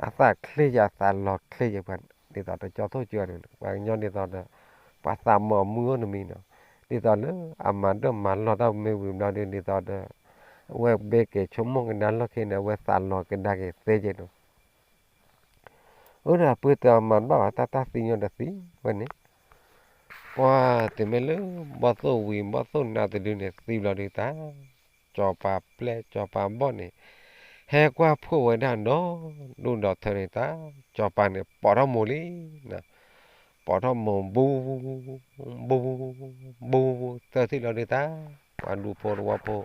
အသးချ့ယဲ အသးလီၤချ့ယဲ ပှၤဒ်သိးဒီးကၠီထိၣ်ကၠီန့ၣ် ပှၤကညီဒ်သိးဒီး ပှၤသးမုာ်အမုာ်အိၣ်တမံၤနီၤ, ဒ်သိးလၢအမၤဒၢၣ်မၤလီၢ်တၢ်မ့ၢ်ဝံၤဘျီဒုး ဒ်သိးဒီး အဝဲဘဲက့ၤဆိကမိၣ်ကဒါလီၢ်ခံန့ၣ် အဝဲသးလီၤကဒါက့ၤသ့က့ၤနီၤ အၢ ဒီးအပုၢ်တဲအီၤမၤတဘၣ်ဘၣ် တၢ်တၢ်သံညီဒီးသံဝဲန့ၣ်, ပှၤတုၤမ့ၢ်လၢ ဘီၣ်သိၣ်ဝံၤဘီၣ်သိၣ်နါတဒုန့ၣ်သံဘျီဒုးတၢ်, စီၤပၤပျဲၢ်စီၤပၤဘီၣ်န့ၣ် ဟဲကွၢ်ဖှိၣ်ဝဲဒၣ်ဒီး ဒူၣ်ဒီးထၢန့ၣ်တၢ်, စီၤပၤန့ၣ်ပိာ်ထီၣ်မိၢ်လံ, ပိာ်ထီၣ်မိၢ် ဘူ ဘူ ဘူ သၢထံၣ်လီၤဒုးတၢ်, ပှၤဒူဖိတဝီဖိ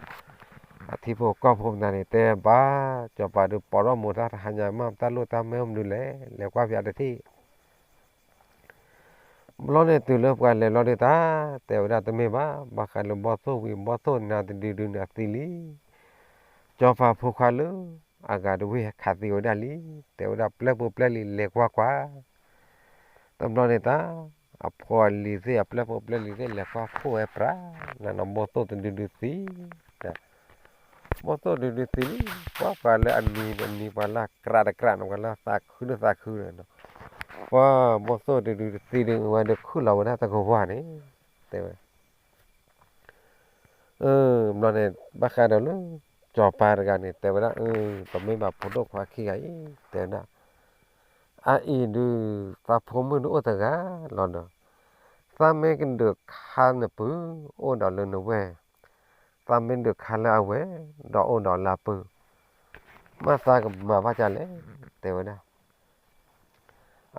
အထံဖိကီၢ်ဖိမတၤန့ၣ် တဲဘၣ် စီၤပၤဒုးပိာ်ထီၣ်မိၢ်တၢ်တဟါညါမး တၢ်လိၣ်တၢ်မဲမနုၤလဲၣ် လဲၤကွၢ်ပၠးတထံၣ် ဘျီန့ၣ်တုၤလၢပှၤလဲၤဘျီဒုးတၢ်, တဲဝဲဒၣ်တမ့ၢ်ဘၣ်, ဘၣ်ဃးလၢဘီၣ်သိၣ်ဝံၤဘီၣ်သိၣ်နါတဒုဒုန့ၣ်အသံလံ, စီၤပၤဖိခွါလၢအဂၤတဝ့ၢ်ဟဲခးသံဝဲဒၣ်လံ, တဲဝဲဒၣ်ပျဲၢ်ဖိပျဲၢ်လံၤလဲၤကွၢ်ကွၢ်, တဘျီန့ၣ်တၢ်, အဖိအလံၤသ့ၣ် အပျဲၢ်ဖိပျဲၢ်လံၤသ့ၣ် လဲၤကွၢ်ဖှိၣ်ဝဲပြး, နနီၤဘီၣ်သိၣ်တဒုဒုသံ ဘီၣ်သိၣ်တဒုဒုသံလံ, ကွၢ်ပှၤလၢအနံၤဒီးနံၤ ပှၤလၢအကြးတကြးနီၤ ပှၤလၢအသးခုဒုးသးခုဒီး, ပှၤဘီၣ်သိၣ်တဒုဒုသံဒုး ဝဲဒုးခုၣ်လီၤဝဲဒၣ်တကဝီၤန့ၣ်, တဲဝဲ ဘျီန့ၣ် ဘၣ်ဃးဒီးလၢ စီၤပၤတဂၤန့ၣ် တဲဝဲဒၣ် ပမ့ၢ်ဘၣ်ဖိဒိၣ်ခွါခံဂၤအံၤ တဲဝဲဒၣ်, အအံၤဒုး သးဖိမုၣ်ဒုးအိၣ်တဂၤလီၤဒီး, သးမ့ၢ်ကဒုးခါနပုၢ် အိၣ်ဒီးလၢနဝဲၢ်, သးမ့ၢ်ဒုးခါလၢအဝဲၢ် ဒီးအိၣ်ဒီးလၢအပုၢ်, မ့ၢ်သးကမၤဘၣ်ဒ်လဲၣ် တဲဝဲဒၣ်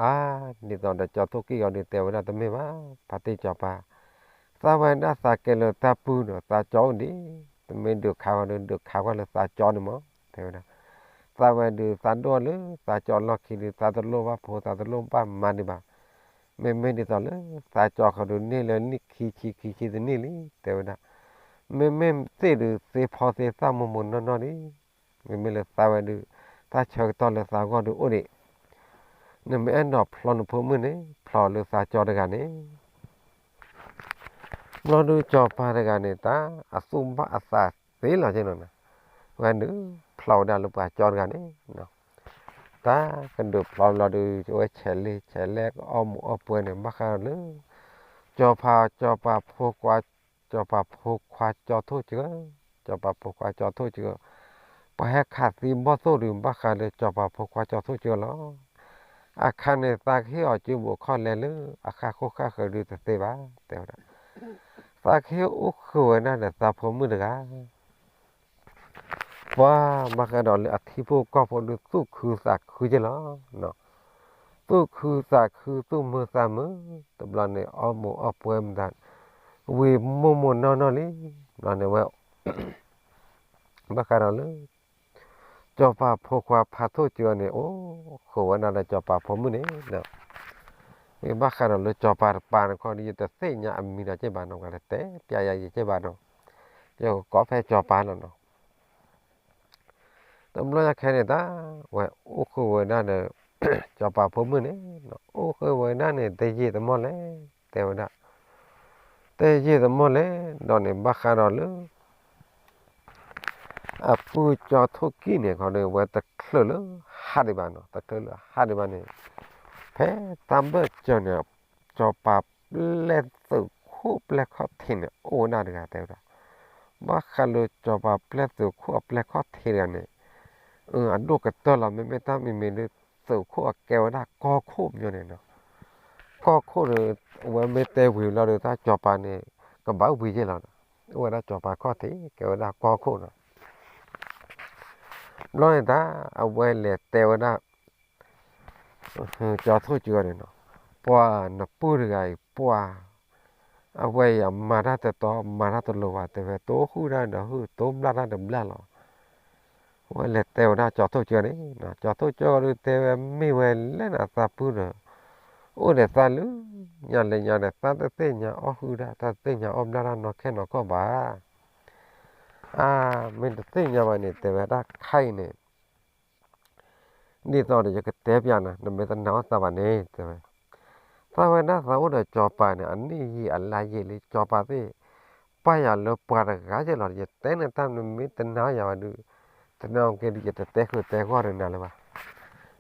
အါ ဒ်သိးဒီးကၠီထိၣ်ကံၢ်ဂီၤဒုးတဲဝဲဒၣ်တမ့ၢ်ဘၣ်, ဖါတံၢ်စီၤပၤ, သးဝဲဒၣ်သးကဲလၢတၢ်ပုၢ်ဒီးသးကၠီအိၣ်ဒံး, တမ့ၢ်ဒုးခါဂီၤဒုး ဒုးခါကွၢ်လၢသးကၠီန့ၣ်မး တဲဝဲဒၣ်, သးဝဲဒုးသးဒိၣ်လၢသးကၠီလီၢ်ခံဒုး သးတလိၣ်ဘၣ်ဖိ သးတလိၣ်ဘၣ်မါဒံးဘၣ်, မ့မ့ၢ်ဒ်သိးလၢ သးကၠီဃီၤဒုးန့ၢ်လၢနံၣ်ခံဆံခံဆံတန့ၢ်လံ တဲဝဲဒၣ်, မ့မ့ၢ်သ့ၣ်ဒုးသ့ဖီသ့သၣ်မိၢ်မိၢ်နီၢ်နီၢ်လံ မ့မ့ၢ်လၢသးဝဲဒုး တၢ်ဆၢကတီၢ်လၢသးဂီၢ်ဒုးအိၣ်ဒံး, နမ့ၢ်အဲၣ်ဒိးဖျီနဖိမုၣ်န့ၣ် ဖျီလၢသးကၠီတဂၤန့ၣ်, ဘျီဒုးစီၤပၤတဂၤန့ၣ် တၢ်အသူၣ်ဘၣ်အသးသ့လီၤက့နီၤ, ဝဲဒုးဖျီဝဲဒၣ်လၢပှၤကၠီတဂၤန့ၣ်, တၢ်ကဒုးဖျီဘျီဒုး ဝဲဆဲးလဲဆဲးလဲကအီၣ်မူးအီၣ်ပွဲန့ၣ် ဘၣ်ဃးလၢ စီၤပၤ စီၤပၤဖိခွါ စီၤပၤဖိခွါကၠီထိၣ်ကၢ, စီၤပၤဖိခွါကၠီထိၣ်ကၢ, ပှၤဟဲခးသံဘီၣ်သိၣ်ဒုး ဘၣ်ဃးလၢစီၤပၤဖိခွါကၠီထိၣ်ကၢလီၤ. အခါန့ၣ် သးကဟ့ၣ်အီၤကၠိဘူးအခီၣ်လဲလၢအဃၣ်ဃိၣ်ဃၣ်ဃၢၤဒုးတသ့ဘၣ် တဲဝဲဒၣ်, သးကဟ့ၣ်အိၣ်ဃုာ်ဝဲဒၣ်ဒီးသးဖိမုၣ်တဂၤ ပှၤဘၣ်ဃးဒီးလၢအထံဖိကီၢ်ဖိဒုးသူၣ်ခုသးခုက့လီၤ. သူၣ်ခုသးခု သူၣ်မုာ်သးမုာ်, တဘျီန့ၣ် အီၣ်မူးအီၣ်ပွဲမတၤ, ဝံၤမိၢ်မိၢ်နီၢ်နီၢ်လံ, တဘျီန့ၣ်ဝဲ ဘၣ်ဃးဒီးလၢ စီၤပၤဖိခွါဖးထိၣ်ကၠီန့ၣ် အိၣ်ဃုာ်ဝဲဒၣ်ဒီးစီၤပၤဖိမုၣ်န့ၣ်နီၤ, ဘၣ်ဃးဒီးလၢစီၤပၤတပၤန့ၣ်ခီဒီး ယတသ့ၣ်ညါအမံၤဒီးက့ဘၣ်နီၤ, ပှၤတတဲပျးယၤယက့ဘၣ်နီၤ, ယကကိးဖဲစီၤပၤလီၤနီၤ. တဘျီညါခဲန့ၣ်တၢ် ဝဲအိၣ်ဃုာ်ဝဲဒၣ်ဒီး စီၤပၤဖိမုၣ်န့ၣ်, အိၣ်ဃုာ်ဝဲဒၣ်န့ၣ် တယံာ်တမီၢ်လဲၣ်, တဲဝဲဒၣ်, တယံာ်တမီၢ်လဲၣ်, ဒီးန့ၣ်ဘၣ်ဃးဒီးလၢ အပုၢ်ကၠီထိၣ်ကံၣ်န့ၣ်ခီဒီး ဝဲတချုးလၢဟးဒံးဘၣ်နီၤ, တချုးလၢဟးဒံးဘၣ်န့ၣ်, ဖဲတၢ်ဘၢၣ်စၢၤန့ၣ် စီၤပၤပျဲသုးခိၣ်ပျဲခီၣ်ထံးန့ၣ် အိၣ်ဝဲဒၣ်တဂၤတဲဝဲဒၣ်, ဘၣ်ဃးလၢစီၤပၤပျဲသုးခိၣ်အပျဲခီၣ်ထံးတဂၤန့ၣ်, အဒိၣ်ကတၢၢ်လီၤ, မ့မ့ၢ်တၢ်မံၤမံၤဒီး သုးခိၣ်အကဲဝဲဒၣ်ကီၢ်ခိၣ်ပညီန့ၣ်နီၤ, ကီၢ်ခိၣ်ဒီး အဝဲမ့ၢ်တဲဝံၤလီၤဒီး တၢ်စီၤပၤန့ၣ် ကဘၣ်ဝံၤက့လီၤ, အိၣ်ဝဲဒၣ်စီၤပၤခီၣ်ထံး ကဲဝဲဒၣ်ကီၢ်ခိၣ်နီၤ. ဘျီန့ၣ်တၢ် အဝဲလဲၤတဲဝဲဒၣ် ကၠီထိၣ်ကၠီန့ၣ်နီၤ, ပှၤနပုၢ်တဂၤအံၤ ပှၤ အဝဲအံၤအမၤတၢ်တတီ မၤတၢ်တလိၤဘၣ် တဲဝဲ, တိၢ်ဟုၣ်တၢ်ဒီးဟုၣ် တိၢ်ဘျၣ်တၢ်ဒီးဘျၣ်လီၤ. အဝဲလဲၤတဲဝဲဒၣ်ကၠီထိၣ်ကၠီန့ၣ်, ကၠီထိၣ်ကၠီဒုးတဲဝဲ မ့ၢ်ဝဲလဲၣ်နသးပုၢ်ဒီး အိၣ်ဒီးသးလၢညါလဲၤညါဒီး သးတသ့ၣ်ညါအီၣ်ဟုၣ်တၢ် တၢ်တသ့ၣ်ညါအီၣ်ဘျၣ်တၢ်နီၢ်ခဲနီၢ်ကီၢ်ဘၣ်. အါ, မ့ၢ်တသ့ၣ်ညါဘၣ်န့ၣ် တဲဝဲဒၣ်ခါအံၤန့ၣ် ဒ်သိးဒီးယကတဲပျးနၤ နမ့ၢ်တနာ်အီၣ်သးဘၣ်န့ၣ် တဲဝဲ, သးဝဲဒၣ်သးအိၣ်ဒီးစီၤပၤန့ၣ် အနံၣ်ယံာ်အလါယံာ်လံ စီၤပၤသ့ၣ် ပာ်ယၤလၢပှၤတဂၤက့လီၤ, ယတဲနတၢ်နမ့ၢ်တနာ်ယၤဘၣ်ဒုး, တနာ်က့ဒုး ယတတဲဃုာ်တဲဂီၢ်ဒီးနၤလၢၤဘၣ်.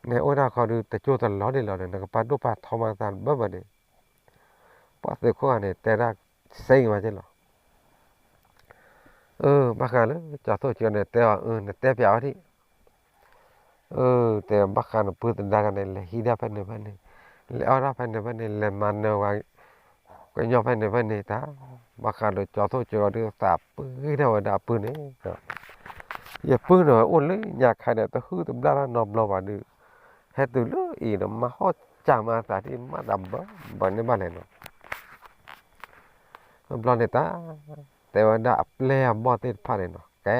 နအိၣ်ဒၣ်ခီဒုး တကၠိတလီၤဒံးလီၤဒီး နကပာ်ဒိၣ်ပာ်ထီမၤသးတဘၣ်ဘၣ်န့ၣ်, ပှၤသုးခိၣ်ဂၤန့ၣ် တဲဒၣ်စ့ၢ်ကီးမးက့လီၤ. အၢ ဘၣ်ဃးလၢကၠီထိၣ်ကၠီန့ၣ် တဲအီၤ အၢ နတဲပျးဝဲဒၣ် အၢ တဲဘၣ်ဃးနပုၢ်သဒါဂၤန့ၣ် လဲၤဟံးဒၣ်ဖဲန့ၣ်ဖဲန့ၣ်, လဲၤအီၣ်ဒၣ်ဖဲန့ၣ်ဖဲန့ၣ်, လဲၤမၤနၢၤဝဲကညီဖဲန့ၣ်ဖဲန့ၣ်တၢ်, ဘၣ်ဃးဒီးကၠီထိၣ်ကၠီဒုးသးပှ့ၤထီၣ်ဝဲဒၣ်အပုၢ်န့ၣ်, ယပုၢ်န့ၣ်အိၣ်လၢညါခါဒီး တဟုၣ်တဘျၣ်တၢ်နီတဘျီဘၣ်ဒုး, ဟဲတုၤလၢအံၤဒီး မၤဟီၣ်စၢ်မၤသးဒ်မးတဘၣ်ဘၣ်န့ၣ်ဘၣ်လဲၣ်နီၤ. တဘျီန့ၣ်တၢ် တဲဝဲဒၣ်အပျဲၢ်အဘီၣ်သ့ၣ်တဖၣ်န့ၣ်နီၤ ကဲ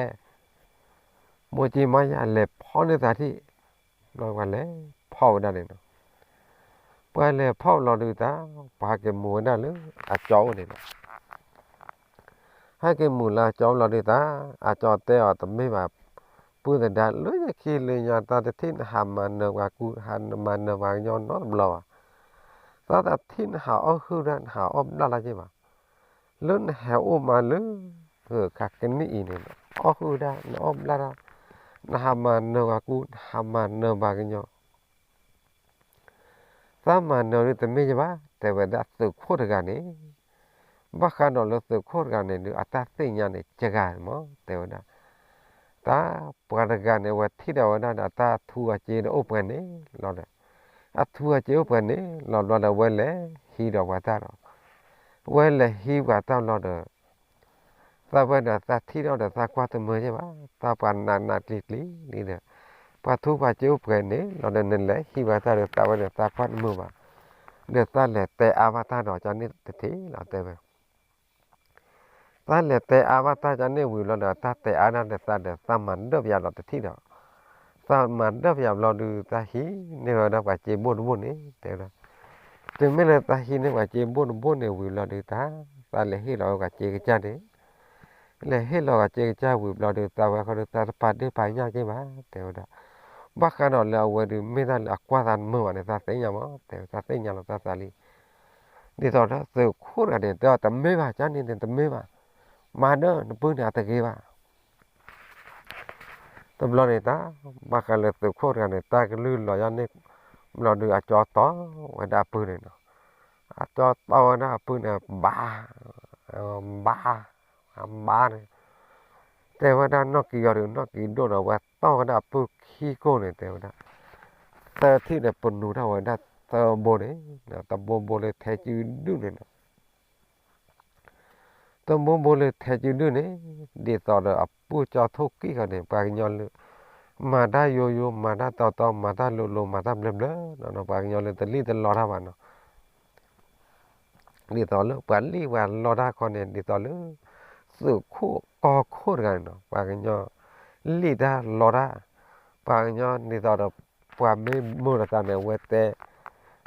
မိၢ်ကၠံမါယၤလဲၤဖီၣ်န့ၢ်သးထံၣ်, ဘျီပှၤလဲၤဖီၣ်ဝဲဒၣ်န့ၣ်နီၤ, ပှၤလဲၤဖီၣ်ဘျီဒုးတၢ် ပှၤဟဲက့ၤမူၤဝဲဒၣ်လၢအကၠီအိၣ်န့ၣ်နီၤ, ဟဲက့ၤမူၤလၢအကၠီဘျီဒုးတၢ် အကၠီတဲအီၤတမ့ၢ်ဘၣ်, ပုၢ်သဒါ လၢယခံလၢညါ တၢ်တထံၣ်နဟးမၤနၢၤပှၤကူ ဟးမၤနၢၤပှၤကညီနီတဘျီဘၣ်, တၢ်တထံၣ်နဟးအီၣ်ဟုၣ်တၢ် နဟးအီၣ်ဘျၣ်လၢက့ဘၣ် လၢနဟဲအိၣ်မးလၢ ခါကနံၣ်အံၤန့ၣ် နအီၣ်ဟုၣ်တၢ် နအီၣ်ဘျၣ်တၢ် နဟးမၤနၢၤပှၤကူ နဟးမၤနၢၤပှၤကညီ သးမၤနၢၤဒုးတမ့ၢ်ယဘၣ် တဲဝဲဒၣ်သုးခိၣ်တဂၤန့ၣ်, ဘၣ်ဃးဒီးလၢသုးခိၣ်တဂၤန့ၣ်ဒုး အတၢ်သ့ၣ်ညါန့ၣ် ကဂၤမး တဲဝဲဒၣ်, တၢ်ပှၤတဂၤန့ၣ် အဝဲထံၣ်ဒီးဝဲဒၣ်ဒီး အတၢ်အထူအက့ဒီးအိၣ်ပှဲၤန့ၣ်လီၤဒီး, အထူအက့အိၣ်ပှဲၤန့ၣ်လီၤဘျီဒီး အဝဲလဲၤဟံးဒီးပှၤတၢ်ဒီး, အဝဲလဲၤဟံးပှၤတၢ်ဘျီဒီး သးဝဲဒီးသးထံၣ်ထီၣ်ဒီးသးကွၢ်တမုာ်က့ဘၣ်, သးပှၤနးနးကျံၤကျံၤလံဒီး, ပှၤထူပှၤက့အိၣ်ပှဲၤန့ၣ်လီၤဒီး နလဲၤဟံးပှၤတၢ်ဒီး သးဝဲဒီးသးကွၢ်တမုာ်ဘၣ်, ဒီးသးလဲၤတဲအါဘၣ်တၢ်ဒီးကန့ၣ်တထံၣ်လီၤ တဲဝဲ. သးလဲၤတဲအါဘၣ်တၢ်ကန့ၣ်ဝံၤဘျီဒီး တၢ်တဲအါဒၣ်ဒီးသးဒီး သးမၤဒၢၣ်ပယၤလီၤတထံၣ်ဒီး, သးမၤဒၢၣ်ပယၤဘျီဒုး သးဟံးန့ၢ်ဝဲဒၣ်ပှၤက့ဘိၣ်တဘိၣ်န့ၣ် တဲဝဲဒၣ်. တုၤမ့ၢ်လၢသးဟံးန့ၢ်ပှၤက့ဘိၣ်တဘိၣ်န့ၣ်ဝံၤဘျီဒုးတၢ်, သးလဲၤဟ့ၣ်လီၤဝဲပှၤက့ကစၢ်န့ၣ် လဲၤဟ့ၣ်လီၤပှၤက့ကစၢ်ဝံၤဘျီဒုး သးဝဲဃီဒီး သးတပာ်ဒ့ၣ်ပာ်ညၣ်က့ဘၣ် တဲဝဲဒၣ်. ဘၣ်ဃးဒီးလၢအဝဲဒုးမ့ၢ်တၢ်လၢအကွၢ်သးတမုာ်ဘၣ်န့ၣ် သးသ့ၣ်ညါမး တဲဝဲ, သးသ့ၣ်ညါလီၤသးသးလံ. ဒ်သိးဒီးသုးခိၣ်တဂၤန့ၣ် တဲအီၤတမ့ၢ်ဘၣ် ကန့ၣ်န့ၣ်တမ့ၢ်ဘၣ်, မၤဒၢၣ်နပုၢ်န့ၣ်အတဂ့ၤဘၣ် တဘျီန့ၣ်တၢ်, ဘၣ်ဃးလၢသုးခိၣ်တဂၤန့ၣ် တၢ်ကလုၢ်လီၤယၤန့ၣ် ဘျီဒုးအကၠီတီဝဲဒၣ်အပုၢ်န့ၣ်နီၤ. အကၠီတီဝဲဒၣ်အပုၢ်န့ၣ် ဘၣ်, ဘၣ်, ဘၣ်န့ၣ်, တဲဝဲဒၣ်နီၣ်ကံၤအီၤဒီး နီၣ်ကံၤဒိၣ်ဒီး ဝဲတီဝဲဒၣ်အပုၢ်ခံကိၢ်န့ၣ် တဲဝဲဒၣ်, သၢထံၣ်ဒီးပနူၤထီၣ်ဝဲဒၣ်သၢဘိန့ၣ်, တဘိဘိလၢထဲစုဒုၣ်န့ၣ်နီၤ. တဘိဘိလၢထဲးစုဒုၣ်န့ၣ်, ဒ်သိးဒီးအပုၢ်ကၠီထိၣ်ကံၣ်ဃီန့ၣ် ပှၤကညီလၢ မၤတၢ်ယိယိ မၤတၢ်တီတီ မၤတၢ်လိၤလိၤ မၤတၢ်ဘျၢဘျၢနီၤ, ပှၤကညီလၢတလံၣ်တလီတၢ်ဘၣ်နီၤ. ဒ်သိးလၢပှၤလံၣ်ပှၤလီတၢ်ခီန့ၣ် ဒ်သိးလၢ သုးခိၣ်ကီၢ်ခိၣ်တဂၤန့ၣ်နီၤ, ပှၤကညီလံၣ်တၢ်လီတၢ်, ပှၤကညီဒ်သိးဒီး ပှၤမ့ၢ်မုာ်လိာ်သးန့ၣ် အဝဲတဲ, ဒ်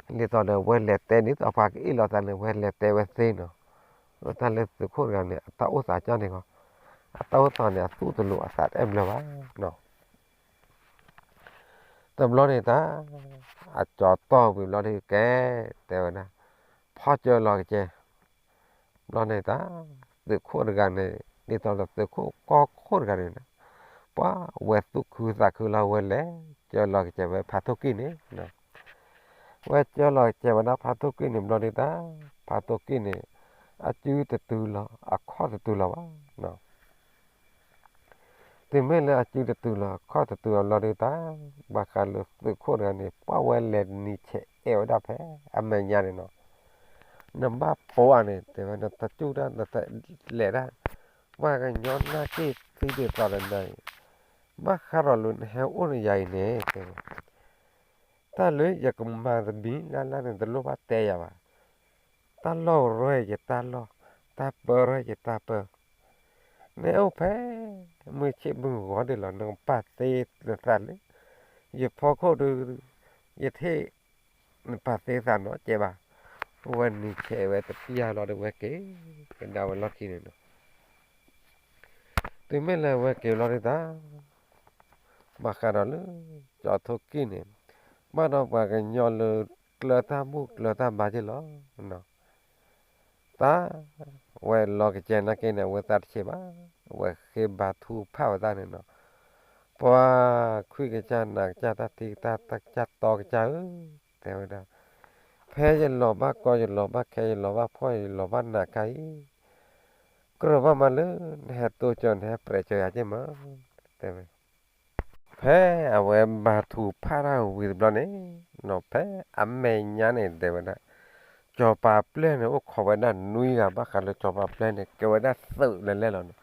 သိးဒီးအဝဲလဲၤတဲ ဒ်သိးပှၤကအ့ၣ်လိာ်သးန့ၣ် အဝဲလဲၤတဲဝဲသ့နီၤ. တၢ်လၢသုးခိၣ်တဂၤန့ၣ် အတၢ်အိၣ်သးကၢ်န့ၣ်ဂီၢ်, အတၢ်အိၣ်သးန့ၣ် အသူၣ်တလိၤအသးတအဲၣ်ဘျၢဘၣ်နီၤ. တဘျီန့ၣ်တၢ်, အကၠီတီၢ်ဝံၤဘျီဒုးကဲ, တဲဝဲဒၣ်, ဖီၣ်ကၢလီၤကစဲး. ဘျီန့ၣ်တၢ်, သုးခိၣ်တဂၤန့ၣ် ဒ်သိးဒီးသုးခိၣ်ကီၢ်ခိၣ်တဂၤန့ၣ်, ပှၤဝဲသူၣ်ခုသးခုလီၤ ဝဲလဲၤကၢလီၤကစဲးဝဲဖးထိၣ်ကံၣ်န့ၣ် ဝဲကၢလီၤကစဲးဝဲဒၣ်ဖးထိၣ်ကံၣ်န့ၣ် ဘျီဒုးတၢ်, ဖးထိၣ်ကံၣ်န့ၣ် အစုတတုၤလီၤ အခီၣ်တတုၤလီၤဘၣ်. တုၤမ့ၢ်လၢအစုတတုၤလီၤ အခီၣ်တတုၤလီၤဘျီဒုးတၢ်, ဘၣ်ဃးလၢသုးခိၣ်တဂၤန့ၣ် ပှၤဝဲလဲၤနံၤဆဲးအဲၣ်ဝဲဒၣ်ဖဲအမဲာ်ညါန့ၣ်နီၤ. နဘၣ်ပိာ်အါန့ၣ် တဲဝဲ နတစူၢ်တၢ် နတလဲၤတၢ်, ပှၤကညီနာ်က့ၢ်သံဒ်သိးဒီးနၤအံၤ, ဘၣ်ဃးဒီးလၢနဟဲအိၣ်နယၤအံၤန့ၣ် တဲဝဲ တၢ်လၢယကမၤတမံၤလၢ်လၢ်န့ၣ် တလိၣ်ဘၣ်တဲယၤဘၣ်. တၢ်လီၢ်ရဲၣ်ယတၢ်လီၢ်, တၢ်ပၢရဲၣ်ယတၢ်ပၢ, နအိၣ်ဖဲမုၢ်ဆ့ၣ်မုၢ်ဂီၤဒ်လီၤ နကပာ်သ့နသးလၢ ယဖီခိၣ်ဒုး ယထံၣ် နပာ်သ့သးနီတစဲးဘၣ်. ဝဲနံၤဆဲးဝဲတပျၢ်လီၤဒီးဝဲက့ၤကဒါဝဲလီၢ်ခံန့ၣ်နီၤ. တုၤမ့ၢ်လၢဝဲက့ၤလီၤဒုးတၢ်, ဘၣ်ဃးဒီးလၢ ကၠီထိၣ်ကံၣ်န့ၣ် ဘၣ်ဒီးပှၤကညီလၢကျၢၤတၢ်ဘူၣ်ကျၢၤတၢ်ဘါက့ၢ်လီၤ. တၢ်, ဝဲလီၤကစဲးနာ်က့န့ၣ် အဝဲသးတဆံးဘၣ်, အဝဲဃ့ဘါထုကဖၣ်ဝဲဒၣ်န့ၣ်နီၤ. ပှၤခွံကစၢ်နးကစၢ် တၢ်ထံကစၢ် တၢ်ကစၢ်တီကစၢ်ဧၢ, တဲဝဲဒၣ်, ဖဲယလီၤဘၣ်ကီ ယလီၤဘၣ်ခဲ ယလီၤဘၣ်ဖှီၣ် ယလီၤဘၣ်နးခါအံၤ, ကြၢးဘၣ်မးလၢ နဟဲတိစၢၤ နဟဲပြဲးစၢၤယၤက့ၢ်မး, တဲဝဲ ဖဲအဝဲဘါထုကဖၣ်တၢ်ဝံၤတဘျီန့ၣ်, ဖဲအမဲာ်ညါန့ၣ် တဲဝဲဒၣ်, စီၤပၤပျဲၢ်န့ၣ် အိၣ်ခိးဝဲဒၣ်နွံဂၤ ဘၣ်ဃးလၢစီၤပၤပျဲၢ်န့ၣ် ကဲဝဲဒၣ်သုးလဲၤလဲၣ်လီၤနီၤ,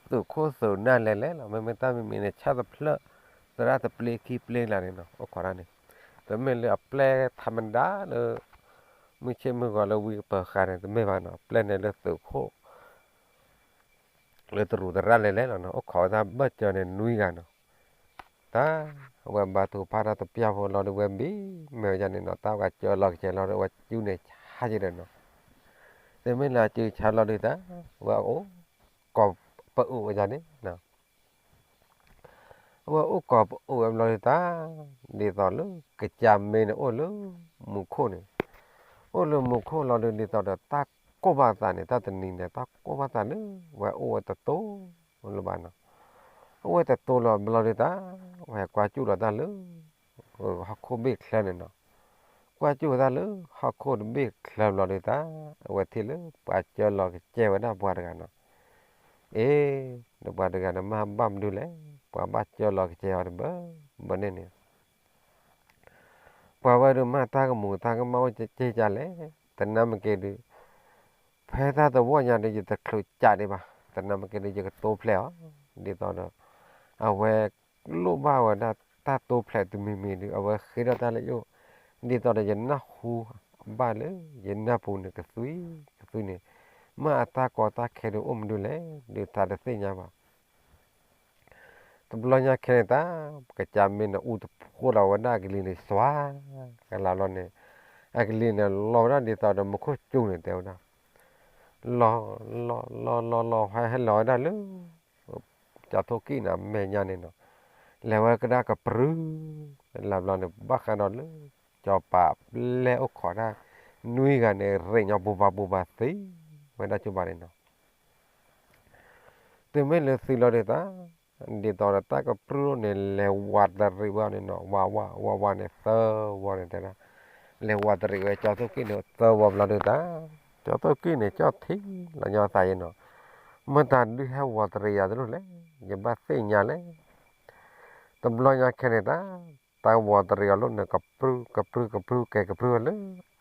သုးခိၣ်သုးနၢ်လဲၤလဲၣ်လီၤ. မ့မ့ၢ်တၢ်မံၤမံၤန့ၣ် ဆၣ်တဖျၢၣ် သရၣ်တပျ့ခံပျ့လၢ်န့ၣ်နီၤ အိၣ်ခိးတၢ်န့ၣ်, တမ့ၢ်လၢအပျဲၢ်ထးမဒါလၢ မုၢ်ဆ့ၣ်မုၢ်ဂီၤလၢဝံကပၤဃာ်န့ၣ် တမ့ၢ်ဘၣ်နီၤ, ပျဲၢ်န့ၣ်လၢသုးခိၣ် လၢတရူးသရၣ်လဲၤလဲၣ်လီၤနီၤ, အိၣ်ခိးဝဲဒၣ်ဘၢၣ်စၢၤန့ၣ်နွံဂၤနီၤ. တၢ်, အဝဲဘါထုကဖၣ်တၢ်တပျၢ်ဖိလီၤဒီး ဝဲဘံၣ်မဲာ်ဝဲဒၣ်န့ၣ်နီၤ, တၢ်ဝဲကၢလီၤကစဲးလီၤဒီး အဝဲစုန့ၣ်ဆါက့ၤဒီးနီၤ. တမ့ၢ်လၢအစုဆါလီၤဒုးတၢ်, ဝဲအိၣ်ကိးပအုးဝဲဒၣ်န့ၣ် အဝဲအိၣ်ကိးပအုးဝဲဘျီဒုးတၢ်, ဒ်သိးလၢ ကစၢ်မ့ၢ်န့ၣ်အိၣ်လၢမူခိၣ်န့ၣ်, အိၣ်လၢမူခိၣ်လီၤဒုး ဒ်သိးဒီးတၢ်ကိၢ်ဘၣ်သးန့ၣ် တၢ်တနံၤန့ၣ် တၢ်ကိၢ်ဘၣ်သးလၢ ဝဲအိၣ်ဝဲတတိၤလၢၤဘၣ်နီၤ. အိၣ်ဝဲတတိၤလီၤဘျီဒုးတၢ်, ဝဲကွၢ်စူၣ်လီၤတၢ်လၢ ဟီၣ်ခိၣ်ဘ့ၣ်ချၢန့ၣ်နီၤ. ကွၢ်စူၣ်ဝဲတၢ်လၢဟီၣ်ခိၣ်တဘ့ၣ်ချၢဘျီဒုးတၢ်, အဝဲထံၣ်လၢပှၤကၢလီၤကစဲးဝဲဒၣ်ပှၤတဂၤနီၤ. အ့, ဒီးပှၤတဂၤန့ၣ်မ့ၢ်ဘၣ်မနုၤလဲၣ်, ပှၤဘၣ်ကၢလီၤကစဲးအီၤတဘၢဘၢန့ၣ်န့ၣ် ပှၤဝဲဒုးမ့ၢ်တၢ်ကမူၤတၢ်ကမၣ်အိၣ်က့ၢ်ကၢ်လဲၣ်, တနၢ်မ့ၢ်က့ၤဒုး, ဖဲတၢ်တဝီညါဒုး ယတချုးကးဒံးဘၣ်, တနၢ်မ့ၢ်က့ၤဒုး ယကတိဖျဲးအီၤ, ဒ်သိးဒီး အဝဲလိၣ်ဘၣ်ဝဲဒၣ်တၢ်တိဖျဲးတမံၤမံၤဒုး အဝဲဃ့ထီၣ်တၢ်လၢယအိၣ်, ဒ်သိးဒီးယနၢ်ဟူဘၣ်လၢ ယနၢ်ပူၤန့ၣ်ကသွံ, ကသွံန့ၣ်, မ့ၢ်အတၢ်ကီတၢ်ခဲဒုးအိၣ်မနုၤလဲၣ်, ဒုးသးတသ့ၣ်ညါဘၣ်. တဘျီညါခဲန့ၣ်တၢ်, ကစၢ်မ့ၢ်န့ၣ်အူတဖိးလီၤဝဲဒၣ်အကလံၤန့ၣ် စွါကလးဘျီန့ၣ်, အကလံၤန့ၣ်လီၤဝဲဒၣ်ဒ်သိးဒီးမူခိၣ်စူၤန့ၣ် တဲဝဲဒၣ်, လီၤ, လီၤလီၤလီၤလီၤ ဟဲဟဲလီၤဝဲဒၣ်လၢ ကၠီထိၣ်ကံၣ်န့ၣ်အမဲာ်ညါန့ၣ်နီၤ, လဲၤဝဲကဒါကပြုၢ်, လၢဘျီန့ၣ် ဘၣ်ဃးဒီးလၢ စီၤပၤပျဲၢ်အိၣ်ခိးတၢ် နွံဂၤန့ၣ် ရ့ၣ်ညီဘူဘၣ်ဘူဘၣ်သံဝဲဒၣ်ကၠိဘၣ်န့ၣ်နီၤ. တုၤမ့ၢ်လၢသံလီၤဒုးတၢ်, ဒ်သိးဒီးတၢ်ကပြုၢ်န့ၣ် လဲၤဝးတရံးဝဲန့ၣ်နီၤ, ဝးဝးဝးဝးန့ၣ်သၢဝီန့ၣ်တဲဒၣ်, လဲၤဝးတရံးဝဲကၠီထိၣ်ကံၣ်န့ၣ်သၢဝီဘျီဒုးတၢ်, ကၠီထိၣ်ကံၣ်န့ၣ် ကၠီထံလီၤညီသးယဲနီၤ, မ့ၢ်တၢ်ဒုးဟဲဝးတရံးယၤတလိၣ်လဲၣ်, ယဘၣ်သ့ၣ်ညါလဲၣ်. တဘျီညါခဲန့ၣ်တၢ်, တၢ်ဝးတရံးအီၤလၢန့ၣ် ကပြုၢ်ကပြုၢ်ကပြုၢ်ကဲကပြုၢ်ဝဲလၢ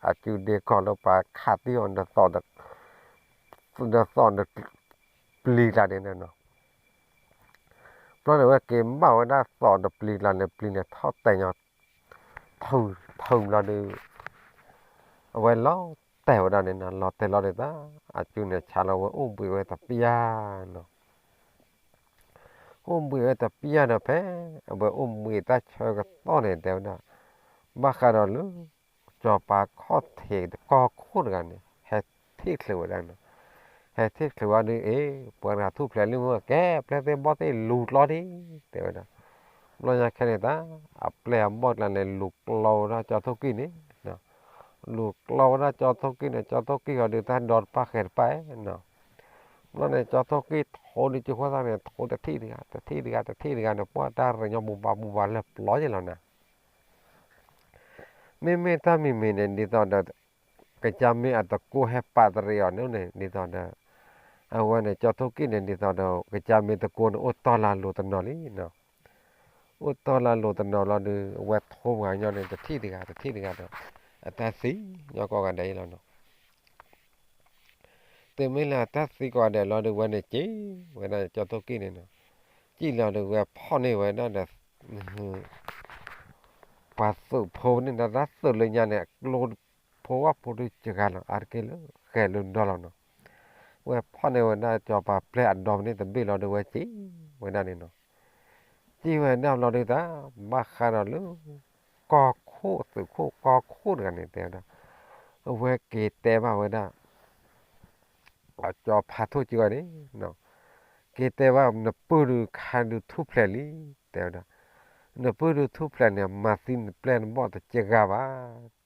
အစုဒ့ကီၢ်လၢပှၤခးသံအီၤ ဒီးသီၣ်ဒီး ပျံၤကျါန့ၣ်နီၤ. ဘျီန့ၣ် အဝဲက့ၤဘၣ်ဝဲဒၣ်သီးတပျံၤကျါန့ၣ် ပျံၤန့ၣ်ထီၣ်တဲာ်ညီ ထုးထုးဘျီဒီး အဝဲလီၤတဲာ်ဝဲဒၣ်န့ၣ်နီၤ, လီၤတဲာ်လီၤဒီးတၢ် အစုန့ၣ်ဆါလီၤဝဲအိၣ်ဘှံးဝဲတပျၢ်နီၤ. အိၣ်ဘှံးဝဲတပျၢ်ဒီးဖဲ အဝဲအိၣ်ဘှံးတၢ်ဆၢကတီၢ်န့ၣ် တဲဝဲဒၣ် ဘၣ်ဃးဒီးလၢ စီၤပၤခီၣ်ထံးကီၢ်ခိၣ်တဂၤန့ၣ် ဟဲထံၣ်ချုးဝဲဒၣ်နီၤ. ဟဲထံၣ်ချုးဝဲဒီး အ့ ပှၤတဂၤထူၣ်ဖျဲးလံမ့ၢ် ကဲ ပျဲၢ်သ့ၣ်ဘီၣ်သ့ၣ်လူၤကျီဒံး တဲဝဲဒၣ်. ဘျီညါခဲန့ၣ်တၢ် အပျဲၢ်အဘီၣ်ကျါန့ၣ် လူၤကျီဝဲဒၣ်ကၠီထိၣ်ကံၢ်န့ၣ် လူၤကျီဝဲဒၣ်ကၠီထိၣ်ကံၢ်န့ၣ် ကၠီထိၣ်ကံၢ်ဃီဒုးတၢ်ဒီတပၣ်ဃဲးတပၣ်နီၤ. ဘျီန့ၣ် ကၠီထိၣ်ကံၢ်ထိဒုးကၠိဃီသၣ်န့ၣ် ထိတထံၣ်တဂၤ တထံၣ်တဂၤ တထံၣ်တဂၤန့ၣ် ပှၤတၢ်ရညီဘူဘၣ်ဘူဘၣ်လၢပျီယဲလီၤနၤ. မ့မ့ၢ်တၢ်မံၤမံၤန့ၣ် ဒ်သိးဒီး ကစၢ်မ့ၢ်အတကိးဟဲပာ်တရံးအီၤန့ၣ်န့ၣ် ဒ်သိးဒီး အဝဲန့ၣ် ကၠီထိၣ်ကံၢ်န့ၣ် ဒ်သိးဒီး ကစၢ်မ့ၢ်တကိးန့ၣ် အိၣ်တီၢ်လၢလိၤတနီၤလံနီၤ. အိၣ်တီၢ်လၢလိၤတနီၤလီၤဒီး အဝဲထိပှၤကညီန့ၣ် တထံၣ်တဂၤ တထံၣ်တဂၤဒီး အတၢ်သံညီကိးဂၤဒဲးအံၤလီၤနီၤ. တုၤမ့ၢ်လၢအတၢ်သံကိးဂၤဒဲးလီၤဒီး ဝဲန့ၣ်က့ၤဝဲဒၣ်ကၠီထိၣ်ကံၢ်န့ၣ်နီၤ. ကံၣ်လီၤဒီးဝဲဖီၣ်န့ၢ်ဝဲဒၣ်ဒီး ပှၤသုးဖိန့ၣ်ဒီး တၢ်သုးလၢညါန့ၣ် အကျိဖိဝၣ်ဖိဒုးစှၤလီၤ အါတက့ၢ်လၢဃဲၤလၢဒီလီၤနီၤ. ဝဲဖီၣ်န့ၢ်ဝဲဒၣ်စီၤပၤပျဲၢ်အဒီမန့ၣ်တဘ့ၣ်လီၤဒီး ဝဲက့ၤဝဲဒၣ်န့ၣ်နီၤ. က့ၤဝဲဒၣ်ဘျီဒုးတၢ် ဘၣ်ဃးဒီးလၢ ကီၢ်ခိၣ်သုးခိၣ်ကီၢ်ခိၣ်တဂၤန့ၣ် တဲဝဲဒၣ် အဝဲက့ၤတဲဘၣ်ဝဲဒၣ် အကၠီဖးထိၣ်က့ၤဝဲန့ၣ် က့ၤတဲဘၣ် နပုၢ်ဒုးခါဒုးထူၣ်ဖျဲးလံ တဲဝဲဒၣ်. နပုၢ်ဒုးထူၣ်ဖျဲးန့ၣ် မၤသံနပျဲၢ်နဘီၣ်တစှၤဘၣ်.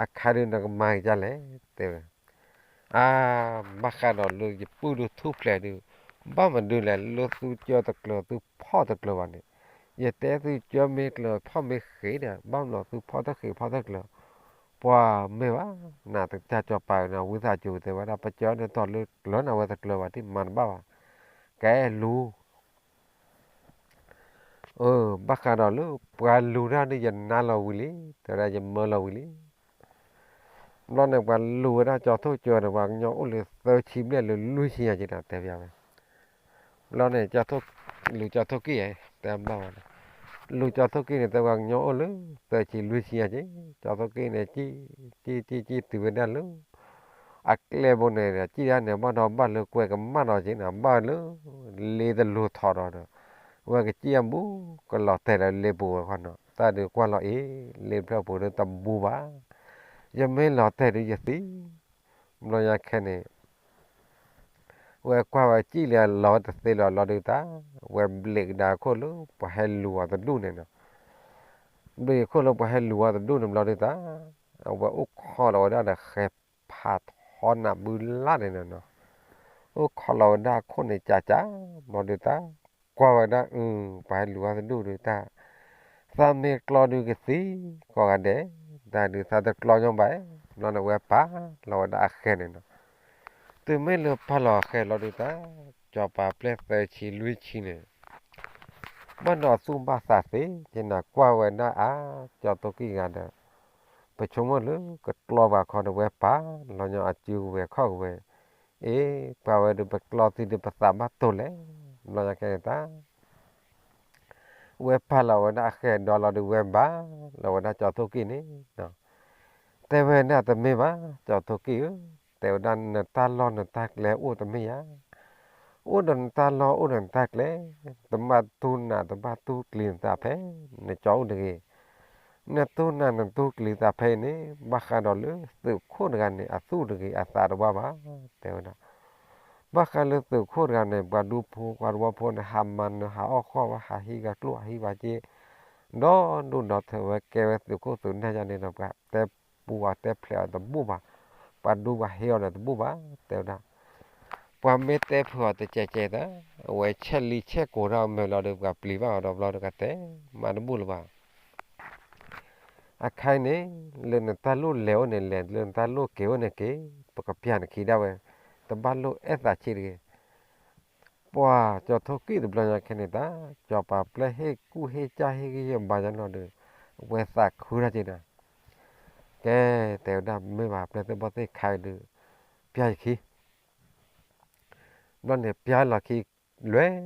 အခါဒုးနကမၤက့ၤဒ်လဲၣ် တဲဝဲ. အါ ဘၣ်ဃးဒီးလၢယပုၢ်ဒုးထူၣ်ဖျဲးဒုး ဘၣ်မနုၤလဲၣ် လၢသုကၢတကျၢၤ သုဖီၣ်တကျၢၤဘၣ်န့ၣ်, ယတဲသုကၢမ့ၢ်ကျၢၤ ဖီၣ်မ့ၢ်ဃ့ဒီး ဘၣ်မနုၤသုဖီၣ်တဃ့ဖီၣ်တကျၢၤ, ပှၤမ့ၢ်ဘၣ်, နတၢ်စီၤပၤန့ၣ် ဝံသးစူၤတဲဝဲဒၣ် ပကၢန့ၣ်တီၤလၢကျၢၤန့ၣ် အဝဲတကျၢၤဘၣ် တမၤတဘၣ်ဘၣ်, ကဲလူၤ ဘၣ်ဃးဒီးလၢပှၤလူၤတၢ်န့ၣ် ယနါလီၤဝံၤလံ, တဲဝဲဒၣ်ယမၢလီၤဝံၤလံ. ဘျီန့ၣ် ပှၤလူၤဝဲဒၣ်ကၠီထိၣ်ကၢန့ၣ် ပှၤကညီအိၣ်လၢသၢဆံဘျဲၣ်လၢလွံၢ်ဆံညါက့ၤဒီး တဲဘၣ်ဝဲ. ဘျီန့ၣ် လူၤကၠီထိၣ်ကံၢ်, တဲဘၣ်ဝဲ, လူၤကၠီထိၣ်ကံၢ်န့ၣ် တဲပှၤကညီအိၣ်လၢသၢဆံလွံၢ်ဆံညါက့ၤ, ကၠီထိၣ်ကံၢ်န့ၣ် ကံၣ်ကံၣ်ကံၣ်ကံၣ်တုၤဝဲဒၣ်လၢ အကျဲဘိန့ၣ် ကံၣ်ဒၣ်န့ၣ် ဘၣ်ဒီးဘၣ်လၢကွဲကမၣ်ဒီးက့ၤန့ၣ် ဘၣ်လၢ လ့တလူၤထီၣ်ဒီးဒီး ဝဲကစံၣ်အဘူကလီၤတဲာ်ဒီးလ့ပူၤဝဲခီနီၤ, တၢ်ဒုးကွၢ်လီၤအံၤ လ့တဖျၢၣ်ပူၤဒုးတဘူဘၣ်, ယမ့ၢ်လီၤတဲာ်ဒုးယသံ, ဘျီညါခဲန့ၣ် ဝဲကွၢ်ဝဲကံၣ်လၢလီၤဝဲတသ့လၢၤဘျီဒုးတၢ်, ဝဲဘျ့းကဒါခိၣ်လၢပှၤဟဲလူၤအီၤတဒူၣ်န့ၣ်နီၤ, ဘျ့းခိၣ်လၢပှၤဟဲလူၤအီၤတဒူၣ်န့ၣ်ဘျီဒုးတၢ်, အဝဲအိၣ်ခိးလီၤဝဲဒၣ်ဒီးဃဲဖးထီနးဘုလၢ်န့ၣ်နီၤ, အိၣ်ခိးလီၤဝဲဒၣ်ခိၣ်န့ၣ်ကၠးကၠး, ဘျီဒုးတၢ်, ကွၢ်ဝဲဒၣ်အု ပှၤဟဲလူၤအီၤတဒူၣ်ဒုးတၢ်, သးမ့ၢ်ကျီဒုးကသံ, ကိးဂၤဒဲး, တၢ်ဒုးသးတကျီညီဘၣ်, ဘျီန့ၣ်ဝဲပာ်လီၤဝဲဒၣ်အဃဲန့ၣ်နီၤ, တုၤမ့ၢ်လၢပာ်လီၤအဃဲလီၤဒုးတၢ်, စီၤပၤပျဲၢ်သၢဆံလွံၢ်ဆံန့ၣ် ဘၣ်ဒီးသူၣ်ဘၣ်သးသ့, ကနၤကွၢ်ဝဲဒၣ်အါ, ကၠီထိၣ်ကံၣ်ဂၤဒီး, ပဆိကမိၣ်လၢကကျီပှၤခီဒီးဝဲပာ်လီၤညီအစုကဝဲၤခီၣ်ကဝဲၤ, အ့ ပှၤဝဲဒုးပကျီသံဒုးပသးဘၣ်တိၢ်လဲၣ်, ဘျီညါခဲန့ၣ်တၢ် ဝဲပာ်လီၤဝဲဒၣ်အဃဲဒီးလီၤဒုးဝဲဘၣ်လီၤဝဲဒၣ်ကၠီထိၣ်ကံၣ်န့ၣ်, တဲဝဲဒၣ်တမ့ၢ်ဘၣ် ကၠီထိၣ်ကံၣ်ဧၢ, တဲဝဲဒၣ်နတၢ်လီၢ်နတၢ်ကျဲအိၣ်တမ့ၢ်ဧါ, အိၣ်ဒီးနတၢ်လီၢ်အိၣ်ဒီးနတၢ်ကျဲ, တဘၣ်တူၢ်နးတဘၣ်တူၢ်ကျံၤနသးဖဲ, နကၠီအိၣ်တဂ့ၤ, နတူၢ်နးနတူၢ်ကျံၤသးဖဲအံၤန့ၣ် ဘၣ်ဃးဒီးလၢသုးခိၣ်တဂၤန့ၣ် အသူၣ်တဂ့ၤအသးတဝါဘၣ်, တဲဝဲဒၣ် ဘၣ်ဃးလၢသုးခိၣ်တဂၤန့ၣ် ပှၤဒူဖိပှၤတဝီဖိန့ၣ် ဟးမၤနၢၤဟးအီၣ်ဃီၣ်ဝဲ ဟးဟံးဝဲကျိၣ်ဟးဟံးဝဲစ့, ဒီဒူၣ်ဒီထၢဝဲကဲဝဲသုးခိၣ်သုးနၢ်ယါန့ၣ်ဒီး ပှၤတဲပူၤပှၤတဲဖျဲးအီၤတဘူၣ်ဘၣ်, ပှၤဒူပှၤဟ့အီၤဒီးတဘူၣ်ဘၣ်, တဲဝဲဒၣ် ပှၤမ့ၢ်တဲဖုးအီၤတကဲးကဲးသၢ, အဝဲဆဲးလံဆဲးကိၤထီၣ်အမဲာ်လီၤဒီး ပှၤပျံၤဘၣ်အီၤဒီးဘျီတကတဲ, မၤတဘူၣ်လၢၤဘၣ် အခါအံၤန့ၣ် လၢနတၢ်လိၣ်လဲၤအိၣ်န့ၣ်လဲၤ လၢနတၢ်လိၣ်က့ၤအိၣ်န့ၣ်က့ၤ, ပကပျၢ်နခံဒၣ်ဝဲ, တဘၣ်လိၣ်အဲၣ်သးဆံးတဂ့ၤ. ပှၤကၠီထိၣ်ကံၣ်တဘျီညါခဲန့ၣ်တၢ် စီၤပၤပျဲၢ်ဟ့ၣ်ကူၣ်ဟ့ၣ်ကၢ်ဟ့ၣ်ဂံၢ်ဟ့ၣ်ဘါယါလီၤဒီး အဝဲသးခုတၢ်က့ၤနၤ, ကဲ တဲဝဲဒၣ်မ့ၢ်ဘၣ် ပျဲၢ်သ့ၣ်ဘီၣ်သ့ၣ်ခါအံၤဒုး ပျၢ်ယခံ ဘျီန့ၣ် ပျၢလီၢ်ခံ လွဲၢ်,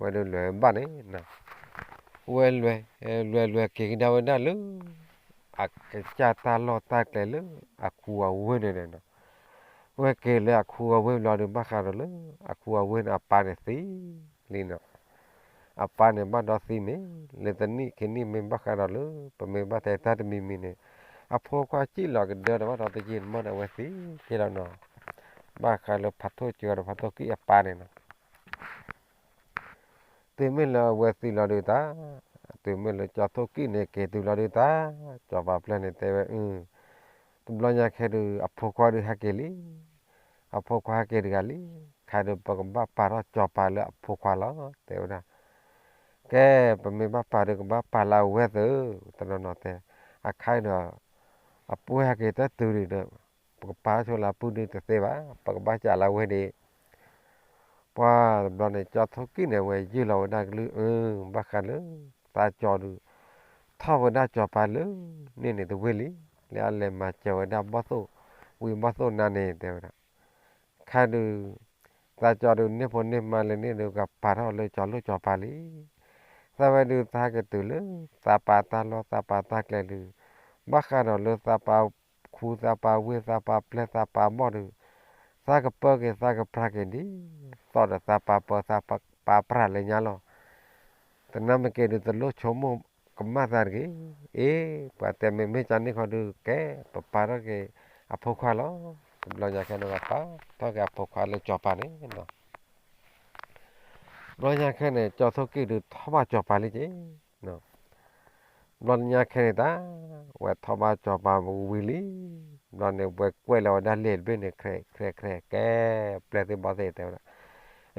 ဝဲဒုးလွဲၢ်ဘၣ်န့ၣ်, ဝဲလွဲၢ်, လွဲၢ်လွဲၢ်က့ၤကဒါဝဲဒၣ်လၢ အကစၢ်တၢ်လီၢ်တၢ်ကျဲလၢ အခူအဝ့ၢ်န့ၣ်ဒီး, ဝဲက့ၤလၢအခူအဝ့ၢ်ဘျီဒုး ဘၣ်ဃးဒီးလၢ အခူအဝ့ၢ်န့ၣ် အပၢ်န့ၣ်သံလံနီၤ. အပၢ်န့ၣ်ဘၣ်ဒီးသံန့ၣ် လၢတနံၣ်ခံနံၣ်မ့ၢ်ဘၣ်ဃးဒီးလၢ ပမ့ၢ်ဘၣ်တဲတၢ်တမံၤမံၤန့ၣ်, အဖိခွါစံၣ်လီၤကဒၢဒီးဘၣ်ဒီးတယံာ်တမီၢ်ဒီး အဝဲသံက့ၤလီၤနီၤ. ဘၣ်ဃးလၢဖးထိၣ်စၢၤဒီးဖးထိၣ်ကံၣ်အပၢ်န့ၣ်နီၤ. တုၤမ့ၢ်လၢအဝဲသံလီၤဒုးတၢ်, တုၤမ့ၢ်လၢကၠီထိၣ်ကံၣ်န့ၣ်က့ၤတုၤလီၤဒုးတၢ်, ကၠီၤပၤပျဲၢ်န့ၣ်တဲဝဲ, တဘျီညါခဲဒုး အဖိခွါဒုးဟဲက့ၤလံ, အဖိခွါဟဲက့ၤတဂၤလံ, ခဲဒုးပကဘၣ်ပာ်ထီၣ်ကၠီၤပၤလၢအဖိခွါလီၤ တဲဝဲဒၣ်. ကဲ, ပမ့ၢ်ဘၣ်ပာ်ဒုး ကဘၣ်ပာ်လၢအဝဲသၢ, တနီၤနီၤတဲ, အခါဒီး အပုၢ်ဟဲက့ၤတတုၤဒံးဒီး ပကပာ်ဆိလၢအပုၢ်ဒုးတသ့ဘၣ်, ပကဘၣ်စးလၢအဝဲဒၣ်. ပှၤတဘျီန့ၣ် ကၠီထိၣ်ကံၣ်န့ၣ် အဝဲယုၢ်လီၤဝဲဒၣ်ကလုၢ်အၢ, ဘၣ်ဃးလၢ သးကၠီၤဒုး ထီၣ်ဝဲဒၣ်ကၠီၤပၤလၢ န့ၣ်န့ၣ်တဝ့ၢ်လံ, လၢအလဲၤမၤစၢၤဝဲဒၣ်ဘီၣ်သိၣ်, ဝံၤဘီၣ်သိၣ်နါန့ၣ် တဲဝဲဒၣ်. ခဲဒုး သးကၠီၤဒုးန့ၢ်ဖိန့ၢ်မါလၢန့ၣ်ဒုး ကပာ်ထီၣ်လၢကၠီၤလိၣ်ကၠီၤပၤလံ. သးဝဲဒုးသးကတုၤလၢ သးပၤတၢ်လီၢ်သးပၤတၢ်ကျဲဒုး, ဘၣ်ဃးဒီးလၢသးပၤခူသးပၤဝ့ၢ်သးပၤပျဲၢ်သးပၤဘီၣ်ဒုး, သးကပၢက့ၤသးကပြးက့ၤဒ်သိးဒီးသးပၤပၢသးပၤပြးလၢညါလီၤ. တနၢ်မ့ၢ်က့ၤဒုး တလိၣ်ဆိကမိၣ်ကမၣ်သးတဂ့ၤ. အ့, ပှၤတဲမ့မ့ၢ်ကန့ၣ်ခီဒုး ကဲ, ပပာ်ထီၣ်က့ၤအဖိခွါလီၤ. တဘျီညါခဲန့ၣ် ပာ်ထီၣ်က့ၤအဖိခွါလၢကၠီၤပၤန့ၣ်နီၤ. ဘျီညါခဲန့ၣ် ကၠီထိၣ်ကံၣ်ဒုးထီၣ်ဘၣ်ကၠီၤပၤလံက့ၤ. ဘျီညါခဲန့ၣ်တၢ်, ဝဲထီၣ်ဘၣ်ကၠီၤပၤဝံၤလံ. ဘျီန့ၣ် ဝဲကွဲးလီၤဝဲဒၣ်လံာ်တဘ့ၣ်န့ၣ် ခြဲးခြဲးခြဲး, ကဲ, ပျဲၢ်သ့ၣ်ဘီၣ်သ့ၣ်တဲဝဲဒၣ်,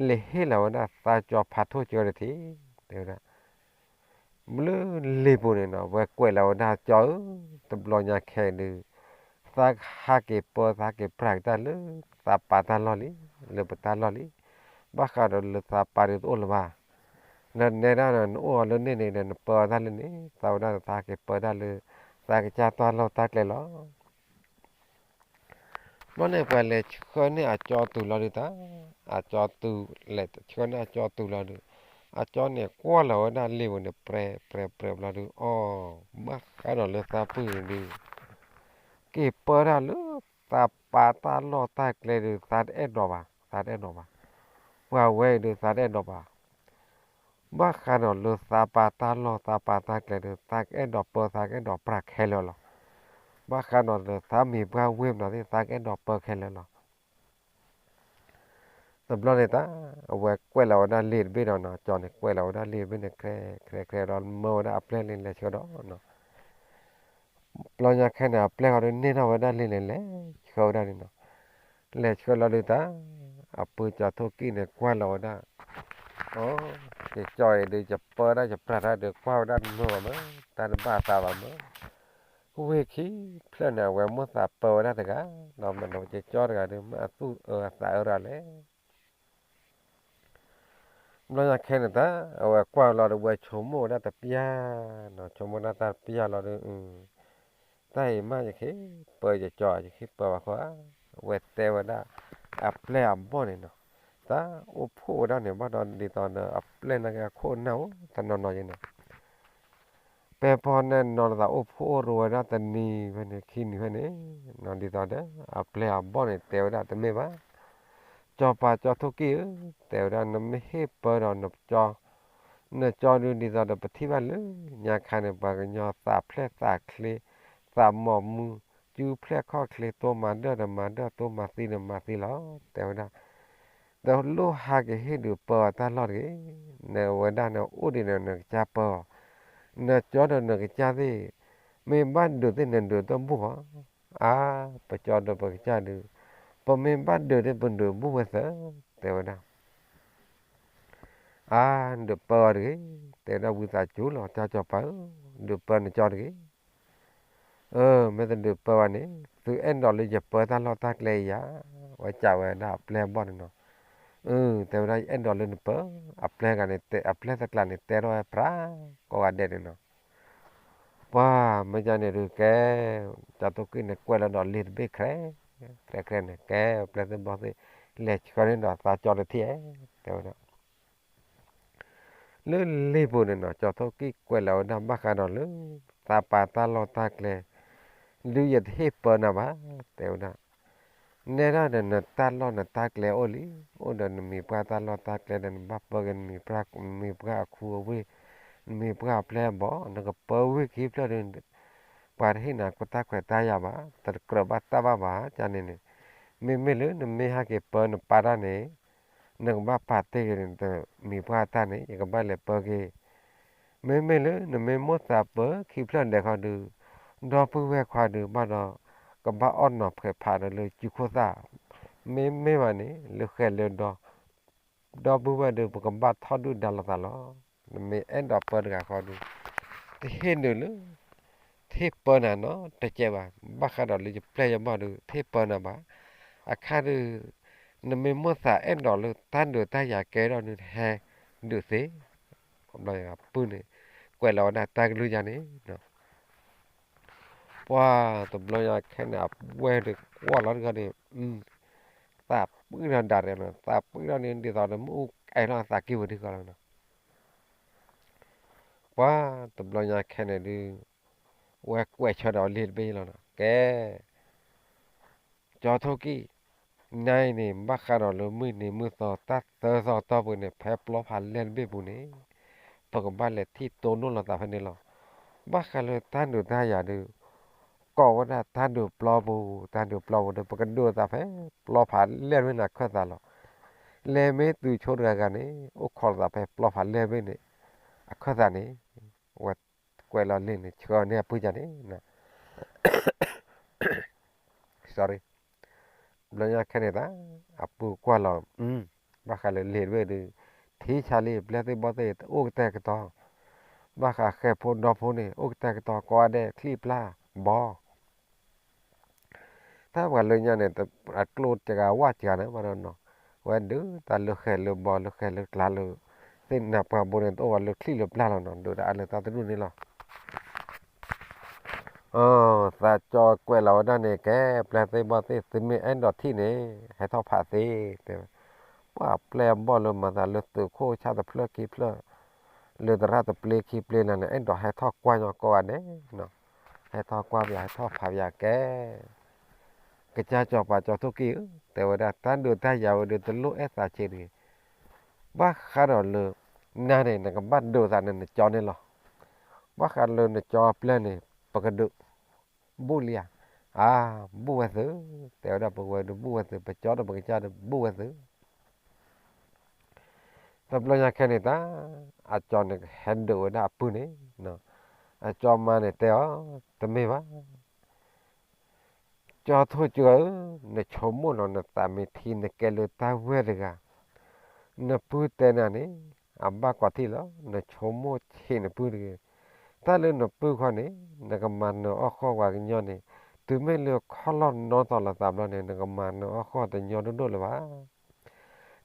လဲၤဟ့ၣ်လီၤဝဲဒၣ်သးကၠီၤဖးထိၣ်ကၠီတထံၣ်, တဲဝဲဒၣ်. မ့ၢ်လၢလံာ်ပူၤန့ၣ်နီၤ ဝဲကွဲးလီၤဝဲဒၣ်ကၠီဧၢ, တဘျီညါခဲဒုး သးဟးက့ၤပၢသးဟးက့ၤပြးက့ၤတၢ်လၢ သးပၤတၢ်လီၢ်လံ, လၢပတၢ်လီၢ်လံ. ဘၣ်ဃးဒီးလၢသးပၤဒုးတအိၣ်လၢၤဘၣ်. နနဲဒၣ်ဒီး နအိၣ်အီၤလၢန့ၣ်န့ၣ်ဒီး နပၢအီၤတၢ်လၢန့ၣ်, သးဝဲဒၣ်ဒီးသးဟးက့ၤပၢတၢ်လၢ သးကစၢ်တၢ်လီၢ်တၢ်ကျဲလီၤ. ဘျီန့ၣ် ပှၤလဲၤဆှၢန့ၢ်အကၠီတုၤလီၤဒုးတၢ်, အကၠီတုၤ, လဲၤဆှၢန့ၢ်အကၠီတုၤလီၤဒုး, အကၠီန့ၣ်ကွၢ်လီၤဝဲဒၣ်လံာ်ပူၤန့ၣ် ပြဲးပြဲးပြဲးဘျီဒုး, အီ, ဘၣ်ဃးဒီးလၢသးပှၢ်ဒုး က့ၤပၢတၢ်လၢ သးပၤတၢ်လီၢ်တၢ်ကျဲဒုး သးတအဲၣ်ဒိးဘၣ်, သးတအဲၣ်ဒိးဘၣ်. ပှၤဝဲအံၤဒုး သးတအဲၣ်ဒိးဘၣ်. ဘၣ်ဃးဒီးလၢသးပၤတၢ်လီၢ်သးပၤတၢ်ကျဲဒုး သးကအဲၣ်ဒိးပၢသးကအဲၣ်ဒိးပြးခဲလၢာ်လီၤ. ဘၣ်ဃးဒီးလၢသးမ့ၢ်ပှၢ်ဝ့ၢ်မနုၤသ့ၣ် သးကအဲၣ်ဒိးပၢခဲလၢာ်လီၤ. တဘျီန့ၣ်တၢ်, အဝဲကွဲးလီၤဝဲဒၣ်လံာ်တဘ့ၣ်ဒီးနီၤ, ကၠီန့ၣ်ကွဲးလီၤဝဲဒၣ်လံာ်တဘ့ၣ်န့ၣ် ခြဲးခြဲးခြဲးဒီး မၢဝဲဒၣ်အပျဲၢ်လံ လဲၤဆှၢဒီးနီၤ. ဘျီညါခဲန့ၣ် အပျဲၢ်ဃီဒုးန့ၢ်ထီၣ်ဝဲဒၣ်လံာ်န့ၣ် လဲၤဆှၢဝဲဒၣ်န့ၣ်နီၤ. လဲၤဆှၢလီၤဒုးတၢ်, အပုၢ်ကၠီထိၣ်ကံၣ်န့ၣ်ကွၢ်လီၤဝဲဒၣ်, အိ, ယကၠီအံၤဒုး ယပၢတၢ်ယပြးတၢ်ဒုး ကွၢ်ဝဲဒၣ်တမုာ်ဘၣ်မး, တၢ်တဘၣ်အသးဘၣ်မး. ဝ့ၢ်ခံဖျၢၣ်န့ၣ် အဝဲမိၣ်သးပၢဝဲဒၣ်တဂၤ, ဒီးမ့ၢ်ဒီးယကၠီတဂၤဒုး မ့ၢ်အသူၣ်အၢအသးအၢဒၣ်လဲၣ်. ဘျီညါခဲန့ၣ်တၢ်, အဝဲကွၢ်လီၤဒီး ဝဲဆိကမိၣ်ဝဲဒၣ်တပျၢ်နီၤ, ဆိကမိၣ်ဒၣ်တၢ်တပျၢ်လီၤဒီး, တၢ်အံၤမး ယကဟ့ၣ်ပၢယကၠီ, ယကဟ့ၣ်ပၢဘၣ်ဃိဧါ, အဝဲတဲဝဲဒၣ်အပျဲၢ်အဘီၣ်န့ၣ်နီၤ. တၢ်အိၣ်ဖှိၣ်ဝဲဒၣ်န့ၣ် ဘၣ်ဒီးဒ်သိးဒီး အပျဲၢ်န့ၣ်က့ၤအခိၣ်အနၢ်အိၣ်တနီၤနီၤယဲနီၤ. ပဲပီၢ်န့ၣ်နီၤ လၢသးအိၣ်ဖှိၣ်အိၣ်ရိၤဝဲဒၣ်တနံၤဖဲန့ၣ် ခံနံၤဖဲန့ၣ်, ဒ်သိးဒီး အပျဲၢ်အဘီၣ်န့ၣ် တဲဝဲဒၣ်တမ့ၢ်ဘၣ်, ကၠီၤပၤကၠီၤထိၣ်ကံၣ်ဧၢ, တဲဝဲဒၣ် နမ့ၢ်ဟ့ၣ်ပၢဒီး နကၠီၤဒုး ဒ်သိးဒီးပထံၣ်ဘၣ်လၢညါခါန့ၣ် ပှၤကညီသးဖျဲၣ်သးချ့, သးမီၤမူ, စုဖျဲၣ်ခီၣ်ချ့, တိၢ်မၤဒၢၣ်ဒီးမၤဒၢၣ်, တိၢ်မၤသံဒီးမၤသံလီၤ, တဲဝဲဒၣ်. တလိၣ်ဟးက့ၤဟ့ၣ်ဒုးပၢအီၤတၢ်လီၢ်တဂ့ၤ. နဝဲဒၣ်န့ၣ်အိၣ်ဒံးန့ၣ် နကစၢ်ပၢအီၤ, နကၠီၤဒီးနကစၢ်သ့ၣ်, မ့ၢ်ဘၣ်ဒုးသ့ၣ်နဒုးတဘူၣ်ဘၣ်. အါ, ပကၠီၤဒီးပကစၢ်ဒုး, ပမ့ၢ်ဘၣ်ဒုးသ့ၣ်ပဒုးဘူၣ်ဝဲသၢ, တဲဝဲဒၣ်. အါ, ဒုးပၢအီၤတဂ့ၤ, တဲဝဲဒၣ် ဝံသးစူၤလီၤ တၢ်ကၠီၤပၤဧၢ, ဒုးပၢနကၠီၤတဂ့ၤ. အၢ, မ့ၢ်တဒုးပၢဘၣ်န့ၣ် သုအဲၣ်ဒိးလၢယပၢတၢ်လီၢ်တၢ်ကျဲယၤ, ဝဲစံးဝဲဒၣ်အပျဲၢ်အဘီၣ်န့ၣ်နီၤ. အၢ, တဲဝဲဒၣ် ယအဲၣ်ဒိးလၢနပၢ, အပျဲၢ်တဂၤန့ၣ်, အပျဲၢ်သကျးန့ၣ် တဲထီၣ်ဝဲပြးကိးဂၤဒဲးန့ၣ်နီၤ. ပှၤမ့ၢ်ကန့ၣ်ဒုးကဲ, ကၠီၤထိၣ်ကံၣ်န့ၣ် ကွဲးလီၤဒီးလံာ်တဘ့ၣ် ခြဲးခြဲးန့ၣ် ကဲပျဲၢ်သ့ၣ်ဘီၣ်သ့ၣ်, လဲၤဆှၢန့ၢ်ဒီးသးကၠီတထံၣ်ဧါ, တဲဝဲဒၣ်. လၢလ့ၣ်ပူၤန့ၣ်နီၤ ကၠီထိၣ်ကံၣ်ကွဲးလီၤဝဲဒၣ် ဘၣ်ဃးဒီးလၢ သးပာ်တၢ်လီၢ်တၢ်ကျဲ ဒုးယတဟ့ၣ်ပၢနၤဘၣ်, တဲဝဲဒၣ်. နဲဒၣ်ဒီးနတၢ်လီၢ်နတၢ်ကျဲအိၣ်လံ, အိၣ်ဒီးနမံၤပှၢ်တၢ်လီၢ်တၢ်ကျဲဒီး နဘၣ်ပၢက့ၤနမံၤပှၢ် နမံၤပှၢ်အခူအဝ့ၢ်, နမံၤပှၢ်အပျဲၢ်အဘီၣ်, နကပၢဝ့ၢ်ခံဖျၢၣ်ဒီး ပှၤတဟ့ၣ်နၤတၢ်ခွဲးတၢ်ယာ်ဘၣ်, တကြၢးဘၣ်တၢ်ဘၣ်ဘၣ် ကန့ၣ်န့ၣ်, မ့မ့ၢ်လၢနမ့ၢ်ဟဲက့ၤပၢနပၢ်တၢ်န့ၣ် နကဘၣ်ပာ်တ့ၢ်က့ၤနတမံၤပှၢ်တၢ်န့ၣ် ယကဘၣ်လဲၤပၢက့ၤ. မ့မ့ၢ်လၢနမ့ၢ်မိၣ်သးပၢခံဖျၢၣ်ဒဲးခီဒုး ဒီပုၢ်ဝဲၢ်ခွါဒုးဘၣ်ဒီး ကဘၣ်အီၣ်နီၤဖှဲးဖးဒီးလၢစုခိၣ်သၣ်, မ့မ့ၢ်ဘၣ်န့ၣ် လၢဃဲၤလၢဒီ ဒီပုၢ်ဝဲၢ်ဒုး ပကဘၣ်ထီၣ်ဒုၣ်ဒါလိာ်သးလီၤ. နမ့ၢ်အဲၣ်ဒိးပၢတဂၤဃီဒုး တဟ့ၣ်နုာ်လၢ တဟ့ၣ်ပၢနၤနီတစဲးဘၣ်, ဘၣ်ဃးဒီးလၢယပျဲၢ်ယဘီၣ်ဒုး တဟ့ၣ်ပၢနၤဘၣ်. အခါဒုး နမ့ၢ်မိၣ်သးအဲၣ်ဒိးလၢတၢ်ဒုးတၢ်ယၤကဲထီၣ်ဒုး နဟဲဒုးသ့. ဘျီအပုၢ်န့ၣ် ကွဲးလီၤဝဲဒၣ်တၢ်ကလုၢ်ယါန့ၣ် ပှၤတဘျီညါခဲန့ၣ် အဝဲဒုးကွၢ်လီၤတဂၤန့ၣ် သးပှံၢ်ထီၣ်ဒၣ်ရဲၣ်နီၤ, သးပှံၢ်ထီၣ်န့ၣ် ဒ်သိးဒီးမ့ၣ်အူကဲထီၣ်သးက့ၢ်ဝဲဒၣ်ဃီလီၤနီၤ. ပှၤတဘျီညါခဲန့ၣ်ဒုး ဝဲကွဲးဆၢဒီးလ့ၣ်တဘ့ၣ်လီၤနီၤ, ကဲ ကၠီထိၣ်ကံၣ်, နၤအံၤန့ၣ် ဘၣ်ဃးဒီးလၢမုၢ်နံၤမုၢ်သီတၢ်သၢသီတီၢ်ပူၤန့ၣ် ဖဲပျီဖးလဲၢ်တဘ့ၣ်ပူၤန့ၣ် ပကဘၣ်လဲၤထံၣ်တိၢ်နီၣ်လိာ်သးဖဲန့ၣ်လီၤ. ဘၣ်ဃးလၢတၢ်ဒုးတၢ်ယၤဒုး ကိးဝဲဒၣ်တၢ်ဒုးပျီပူၤ, တၢ်ဒုးပျီပူၤဒီး ပကဒုးသးဖဲပျီဖးလဲၢ်တဘ့ၣ်န့ၣ်အခၢၣ်သးလီၤ. လဲၤမ့ၢ်တုၤဆိတဂၤဂၤန့ၣ် အိၣ်ခိးလိာ်သးဖဲပျီဖးလဲၢ်တဘ့ၣ်န့ၣ် အခၢၣ်သးန့ၣ် ဝဲကွဲးလီၤလ့ၣ်န့ၣ် ဆှၢန့ၢ်အပုၢ်ယါန့ၣ် sorry, ဘျီညါခဲန့ၣ်သး အပုၢ်ကွၢ်လီၤ, ဘၣ်ဃးလၢလ့ၣ်တဘ့ၣ်ဒုး ထံဆါလံ ပျဲၢ်သ့ၣ်ဘီၣ်သ့ၣ် အိၣ်ကတဲာ်ကတီၤ, ဘၣ်ဃးဃဲၤဖိဒီဖိန့ၣ် အိၣ်ကတဲာ်ကတီၤ ကိးဂၤဒဲးချံပျၢ်ဘီ တၢ်ပှၤလၢညါန့ၣ် အကျိတဂၤဝၣ်တဂၤန့ၣ် ဘၣ်ဒီးနီၤ, ဝဲဒုးတၢ်လၢဃဲၤလၢဘီလၢဃဲၤလၢကျါလၢ သ့ၣ်နၤပှၤဘိန့ၣ် တအိၣ်ဝဲလၢချံလၢပျၢ်လီၤနီၤ, ဒုးတၢ်အါလၢတၢ်တဒူၣ်န့ၣ်လီၤ. သးကၠီကွဲးလီၤဝဲဒၣ်န့ၣ် ကဲ ပျဲၢ်သ့ၣ်ဘီၣ်သ့ၣ် သုမ့ၢ်အဲၣ်ဒိးထံၣ်န့ၣ် ဟဲထီၣ်ဖးသ့, တဲဝဲ, ပှၤပျဲၢ်ဘီၣ်လၢမၤသးလၢသုးခိၣ်ဆၣ်တဖျၢၣ်ခံဖျၢၣ် လၢသရၣ်တပျ့ခံပျ့လၢန့ၣ် အဲၣ်ဒိးဟဲထီၣ်ကွၢ်ညီကိးဂၤဒဲးနီၤ, ဟဲထီၣ်ကွၢ်ပယၤ ဟဲထီၣ်ဖးပယၤကဲ ကစၢ်စီၤပၤကၠီထိၣ်ကံၢ်ဧၢ, တဲဝဲဒၣ် တၢ်ဒုးတၢ်ယၤဝဲဒုး တလိၣ်အဲၣ်သးဆံးတဂ့ၤ. ဘၣ်ဃးဒီးလၢ နၤန့ၣ် နကဘၣ်ဒုးသးန့ၣ် နကၠီန့ၣ်လီၤ. ဘၣ်ဃးလၢနကၠီပျဲၢ်န့ၣ် ပကဒုး ဘူၣ်လံဧါ, အါ ဘူၣ်ဝဲသု, တဲဝဲဒၣ် ပဝဲဒုးဘူၣ်ဝဲသု, ပကၠီဒီးပကစၢ်ဒီးဘူၣ်ဝဲသု တဘျီညါခဲန့ၣ်တၢ် အကၠီန့ၣ်ကဟဲဒုးဝဲဒၣ်အပုၢ်န့ၣ်, အကၠီမါန့ၣ်တဲအီၤ, တမ့ၢ်ဘၣ်, ကၠီထိၣ်ကၢဧၢ, နဆိကမိၣ်လီၤနသးမ့ၢ်ထံ နကဲလၢတၢ်ဝဲၢ်တဂၤ, နပုၢ်တဲနၤန့ၣ် အဘၣ်ကွၢ်ထံၣ်လီၤ, နဆိကမိၣ်ဆံးနပုၢ်တဂ့ၤ. တၢ်လၢနပုၢ်ခီန့ၣ် နကမၤနၢၤအီၣ်ဃီၣ်ပှၤကညီန့ၣ် တုၤမ့ၢ်လၢခီၣ်လီၢ်နီၢ်သီလိာ်သးဘျီန့ၣ် နကမၤနၢၤအီၣ်ဃီၣ်တညီဒိၣ်ဒိၣ်လၢၤဘၣ်.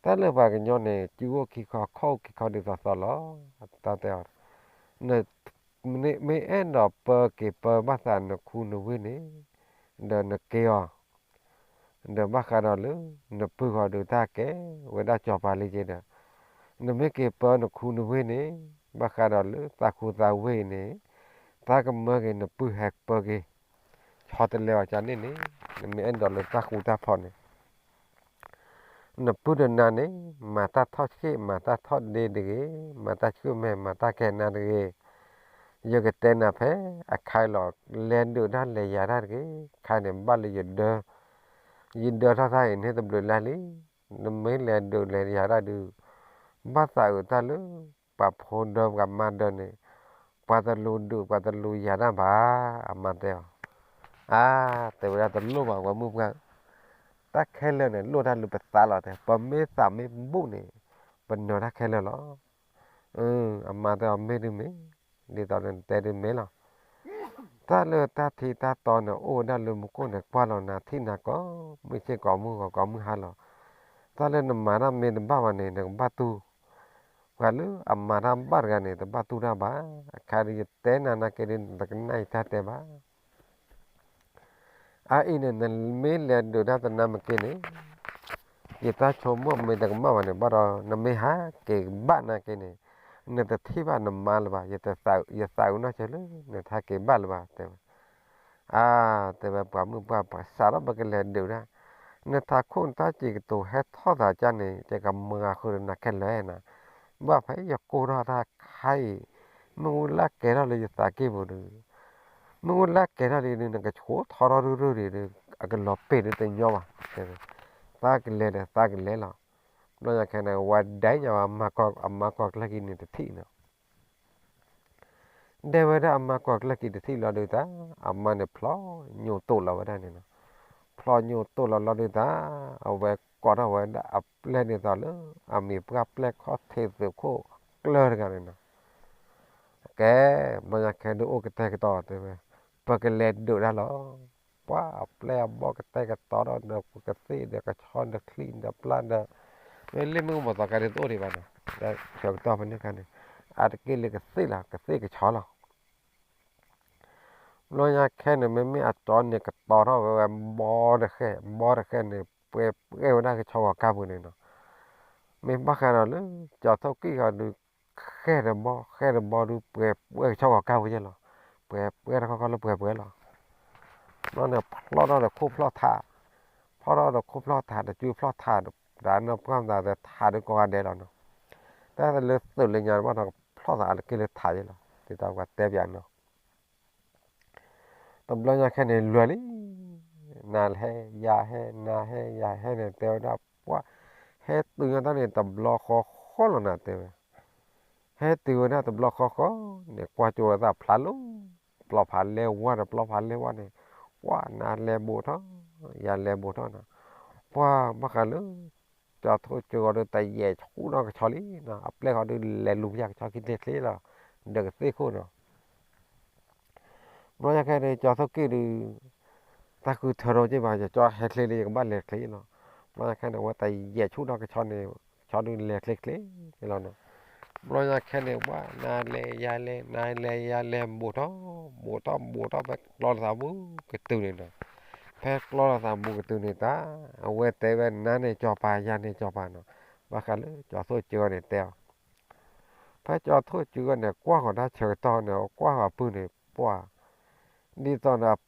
တၢ်လၢပှၤကညီန့ၣ် စုအိၣ်ခံခီ ခီၣ်အိၣ်ခံခီဒ်သိးသိးလီၤ. တၢ်တဲအီၤ, နမ့ၢ်အဲၣ်ဒိးပၢက့ၤပၢဘၣ်သးနခူနဝ့ၢ်န့ၣ် ဒီးနက့ၤအီၤ ဒီးဘၣ်ဃးဒီးလၢ နပုၢ်ဃီဒုးတၢ်ကဲဝဲဒၣ်စီၤပၤလံက့ဒီး နမ့ၢ်က့ၤပၢနခူနဝ့ၢ်န့ၣ် ဘၣ်ဃးဒီးလၢတၢ်ခူတၢ်ဝ့ၢ်အံၤန့ၣ် တၢ်ကမၢက့ၤနပုၢ်ဟဲပၢက့ၤ ဆီတလဲအီၤကန့ၣ်န့ၣ် နမ့ၢ်အဲၣ်ဒိးလၢတၢ်ဃူတၢ်ဖိးန့ၣ် နပုၢ်ဒီးနၤန့ၣ် မၤတၢ်ထီၣ်ဆံး မၤတၢ်ထီၣ်ဒ့တဂ့ၤ, မၤတၢ်ဆူၣ်မဲာ် မၤတၢ်ကဲနၤတဂ့ၤ. ယကတဲနၤဖဲအခါအံၤလီၤ, လဲၤဒုးတၢ်လဲၤယၤတၢ်တဂ့ၤ. ခါန့ၣ်ဘၣ်လၢယဒၢ ယဒၢထီၣ်တၢ်အံၤန့ၣ်တဘျုးလါလံ. နမ့ၢ်လဲၤဒုးလဲၤယၤတၢ်ဒုး ဘၣ်သးအုးတၢ်လၢ ပှၤဖိဒၢပှၤမါဒၢန့ၣ် ပှၤတလူၤဒုးပှၤတလူၤယၤတၢ်ဘၣ်, အမါတဲအီၤ. အါ, တဲဝဲဒၣ်တလိၣ်ဘၣ် ပှၤမုၣ်ပှၢ်, တၢ်ခဲလၢာ်န့ၣ် လိၣ်တၢ်လၢပသးလီၤတဲ, ပမ့ၢ်သးမ့ၢ်ဘူၣ်န့ၣ် ပနၢၤတၢ်ခဲလၢာ်လီၤ. အမါတဲအီၤ မ့ၢ်ဒုးမ့ၢ်, ဒ်သိးနတဲဒုးမ့ၢ်လီၤ. တၢ်လၢတၢ်ထံတၢ်တီန့ၣ် အိၣ်ဝဲဒၣ်လၢမူခိၣ်န့ၣ် ကွၢ်လီၤနၤထံၣ်နၤကိးမုၢ်ဆ့ၣ်ကိးမုၢ်ဂီၤကိးမုၢ်ဟါလီၤ. တၢ်လၢနမၤတၢ်မ့ၢ်တဘၣ်ဘၣ်န့ၣ် နကဘၣ်တူၢ်, ပှၤလၢအမၤတၢ်ဘၣ်တဂၤန့ၣ် တဘၣ်တူၢ်တၢ်ဘၣ်. အခါဒုးယတဲနၤနာ်က့ဒုး နတကနၣ်ယတၢ်တဲဘၣ်. အအံၤန့ၣ် နမ့ၢ်လဲၤဒုးတၢ်တနါမ့ၢ်က့န့ၣ် ယတၢ်ဆိကမိၣ်မ့ၢ်တကမၣ်ဘၣ်န့ၣ် ဘၣ်ဒီးနမ့ၢ်ဟးက့ၤကဘၣ်နာ်က့န့ၣ် နတထံၣ်ဘၣ်နမါလၢၤဘၣ်, ယသးအုးနီၢ်ဆၢလၢ နတဟးက့ၤဘၣ်လၢၤဘၣ် တဲဝဲ. အါ, တဲဝဲ ပှၤမုၣ်ပှၢ် ပစးထီၣ်ပကလဲၤဒုးဒၣ်, နထးခိၣ်နတၢ်စံးကတိၤဟဲထီၣ်သးကၢ်န့ၣ် ယကမၤဃုာ်ဒီးနၤခဲလၢာ်နၤ, ဘၣ်ဖဲယကိၢ်ထီၣ်တၢ်ခါအံၤ, မ့ၣ်အူလၢ်ကဲထီၣ်လၢယသးကံၢ်ပူၤဒီး မ့ၣ်အူလၢ်ကဲထီၣ်ဒ်န့ၣ် နကဆှီထီထီၣ်ရုၢ်ရုၢ်ဒံးဒီး အကလီၤပ့ၤဒ်တညီဘၣ်, တဲဝဲ. သးကလဲၤဒီးသးကလဲၤလီၤ. ဘျီညါခဲန့ၣ် ဝဲဒၣ်ညါဝဲ အမါကီၢ်ကျၢၢ်ကံန့ၣ်တထံၣ်နီၤ ဒဲဝဲဒၣ်အမါကီၢ်ကျၢၢ်ကံတထံၣ်လီၤဒုးတၢ်, အမါန့ၣ်ဖျီညိၣ်တိၢ်လီၤဝဲဒၣ်န့ၣ်နီၤ. ဖျီညိၣ်တိၢ်လီၤလီၤဒုးတၢ်, အဝဲကိးထီၣ်ဝဲဒၣ်အပျဲၢ်ဒ်သိးလၢ အမံၤပှၢ်ပျဲၢ်ခီၣ်ထံးသုးခိၣ်ကျၢၢ်တဂၤန့ၣ်နီၤ. ကဲ, ဘျီညါခဲဒုးအိၣ်ကတဲာ်ကတီၤတဲဝဲ, ပကလဲၤဒုးဒၣ်လီၤ. ပှၤအပျဲၢ်အဘီၣ်ကတဲာ်ကတီၤဒီး ဒီးကသ့ၣ်ဒီးကဆီဒီးချံဒီးပျၢ်ဒီး မ့ၢ်လ့ၣ်မ့ၣ်အူမီၤသီခါဒ်တအိၣ်ဒံးဘၣ်နီၤ, ဆၢကတီၢ်ဖဲန့ၣ်အခါန့ၣ် အါတက့ၢ်လၢကသ့ၣ်လီၤ, ကသ့ၣ်ကဆီလီၤ. ဘျီညါခဲန့ၣ် မ့မ့ၢ်အကၠီန့ၣ်ကတီၤထီၣ်ဝဲဝဲဘီတဃဲၣ်, ဘီတဃဲၣ်န့ၣ် ပှဲၤပှဲၤဝဲဒၣ်ကဆီဂီၤကါပူၤန့ၣ်နီၤ. မ့ၢ်ဘၣ်ဃးဒီးလၢ ကၠီၤထိၣ်ကံၢ်ဃီဒုး ဃဲၣ်တဘီ, ဃဲၣ်တဘီဒုး ပှဲၤပှဲၤကဆီဂီၤကါပူၤယဲၢ်လီၤ. ပှဲၤပှဲၤတခီခီလၢပှဲၤပှဲၤလီၤ. ဘျီန့ၣ် ဖျီၣ်ထီၣ်ဒီးခိၣ်ဖျီၣ်ထး, ဖျီၣ်ထီၣ်ဒီးခိၣ်ဖျီၣ်ထး တစုဖျီၣ်ထး, တၢ်နီၢ်ပှၢ်မသးသထးဒုးကိးဂၤဒဲးလီၤနီၤ. တၢ်လၢသုးလၢညါဘၣ်ဒီး ဖျီၣ်သးအါတက့ၢ်လၢထးယဲၢ်လီၤ, ဒ်သိးပှၤတဲပၠးနီၤ. တဘျီညါခဲန့ၣ် လွဲၢ်လံ, နၤဟဲယၤဟဲ နၤဟဲယၤဟဲန့ၣ် တဲဝဲဒၣ်ပှၤ, ဟဲတုၤညါတၢ်န့ၣ် တဘျီဃီဃီလီၤနၤ တဲဝဲ. ဟဲတုၤဝဲဒၣ်တဘျီဃီဃီန့ၣ် ကွၢ်ကၠိလီၤသးဖျါလီၤ, ပျီဖးလဲဝါဒီး ပျီဖးလဲဝါန့ၣ်, ပှၤနၤလဲၤဘူးထီၣ်, ယၤလဲၤဘူးထီၣ်နီၤ. ပှၤဘၣ်ဃးလၢ ကၠီၤထိၣ်ကၠိဂီၤဒီး တယဲၢ်ဆူၣ်ဒီးကဆီလံနီၤ, အပျဲၢ်ဃီဒုးလဲၤလူၤဖၠးကဆီခံချ့ချ့လီၤ, ဒီးကသ့ၣ်ခိၣ်နီၤ. ဘျီညါခဲန့ၣ် ကၠီၤထိၣ်ကံၢ်ဒုး တၢ်ဃုထၢထီၣ်က့ၤဘၣ်, ယကၠီဟဲချ့လံ ယကဘၣ်လဲၤချ့လီၤ. ဘျီညါခဲန့ၣ် အဝဲတယဲၢ်ဆူၣ်ဒီးကဆီန့ၣ်, ကဆီဒုးလဲၤချ့ချ့လီၤနီၤ. ဘျီညါခဲန့ၣ် ပှၤနၤလဲၤယၤလဲၤ နၤလဲၤယၤလဲၤ ဘူးထီၣ်, ဘူးထီၣ်ဘူးထီၣ် ဖဲကျီလိာ်သးဘူးကတုၤန့ၣ်နီၤ. ဖဲကျီလိာ်သးဘူးကတုၤန့ၣ်တၢ်, အဝဲတဲဝဲနၤန့ၣ်ကၠီၤပၤ ယၤန့ၣ်ကၠီၤပၤနီၤ. ဘၣ်ဃးလၢကၠီၤထိၣ်ကၠိန့ၣ်တဲအီၤ ဖဲကၠီၤထိၣ်ကၠိန့ၣ် ကွၢ်ဃီၤတၢ်ဆၢကတီၢ်န့ၣ် ကွၢ်ဃီၤအပုၢ်န့ၣ် ပှၤ, ဒ်သိးဒီးအ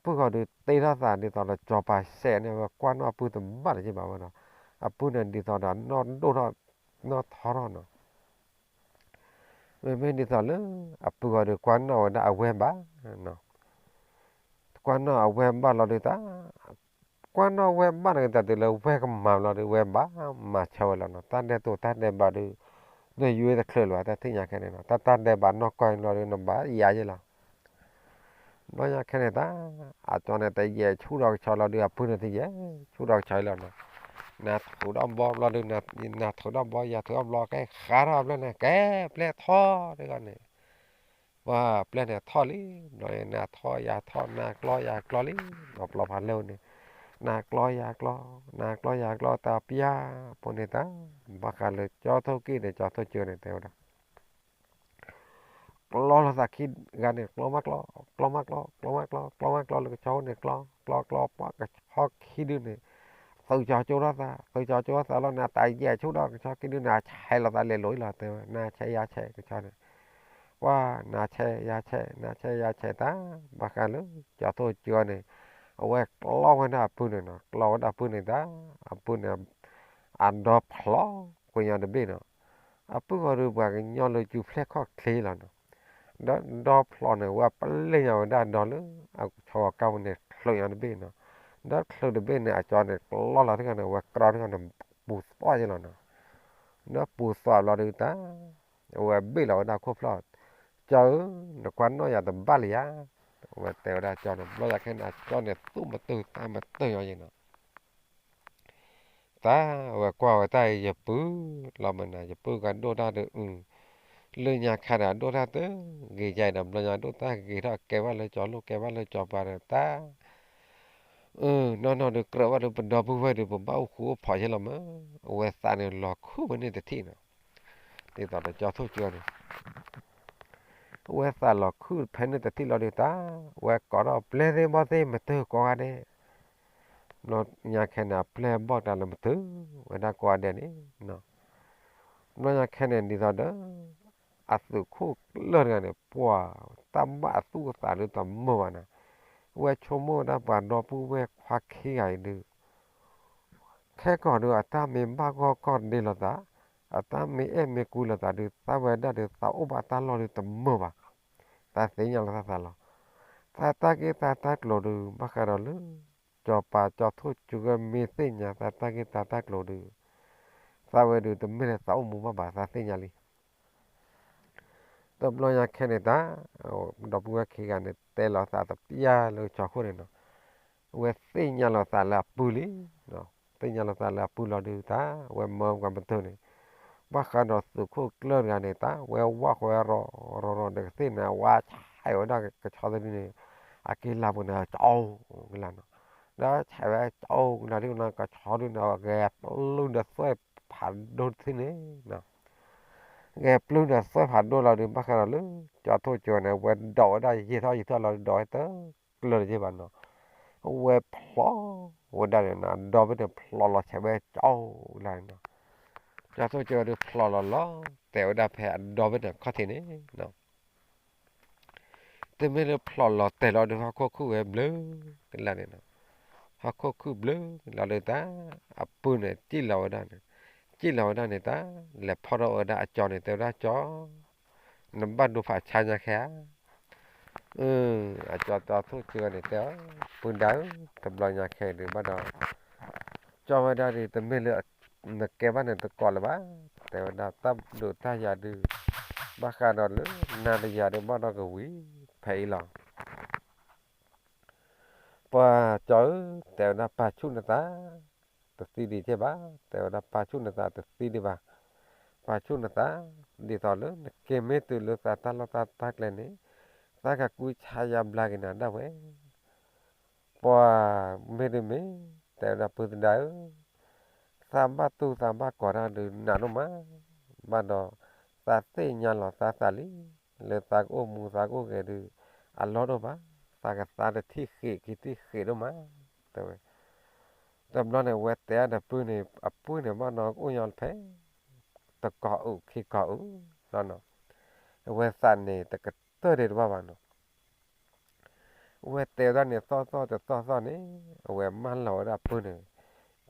ပုၢ်ဃီဒုးတ့ထီၣ်သး ဒ်သိးဒီးကၠီၤပၤစဲးန့ၣ် ဝဲကွၢ်နီၣ်အပုၢ်တဘၣ်လၢၤဘၣ်ဝဲနီၤ. အပုၢ်န့ၣ်ဒ်သိးဒီးနီၢ်ဒိၣ်ထီၣ်, နီၢ်ထီထီၣ်နီၤ. မ့မ့ၢ်ဒ်သိးလၢ အပုၢ်ဃီဒုးကွၢ်နီၣ်ဝဲဒၣ်အဝဲၢ်ဘၣ် ကွၢ်နီၣ်အဝဲၢ်ဘၣ်လီၤဒုးတၢ်, ကွၢ်နီၣ်ဝဲၢ်ဘၣ်န့ၣ် တၢ်တုၤလၢဝဲၢ်ကမၤလီၤဒုး ဝဲၢ်ဘၣ်မၤဆၢဝဲလီၤနီၤ. တၢ်ဒဲးတိၤတၢ်ဒဲးဘးဒုး နယွၤတချုးလၢၤ တၢ်ထံၣ်ညါခဲန့ၣ်နီၤ. တၢ်တၢ်ဒဲးဘးနီၢ်ကီၢ်လီၤဒုး နဘၣ်ယၤယဲၢ်လီၤ. ဘျီညါခဲန့ၣ်တၢ်, အကၠီၤန့ၣ် တယဲၢ်ဆူၣ်ဒီးကဆီလီၤဒုး အပုၢ်န့ၣ်တယဲၢ်ဆူၣ်ဒီးကဆီလီၤနီၤ. နၤထုးဒီးဘီဘျီဒုး, နၤထုးဒီးဘီ ယၤထုးဒီးဘျီ ကဲဃးထီၣ်အပျဲၢ်န့ၣ် ကဲပျဲၢ်ထီၣ်တဂၤန့ၣ် ပှၤပျဲၢ်န့ၣ်ထီၣ်လံ, ဘျီနၤထီၣ်ယၤထီၣ် နၤကျီယၤကျီလံ, ဒီးပျီဖးလဲဝဲန့ၣ်, နၤကျီယၤကျီ, နၤကျီယၤကျီ တၢ်ပျၢ်ဖိန့ၣ်တၢ်, ဘၣ်ဃးလၢကၠီၤထိၣ်ကံၢ်န့ၣ် ကၠီၤထိၣ်ကၠိန့ၣ် တဲဝဲဒၣ် ကျီလိာ်သးခံဂၤန့ၣ် ကျီမးကျီ, ကျီမးကျီ, ကျီမးကျီ, ကျီမးကျီလၢကဆီန့ၣ် ကျီ, ကျီကျီ ပှၤကဆီခံဒုန့ၣ် သုးကၠီၤကၠိထီၣ်သး, သုးကၠီၤကၠိထီၣ်သးလီၤန့ၣ် တယဲၢ်ဆူၣ်ဒီးကဆီခံဒုန့ၣ် အဆဲးလိာ်သးလဲၤလိာ်အံၤလီၤ တဲဝဲ, နၤဆဲးယၤဆဲးကဆီန့ၣ်, ပှၤနၤဆဲးယၤဆဲး နၤဆဲးယၤဆဲးတၢ်, ဘၣ်ဃးလၢကၠီၤထိၣ်ကၠိန့ၣ် အဝဲကျီဝဲဒၣ်အပုၢ်န့ၣ်နီၤ, ကျီဝဲဒၣ်အပုၢ်န့ၣ်တၢ်, အပုၢ်န့ၣ် အဒီဖျိးကွံာ်ညီတဘ့ၣ်နီၤ. အပုၢ်ဃီဒုးပှၤကညီလၢကၠူဖျဲၣ်ခီၣ်ချ့လီၤနီၤ. ဒီးဒီဖျိးန့ၣ် ဝဲပလ့ၣ်ညါဝဲဒၣ်ဒီလၢအဆီဂီၤကၢ်ပူၤန့ၣ် ချုးညီတဘ့ၣ်နီၤ. ဒီချုးတဘ့ၣ်န့ၣ် အကၠီၤန့ၣ်ကျီလီၤတဂၤန့ၣ် ဝဲကြီတဂၤန့ၣ် ပူၤသွီယဲၢ်လီၤနီၤ. ဒီပူၤသွီဘျီဒုးတၢ်, အဝဲဘ့ၣ်လီၤဝဲဒၣ်ခိၣ်ဖျီၣ်, ကၠီၤဧၢ, နကွၢ်နီၣ်ယၤတဘၣ်လၢၤဧါ, အဝဲတဲဝဲဒၣ်ကၠီၤန့ၣ်, ဘျီယၤခဲန့ၣ် အကၠီၤန့ၣ် သူၣ်မတုၤသးမတုၤအီၤယဲၢ်နီၤ. တၢ်ဝဲကွၢ်ဝဲတၢ်အံၤ ယပုၢ်လီၤမနၤ, ယပုၢ်ကဒိၣ်တၢ်ဒီးအု, လၢညါခါဒီးအဒိၣ်တၢ်တဂ့ၤယါဒီး ဘျီညါဒိၣ်တၢ်ဂ့ၤထီၣ်ကဲဘၣ်လၢကၠီၤလိၣ် ကဲဘၣ်လၢကၠီၤပၤဒီးတၢ်, အၢ နီၢ်နီၢ်ဒုးကြၢးဘၣ်ဒီးပဒီပုၢ်ဝဲၢ်ဒီး ပဘၣ်အိၣ်ဃူအိၣ်ဖိးယဲၢ်လီၤမး, အဝဲသးန့ၣ်လီၤခုၣ်ဝဲန့ၣ်တထံၣ်နီၤ. ဒ်သိးဒီးကၠီၤထိၣ်ကၠိန့ၣ် အဝဲသးလီၤခုၣ်ဖဲန့ၣ်တထံၣ်လီၤဒုးတၢ်, အဝဲကိးထီၣ်ပျဲၢ်သ့ၣ်ဘီၣ်သ့ၣ်မ့ၢ်တၢ်ကိးဂၤဒဲး, ဘျီညါခဲန့ၣ် အပျဲၢ်ဘီၣ်တၢ်လၢမတုၤဝဲဒၣ်ကိးဂၤဒဲးန့ၣ်, ဘျီညါခဲန့ၣ် ဒ်သိးဒီး အသုးခိၣ်ကျၢၢ်တဂၤန့ၣ် ပှၤတၢ်ဘၣ်အသူၣ်အသးဒုးတမုာ်ဘၣ်န့ၣ်, ဝဲဆိကမိၣ်ဝဲဒၣ်ပှၤဒီပုၢ်ဝဲၢ်ခွါခံဂၤအံၤဒုး ခဲကီၢ်ဒုး အတၢ်မ့ၢ်ဘၣ်ဂီၢ်ကီၢ်ဒ့လိာ်သး, အတၢ်မ့ၢ်အဲၣ်မ့ၢ်ကွံလိာ်သးဒုး သးဝဲဒၣ်ဒုး သးအိၣ်ဘၣ်တၢ်လီၢ်ဒုးတမုာ်ဘၣ်, သးသ့ၣ်ညါလီၤသးသးလီၤ. သးတၢ်ဂ့ၢ်သးတၢ်ကျိၤဒုး ဘၣ်ဃးဒီးလၢ စီၤပၤကၠီၤထိၣ်ကၠိမ့ၢ်သ့ၣ်ညါသးတၢ်ဂ့ၢ်သးတၢ်ကျိၤဒုး, သးဝဲဒုးတမ့ၢ်လၢသးအိၣ်မူဘၣ်ဘၣ် သးသ့ၣ်ညါလံ. တဘျီညါခဲန့ၣ်တၢ် ဒီပုၢ်ဝဲၢ်ခံဂၤန့ၣ် တဲလီၤသးတပျၢ်လၢကၠီၤခိၣ်န့ၣ်နီၤ, အဝဲသ့ၣ်ညါလီၤသးလၢအပုၢ်လံ, သ့ၣ်ညါလီၤသးလၢအပုၢ်လီၤဒုးတၢ် အဝဲမၢပှၤမုၢ်တနံၤန့ၣ်, ဘၣ်ဃးဒီးသုးခိၣ်ကျၢၢ်တဂၤန့ၣ်တၢ် ဝဲဝၣ်ဃီဝဲရီၤရီၤဒီးကသ့ၣ်န့ၣ် အဝဲဆဲးဝဲဒၣ်ကဆီတဒုန့ၣ် အက့ၤလၢ်ပူၤန့ၣ် ကၠီကလါနီၤ, ဒီးဆဲးဝဲကၠီကလါဒုးနီၤ ကဆီဒုန့ၣ် ဂဲၤပျုၢ်ဒီးသွဲၣ်ဖးဒိၣ်တထံၣ်န့ၣ် ဂဲၤပျုၢ်ဒီးသွဲၣ်ဖးဒိၣ်လီၤဒုး ဘၣ်ဃးဒီးလၢ ကၠီၤထိၣ်ကၠိန့ၣ် ဝဲဒိးဝဲဒၣ်ယံာ်ထီၣ်ယံာ်ထီၣ်လီၤဒုး ဒိးဝဲတကျၢၤတယ့ၢ်ဘၣ်နီၤ, ဝဲဖျိးဝဲဒၣ်န့ၣ်နီၤ အဒီဘ့ၣ်န့ၣ်ဖျိးလီၤဆဲးဝဲကၠီလါန့ၣ်နီၤ, ကၠီၤထိၣ်ကၠိဒုးဖျိးလီၤလီၤ တဲဝဲဒၣ်ဖဲအဒီဘ့ၣ်န့ၣ်ခီၣ်ထံးန့ၣ်နီၤ တမ့ၢ်လၢဖျိးလီၤတဲာ်လီၤဒုး ဟီၣ်ခိၣ်ခုၣ်ဝဲဘျုးကလါန့ၣ်နီၤ, ဟီၣ်ခိၣ်ခုၣ်ဘျုးကလါဒုးတၢ် အပုၢ်န့ၣ် စံၣ်လီၤဝဲဒၣ်န့ၣ်, စံၣ်လီၤဝဲဒၣ်န့ၣ်တၢ် လဲၤဖီၣ်ထီၣ်ဝဲဒၣ်အကၠီန့ၣ် တဲဝဲဒၣ်ကၠီ နဘၣ်ဒိဖးဆါညါခဲဧါ, အကၠီၤထိၣ်ကၠိန့ၣ်တဲအီၤ, ပုၢ်ဒါဧၢ, တဘျီညါခဲဒုးဘၣ်ဒီး ကၠီဝဲဒၣ်ဒုး တမ့ၢ်လၢ နကဲဘၣ်န့ၣ်တကိးလၢၤဘၣ်, တဲဝဲဒၣ်တၢ်ဒိးတၢ်ယၤဒုး ဘၣ်ဃးဒီးလၢ နၤတယၤဒုးဘၣ်ဒီးကဝံၤဖဲအံၤလီၤ. ပှၤကၠီဧၢ, တဲဝဲဒၣ်ပာ်ဆူၣ်နသး တသံဒံးက့ၢ်ဘၣ်, တဲဝဲဒၣ်ပာ်ဆူၣ်နသးတသံဒံးဘၣ်, ပာ်ဆူၣ်နသး ဒ်သိးလၢနက့ၤမ့ၢ်တုၤလၢသးတၢ်လီၢ်တၢ်ကျဲန့ၣ် သးကကူဆါယါဘျါက့ၤနၤဒၣ်ဝဲ ပှၤမ့ၢ်တမ့ၢ် တဲဝဲဒၣ်ပုၢ်သဒါဧၢ, သးဘၣ်တူၢ်သးဘၣ်ကီၤတၢ်ဒုးနးဒိၣ်မး, ဘၣ်ဒီး သးသ့ၣ်ညါလီၤသးသးလံ, လၢသးကအိၣ်မူသးကအိၣ်ဂဲၤဒုး အလီၢ်ဒိၣ်ဘၣ်, သးကသါတထံၣ်ဃ့းခံထံၣ်ဃ့းဒိၣ်မး, တဲဝဲ တဘျီန့ၣ် အဝဲတဲအဒီးပုၢ်န့ၣ် အပုၢ်န့ၣ်ဘၣ်ဒီးကအိၣ်ညီဖဲ တကီၢ်အိၣ်ခံကီၢ်အိၣ်လီၤနီၤ, အဝဲသးန့ၣ်တကတၢၢ်ဒံးတဘၣ်ဘၣ်နီၤ အဝဲတဲဝဲဒၣ်န့ၣ်သီၣ်သီၣ်တသီၣ်သီၣ်န့ၣ် အဝဲမၢလီၤဝဲဒၣ်ပုၢ်န့ၣ်,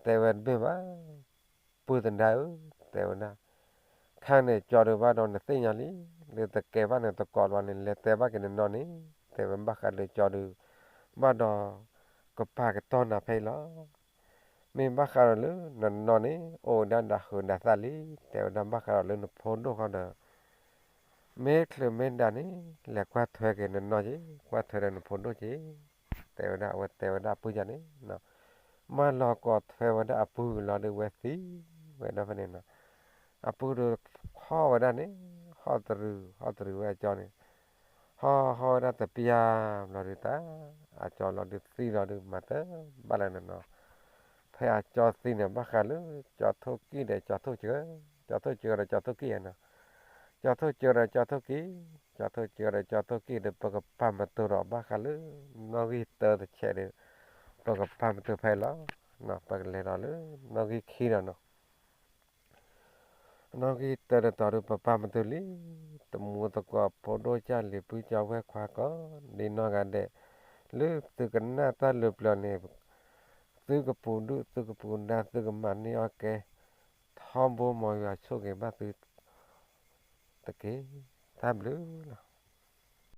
တဲဝဲတဘ့ၣ်ဘၣ်, ပုၢ်သဒါဧၢ, တဲဝဲဒၣ်, ခါန့ၣ်ကၠီဒုးဘၣ်ဒီးနသ့ၣ်ညါလံ, လၢတကဲဘၣ်န့ၣ်တကိးလီၤန့ၣ် လဲၤတဲဘၣ်က့ၤနနီၢ်န့ၣ်, တဲဝဲဘၣ်ဃးလၢကၠီဒုး, ဘၣ်ဒီး, ကပာ်ကတီၢ်နၤဖဲအံၤလီၤ မ့ၢ်ဘၣ်ဃးဒီးလၢနနီၢ်န့ၣ် အိၣ်ဝဲဒၣ်ဒီးဟုးဒီးသးလံ, တဲဝဲဒၣ်ဘၣ်ဃးဒီးလၢနဖိဒိၣ်ဃီဒီး, မ့ၢ်ချုးမ့ၢ်ဒၣ်န့ၣ် လဲၤကွၢ်ထွဲက့ၤနနီၢ်က့ၤ, ကွၢ်ထွဲဒီးနဖိဒိၣ်က့ၤ, တဲဝဲဒၣ်အဝဲတဲဝဲဒၣ်အပုၢ်ယၤန့ၣ်, မၢလီၤကိးထွဲဝဲဒၣ်အပုၢ်လီၤဒုးဝဲသံဝဲဒၣ်ဖဲန့ၣ်နီၤ, အပုၢ်ဒုးခီၣ်ဝဲဒၣ်န့ၣ်, ဟီၣ်တရူး ဟီၣ်တရူးဝဲအကၠီန့ၣ် ဟီၣ်ဟီၣ်ဝဲဒၣ်တပျၢ်ဘျီဒုးတၢ်, အကၠီလီၤဒုးသံလီၤဒုးမၤတဘၣ်လၢၤန့ၣ်နီၤ, ဖဲအကၠီသံန့ၣ် ဘၣ်ဃးလၢ ကၠီထိၣ်ကံၣ်ဒီးကၠီထိၣ်ကၠိ, ကၠီထိၣ်ကၠိဒီးကၠီထိၣ်ကံၣ်ဧါနီၤ, ကၠီထိၣ်ကၠိဒီးကၠီထိၣ်ကံၣ်, ကၠီထိၣ်ကၠိဒီးကၠီထိၣ်ကံၣ်ဒီး ပကပာ်မတူၤဒီးဘၣ်ဃးလၢ နီၣ်ဂံၢ်တၢတဆဲးဒီး ပကပာ်မတူၤဖဲအံၤလီၤ, ပကလဲၤဒီးလၢ နီၣ်ဂံၢ်ခံဒီးနီၤ နီၣ်ဂံၢ်တၢတတီၤဒုး ပပာ်မတူၤလံ, တမူသကိးဖိဒိၣ်ကၢ်လံၤ ပုၢ်ကၠီဝဲၢ်ခွါကိးဒံနီၢ်ဂၤဒဲး, လၢသုကနၣ်တၢ်လၢပျၢၤန့ၣ်, သုကပူၤဒုၣ် သုကပူၤဒါ သုကမၤန့ၢ်အီၣ်ကဲ, ထီဘိမ်ယွၤဆိၣ်ဂ့ၤဘၣ်သုတက့ၢ်. တၢ်ဘျုးလီၤ.